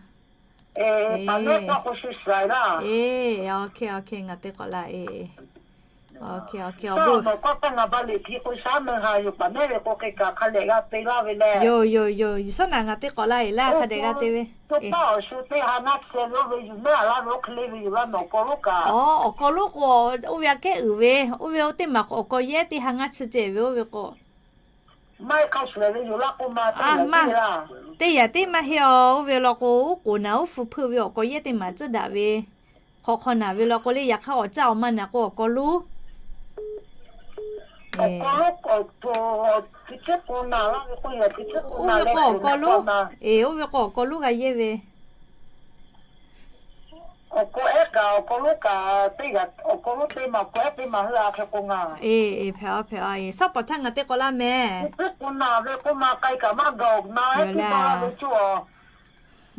Eˬ, paˍ neˉ k'oˆ k'o shu shiˍ laˇ. Eˬ, aw hk'e, aw hk'e, ngaˬ te k'awꞈ la eˬ. Aw hk'e, aw hk'e, awˬ bon. Nawˬ k'awˇ taˇ ngaˬ ba liꞈ hpi k'o shaˉ meuˇ ha yoˬ, paˍ neˉ ve k'o hk'e kaꞈ hk'a dehꞈ g'a te laˇ ve leh. Yoˬ, yoˬ, yoˬ, suhˉ naˬ ngaˬ te k'awꞈ la eˬ laˇ, hk'a dehꞈ g'a te ve. Teˇ paˇ awˬ shu teˇ ha ngaˇ chi ve oˇ ve yuˬ mehˉ a laˇ ve oˇ hk'e le ve yoˬ laˇ nawˬ awˬ kaw lonˉ kaꞈ. Aw, awˬ kaw lonˉ k'o, oˇ ve aꞈ kehˉ uiˍ ve, oˇ ve oˇ teˇ maˬ k'o awˬ kaw yehˇ teˇ ha ngaˇ chi ceh ve oˇ ve k'o. Maˇ heˆ hk'a shuˍ ve yoˬ laˇ k'oˆ ma, teˇ yaꞈ teˇ maˇ heˆ aw, oˇ ve law k'o oˉ k'oˍ naˬ oˉ hpu hpeuˆ ve awˬ kaw yehˇ teˇ maˬ tcuhˉ daꞈ ve. Hk'awꞈ hk'aw naˬ ve law k'o le, yaꞈ hk'aˇ awˬ caˇ awˬ ma naˬ k'o awˬ kaw lonˉ. Oˇ ve k'o awˬ kaw lonˉ. Eˬ, oˇ ve k'o awˬ kaw lonˉ g'a yehˇ ve. Awˬ kaw ehˉ kaꞈ awˬ kaw lonˉ kaꞈ teˇ g'aˇ awˬ kaw lonˉ teˇ maˬ, awˬ kaw ehˉ teˇ maˬ hui a hk'e k'o ngaˬ. Eˬ, eˬ, hpehꞈ aw, hpehꞈ aw, eˬ, suhˉ paˍ htaˇ ngaˬ te k'awꞈ laˇ mehˍ. Teˇ k'o naˬ ve k'oˆ ma k'ai kaꞈ maˇ gaˬ awˬ na ehˉ teˇ ba la ve coˇ a.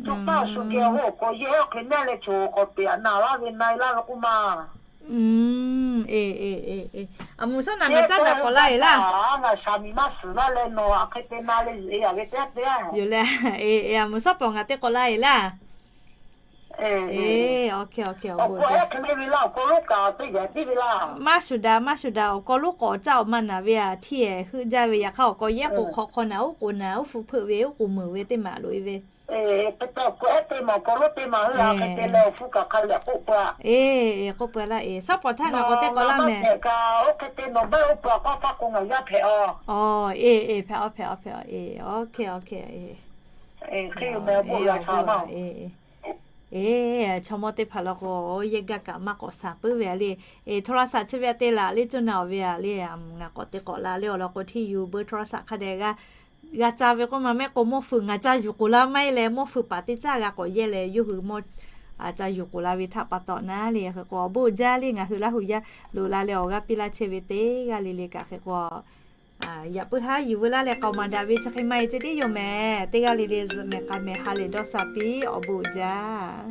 Coˇ paˇ awˬ shu geh awˬ kaw yehˇ awˬ hk'e nehˉ leh choˬ k'awꞈ peꞈ aꞈ naˬ laˇ ve na-e laˇ ve k'oˆ ma. Eˬ, eˬ, eˬ, a mvuhˬ suhˉ naˬ ngaˬ caˇ daꞈ k'awꞈ laˇ eˬ laˇ. Ngaˬ shaˍ miˬ maˇ suhˍ laˇ leh nawˬ a hk'e te na le yuˬ e yaꞈ ve teˇ teˇ. Yoˬ leh, eˬ, eˬ, a mvuhˬ suhˉ paˍ ngaˬ te k'awꞈ laˇ eˬ laˇ. Eˬ, awˬ hk'e, awˬ hk'e, awˬ bon jaˇ. Maˇ shuˍ daꞈ, maˇ shuˍ daꞈ, awˬ kaw lonˉ k'awꞈ caˇ awˬ ma naˬ ve a htiˇ heuˆ jaˇ ve, yaꞈ hk'aˇ awˬ kaw yehˇ k'o hk'awꞈ hk'aw naˬ oˉ k'oˍ naˬ oˉ hpu hpeuˆ ve oˉ k'oˍ meuˍ ve teˇ maˬ loꞈ e ve. Eˬ, k'oˆ peuˬ laˇ eˬ, suhˉ paˍ htaˇ ngaˬ k'awꞈ te k'awꞈ laˇ eˬ, suhˉ paˍ htaˇ ngaˬ k'awꞈ te k'awꞈ laˇ mehˍ. Eˬ, eˬ, hpehꞈ aw, hpehꞈ aw, hpehꞈ aw, eˬ, awˬ hk'e, awˬ hk'e, eˬ, eˬ, chaw mawˇ teˇ hpaˍ law k'o, yehˇ gaˇ kaꞈ maˇ k'awꞈ shaˍ puiˉ ve a le. Eˬ, โทรศัพท์ chi ve a te laˬ le coˇ na awˬ ve a le, ngaˬ k'awꞈ te k'awꞈ la le awˬ lawn k'o hteˇ yuˬ beuˇ โทรศัพท์ hk'a dehꞈ g'a g'a ca ve k'oˆ ma mehˆ k'o, mawˇ feu ngaˬ ca yuˬ k'oˍ la maˇ heˆ leh, mawˇ feu paˍ teˇ caˇ g'a k'awꞈ yehˇ leh, yawˇ hui mawˇ ca yuˬ k'oˍ la ve htaꞈ pa taw naˉ le. Hk'e k'o, awˬ bon uiˍ jaˇ le, ngaˬ hui Laˇ huˍ yaˇ loꞈ la leh awˬ g'aˇ piˇ laˇ chehˇ ve teˇ g'aˇ le le kaꞈ hk'e k'o, yaꞈ puiˉ haˉ yuˬ veu laˇ leh k'aoˍ maˍ daꞈ ve chi hk'e maˇ e ceh tiˉ yoˬ mehˍ. Teˇ g'aˇ le le zuhꞈ mehˍ k'a mehˍ ha lehˬ dawˇ sha piˇ, awˬ bon uiˍ jaˇ.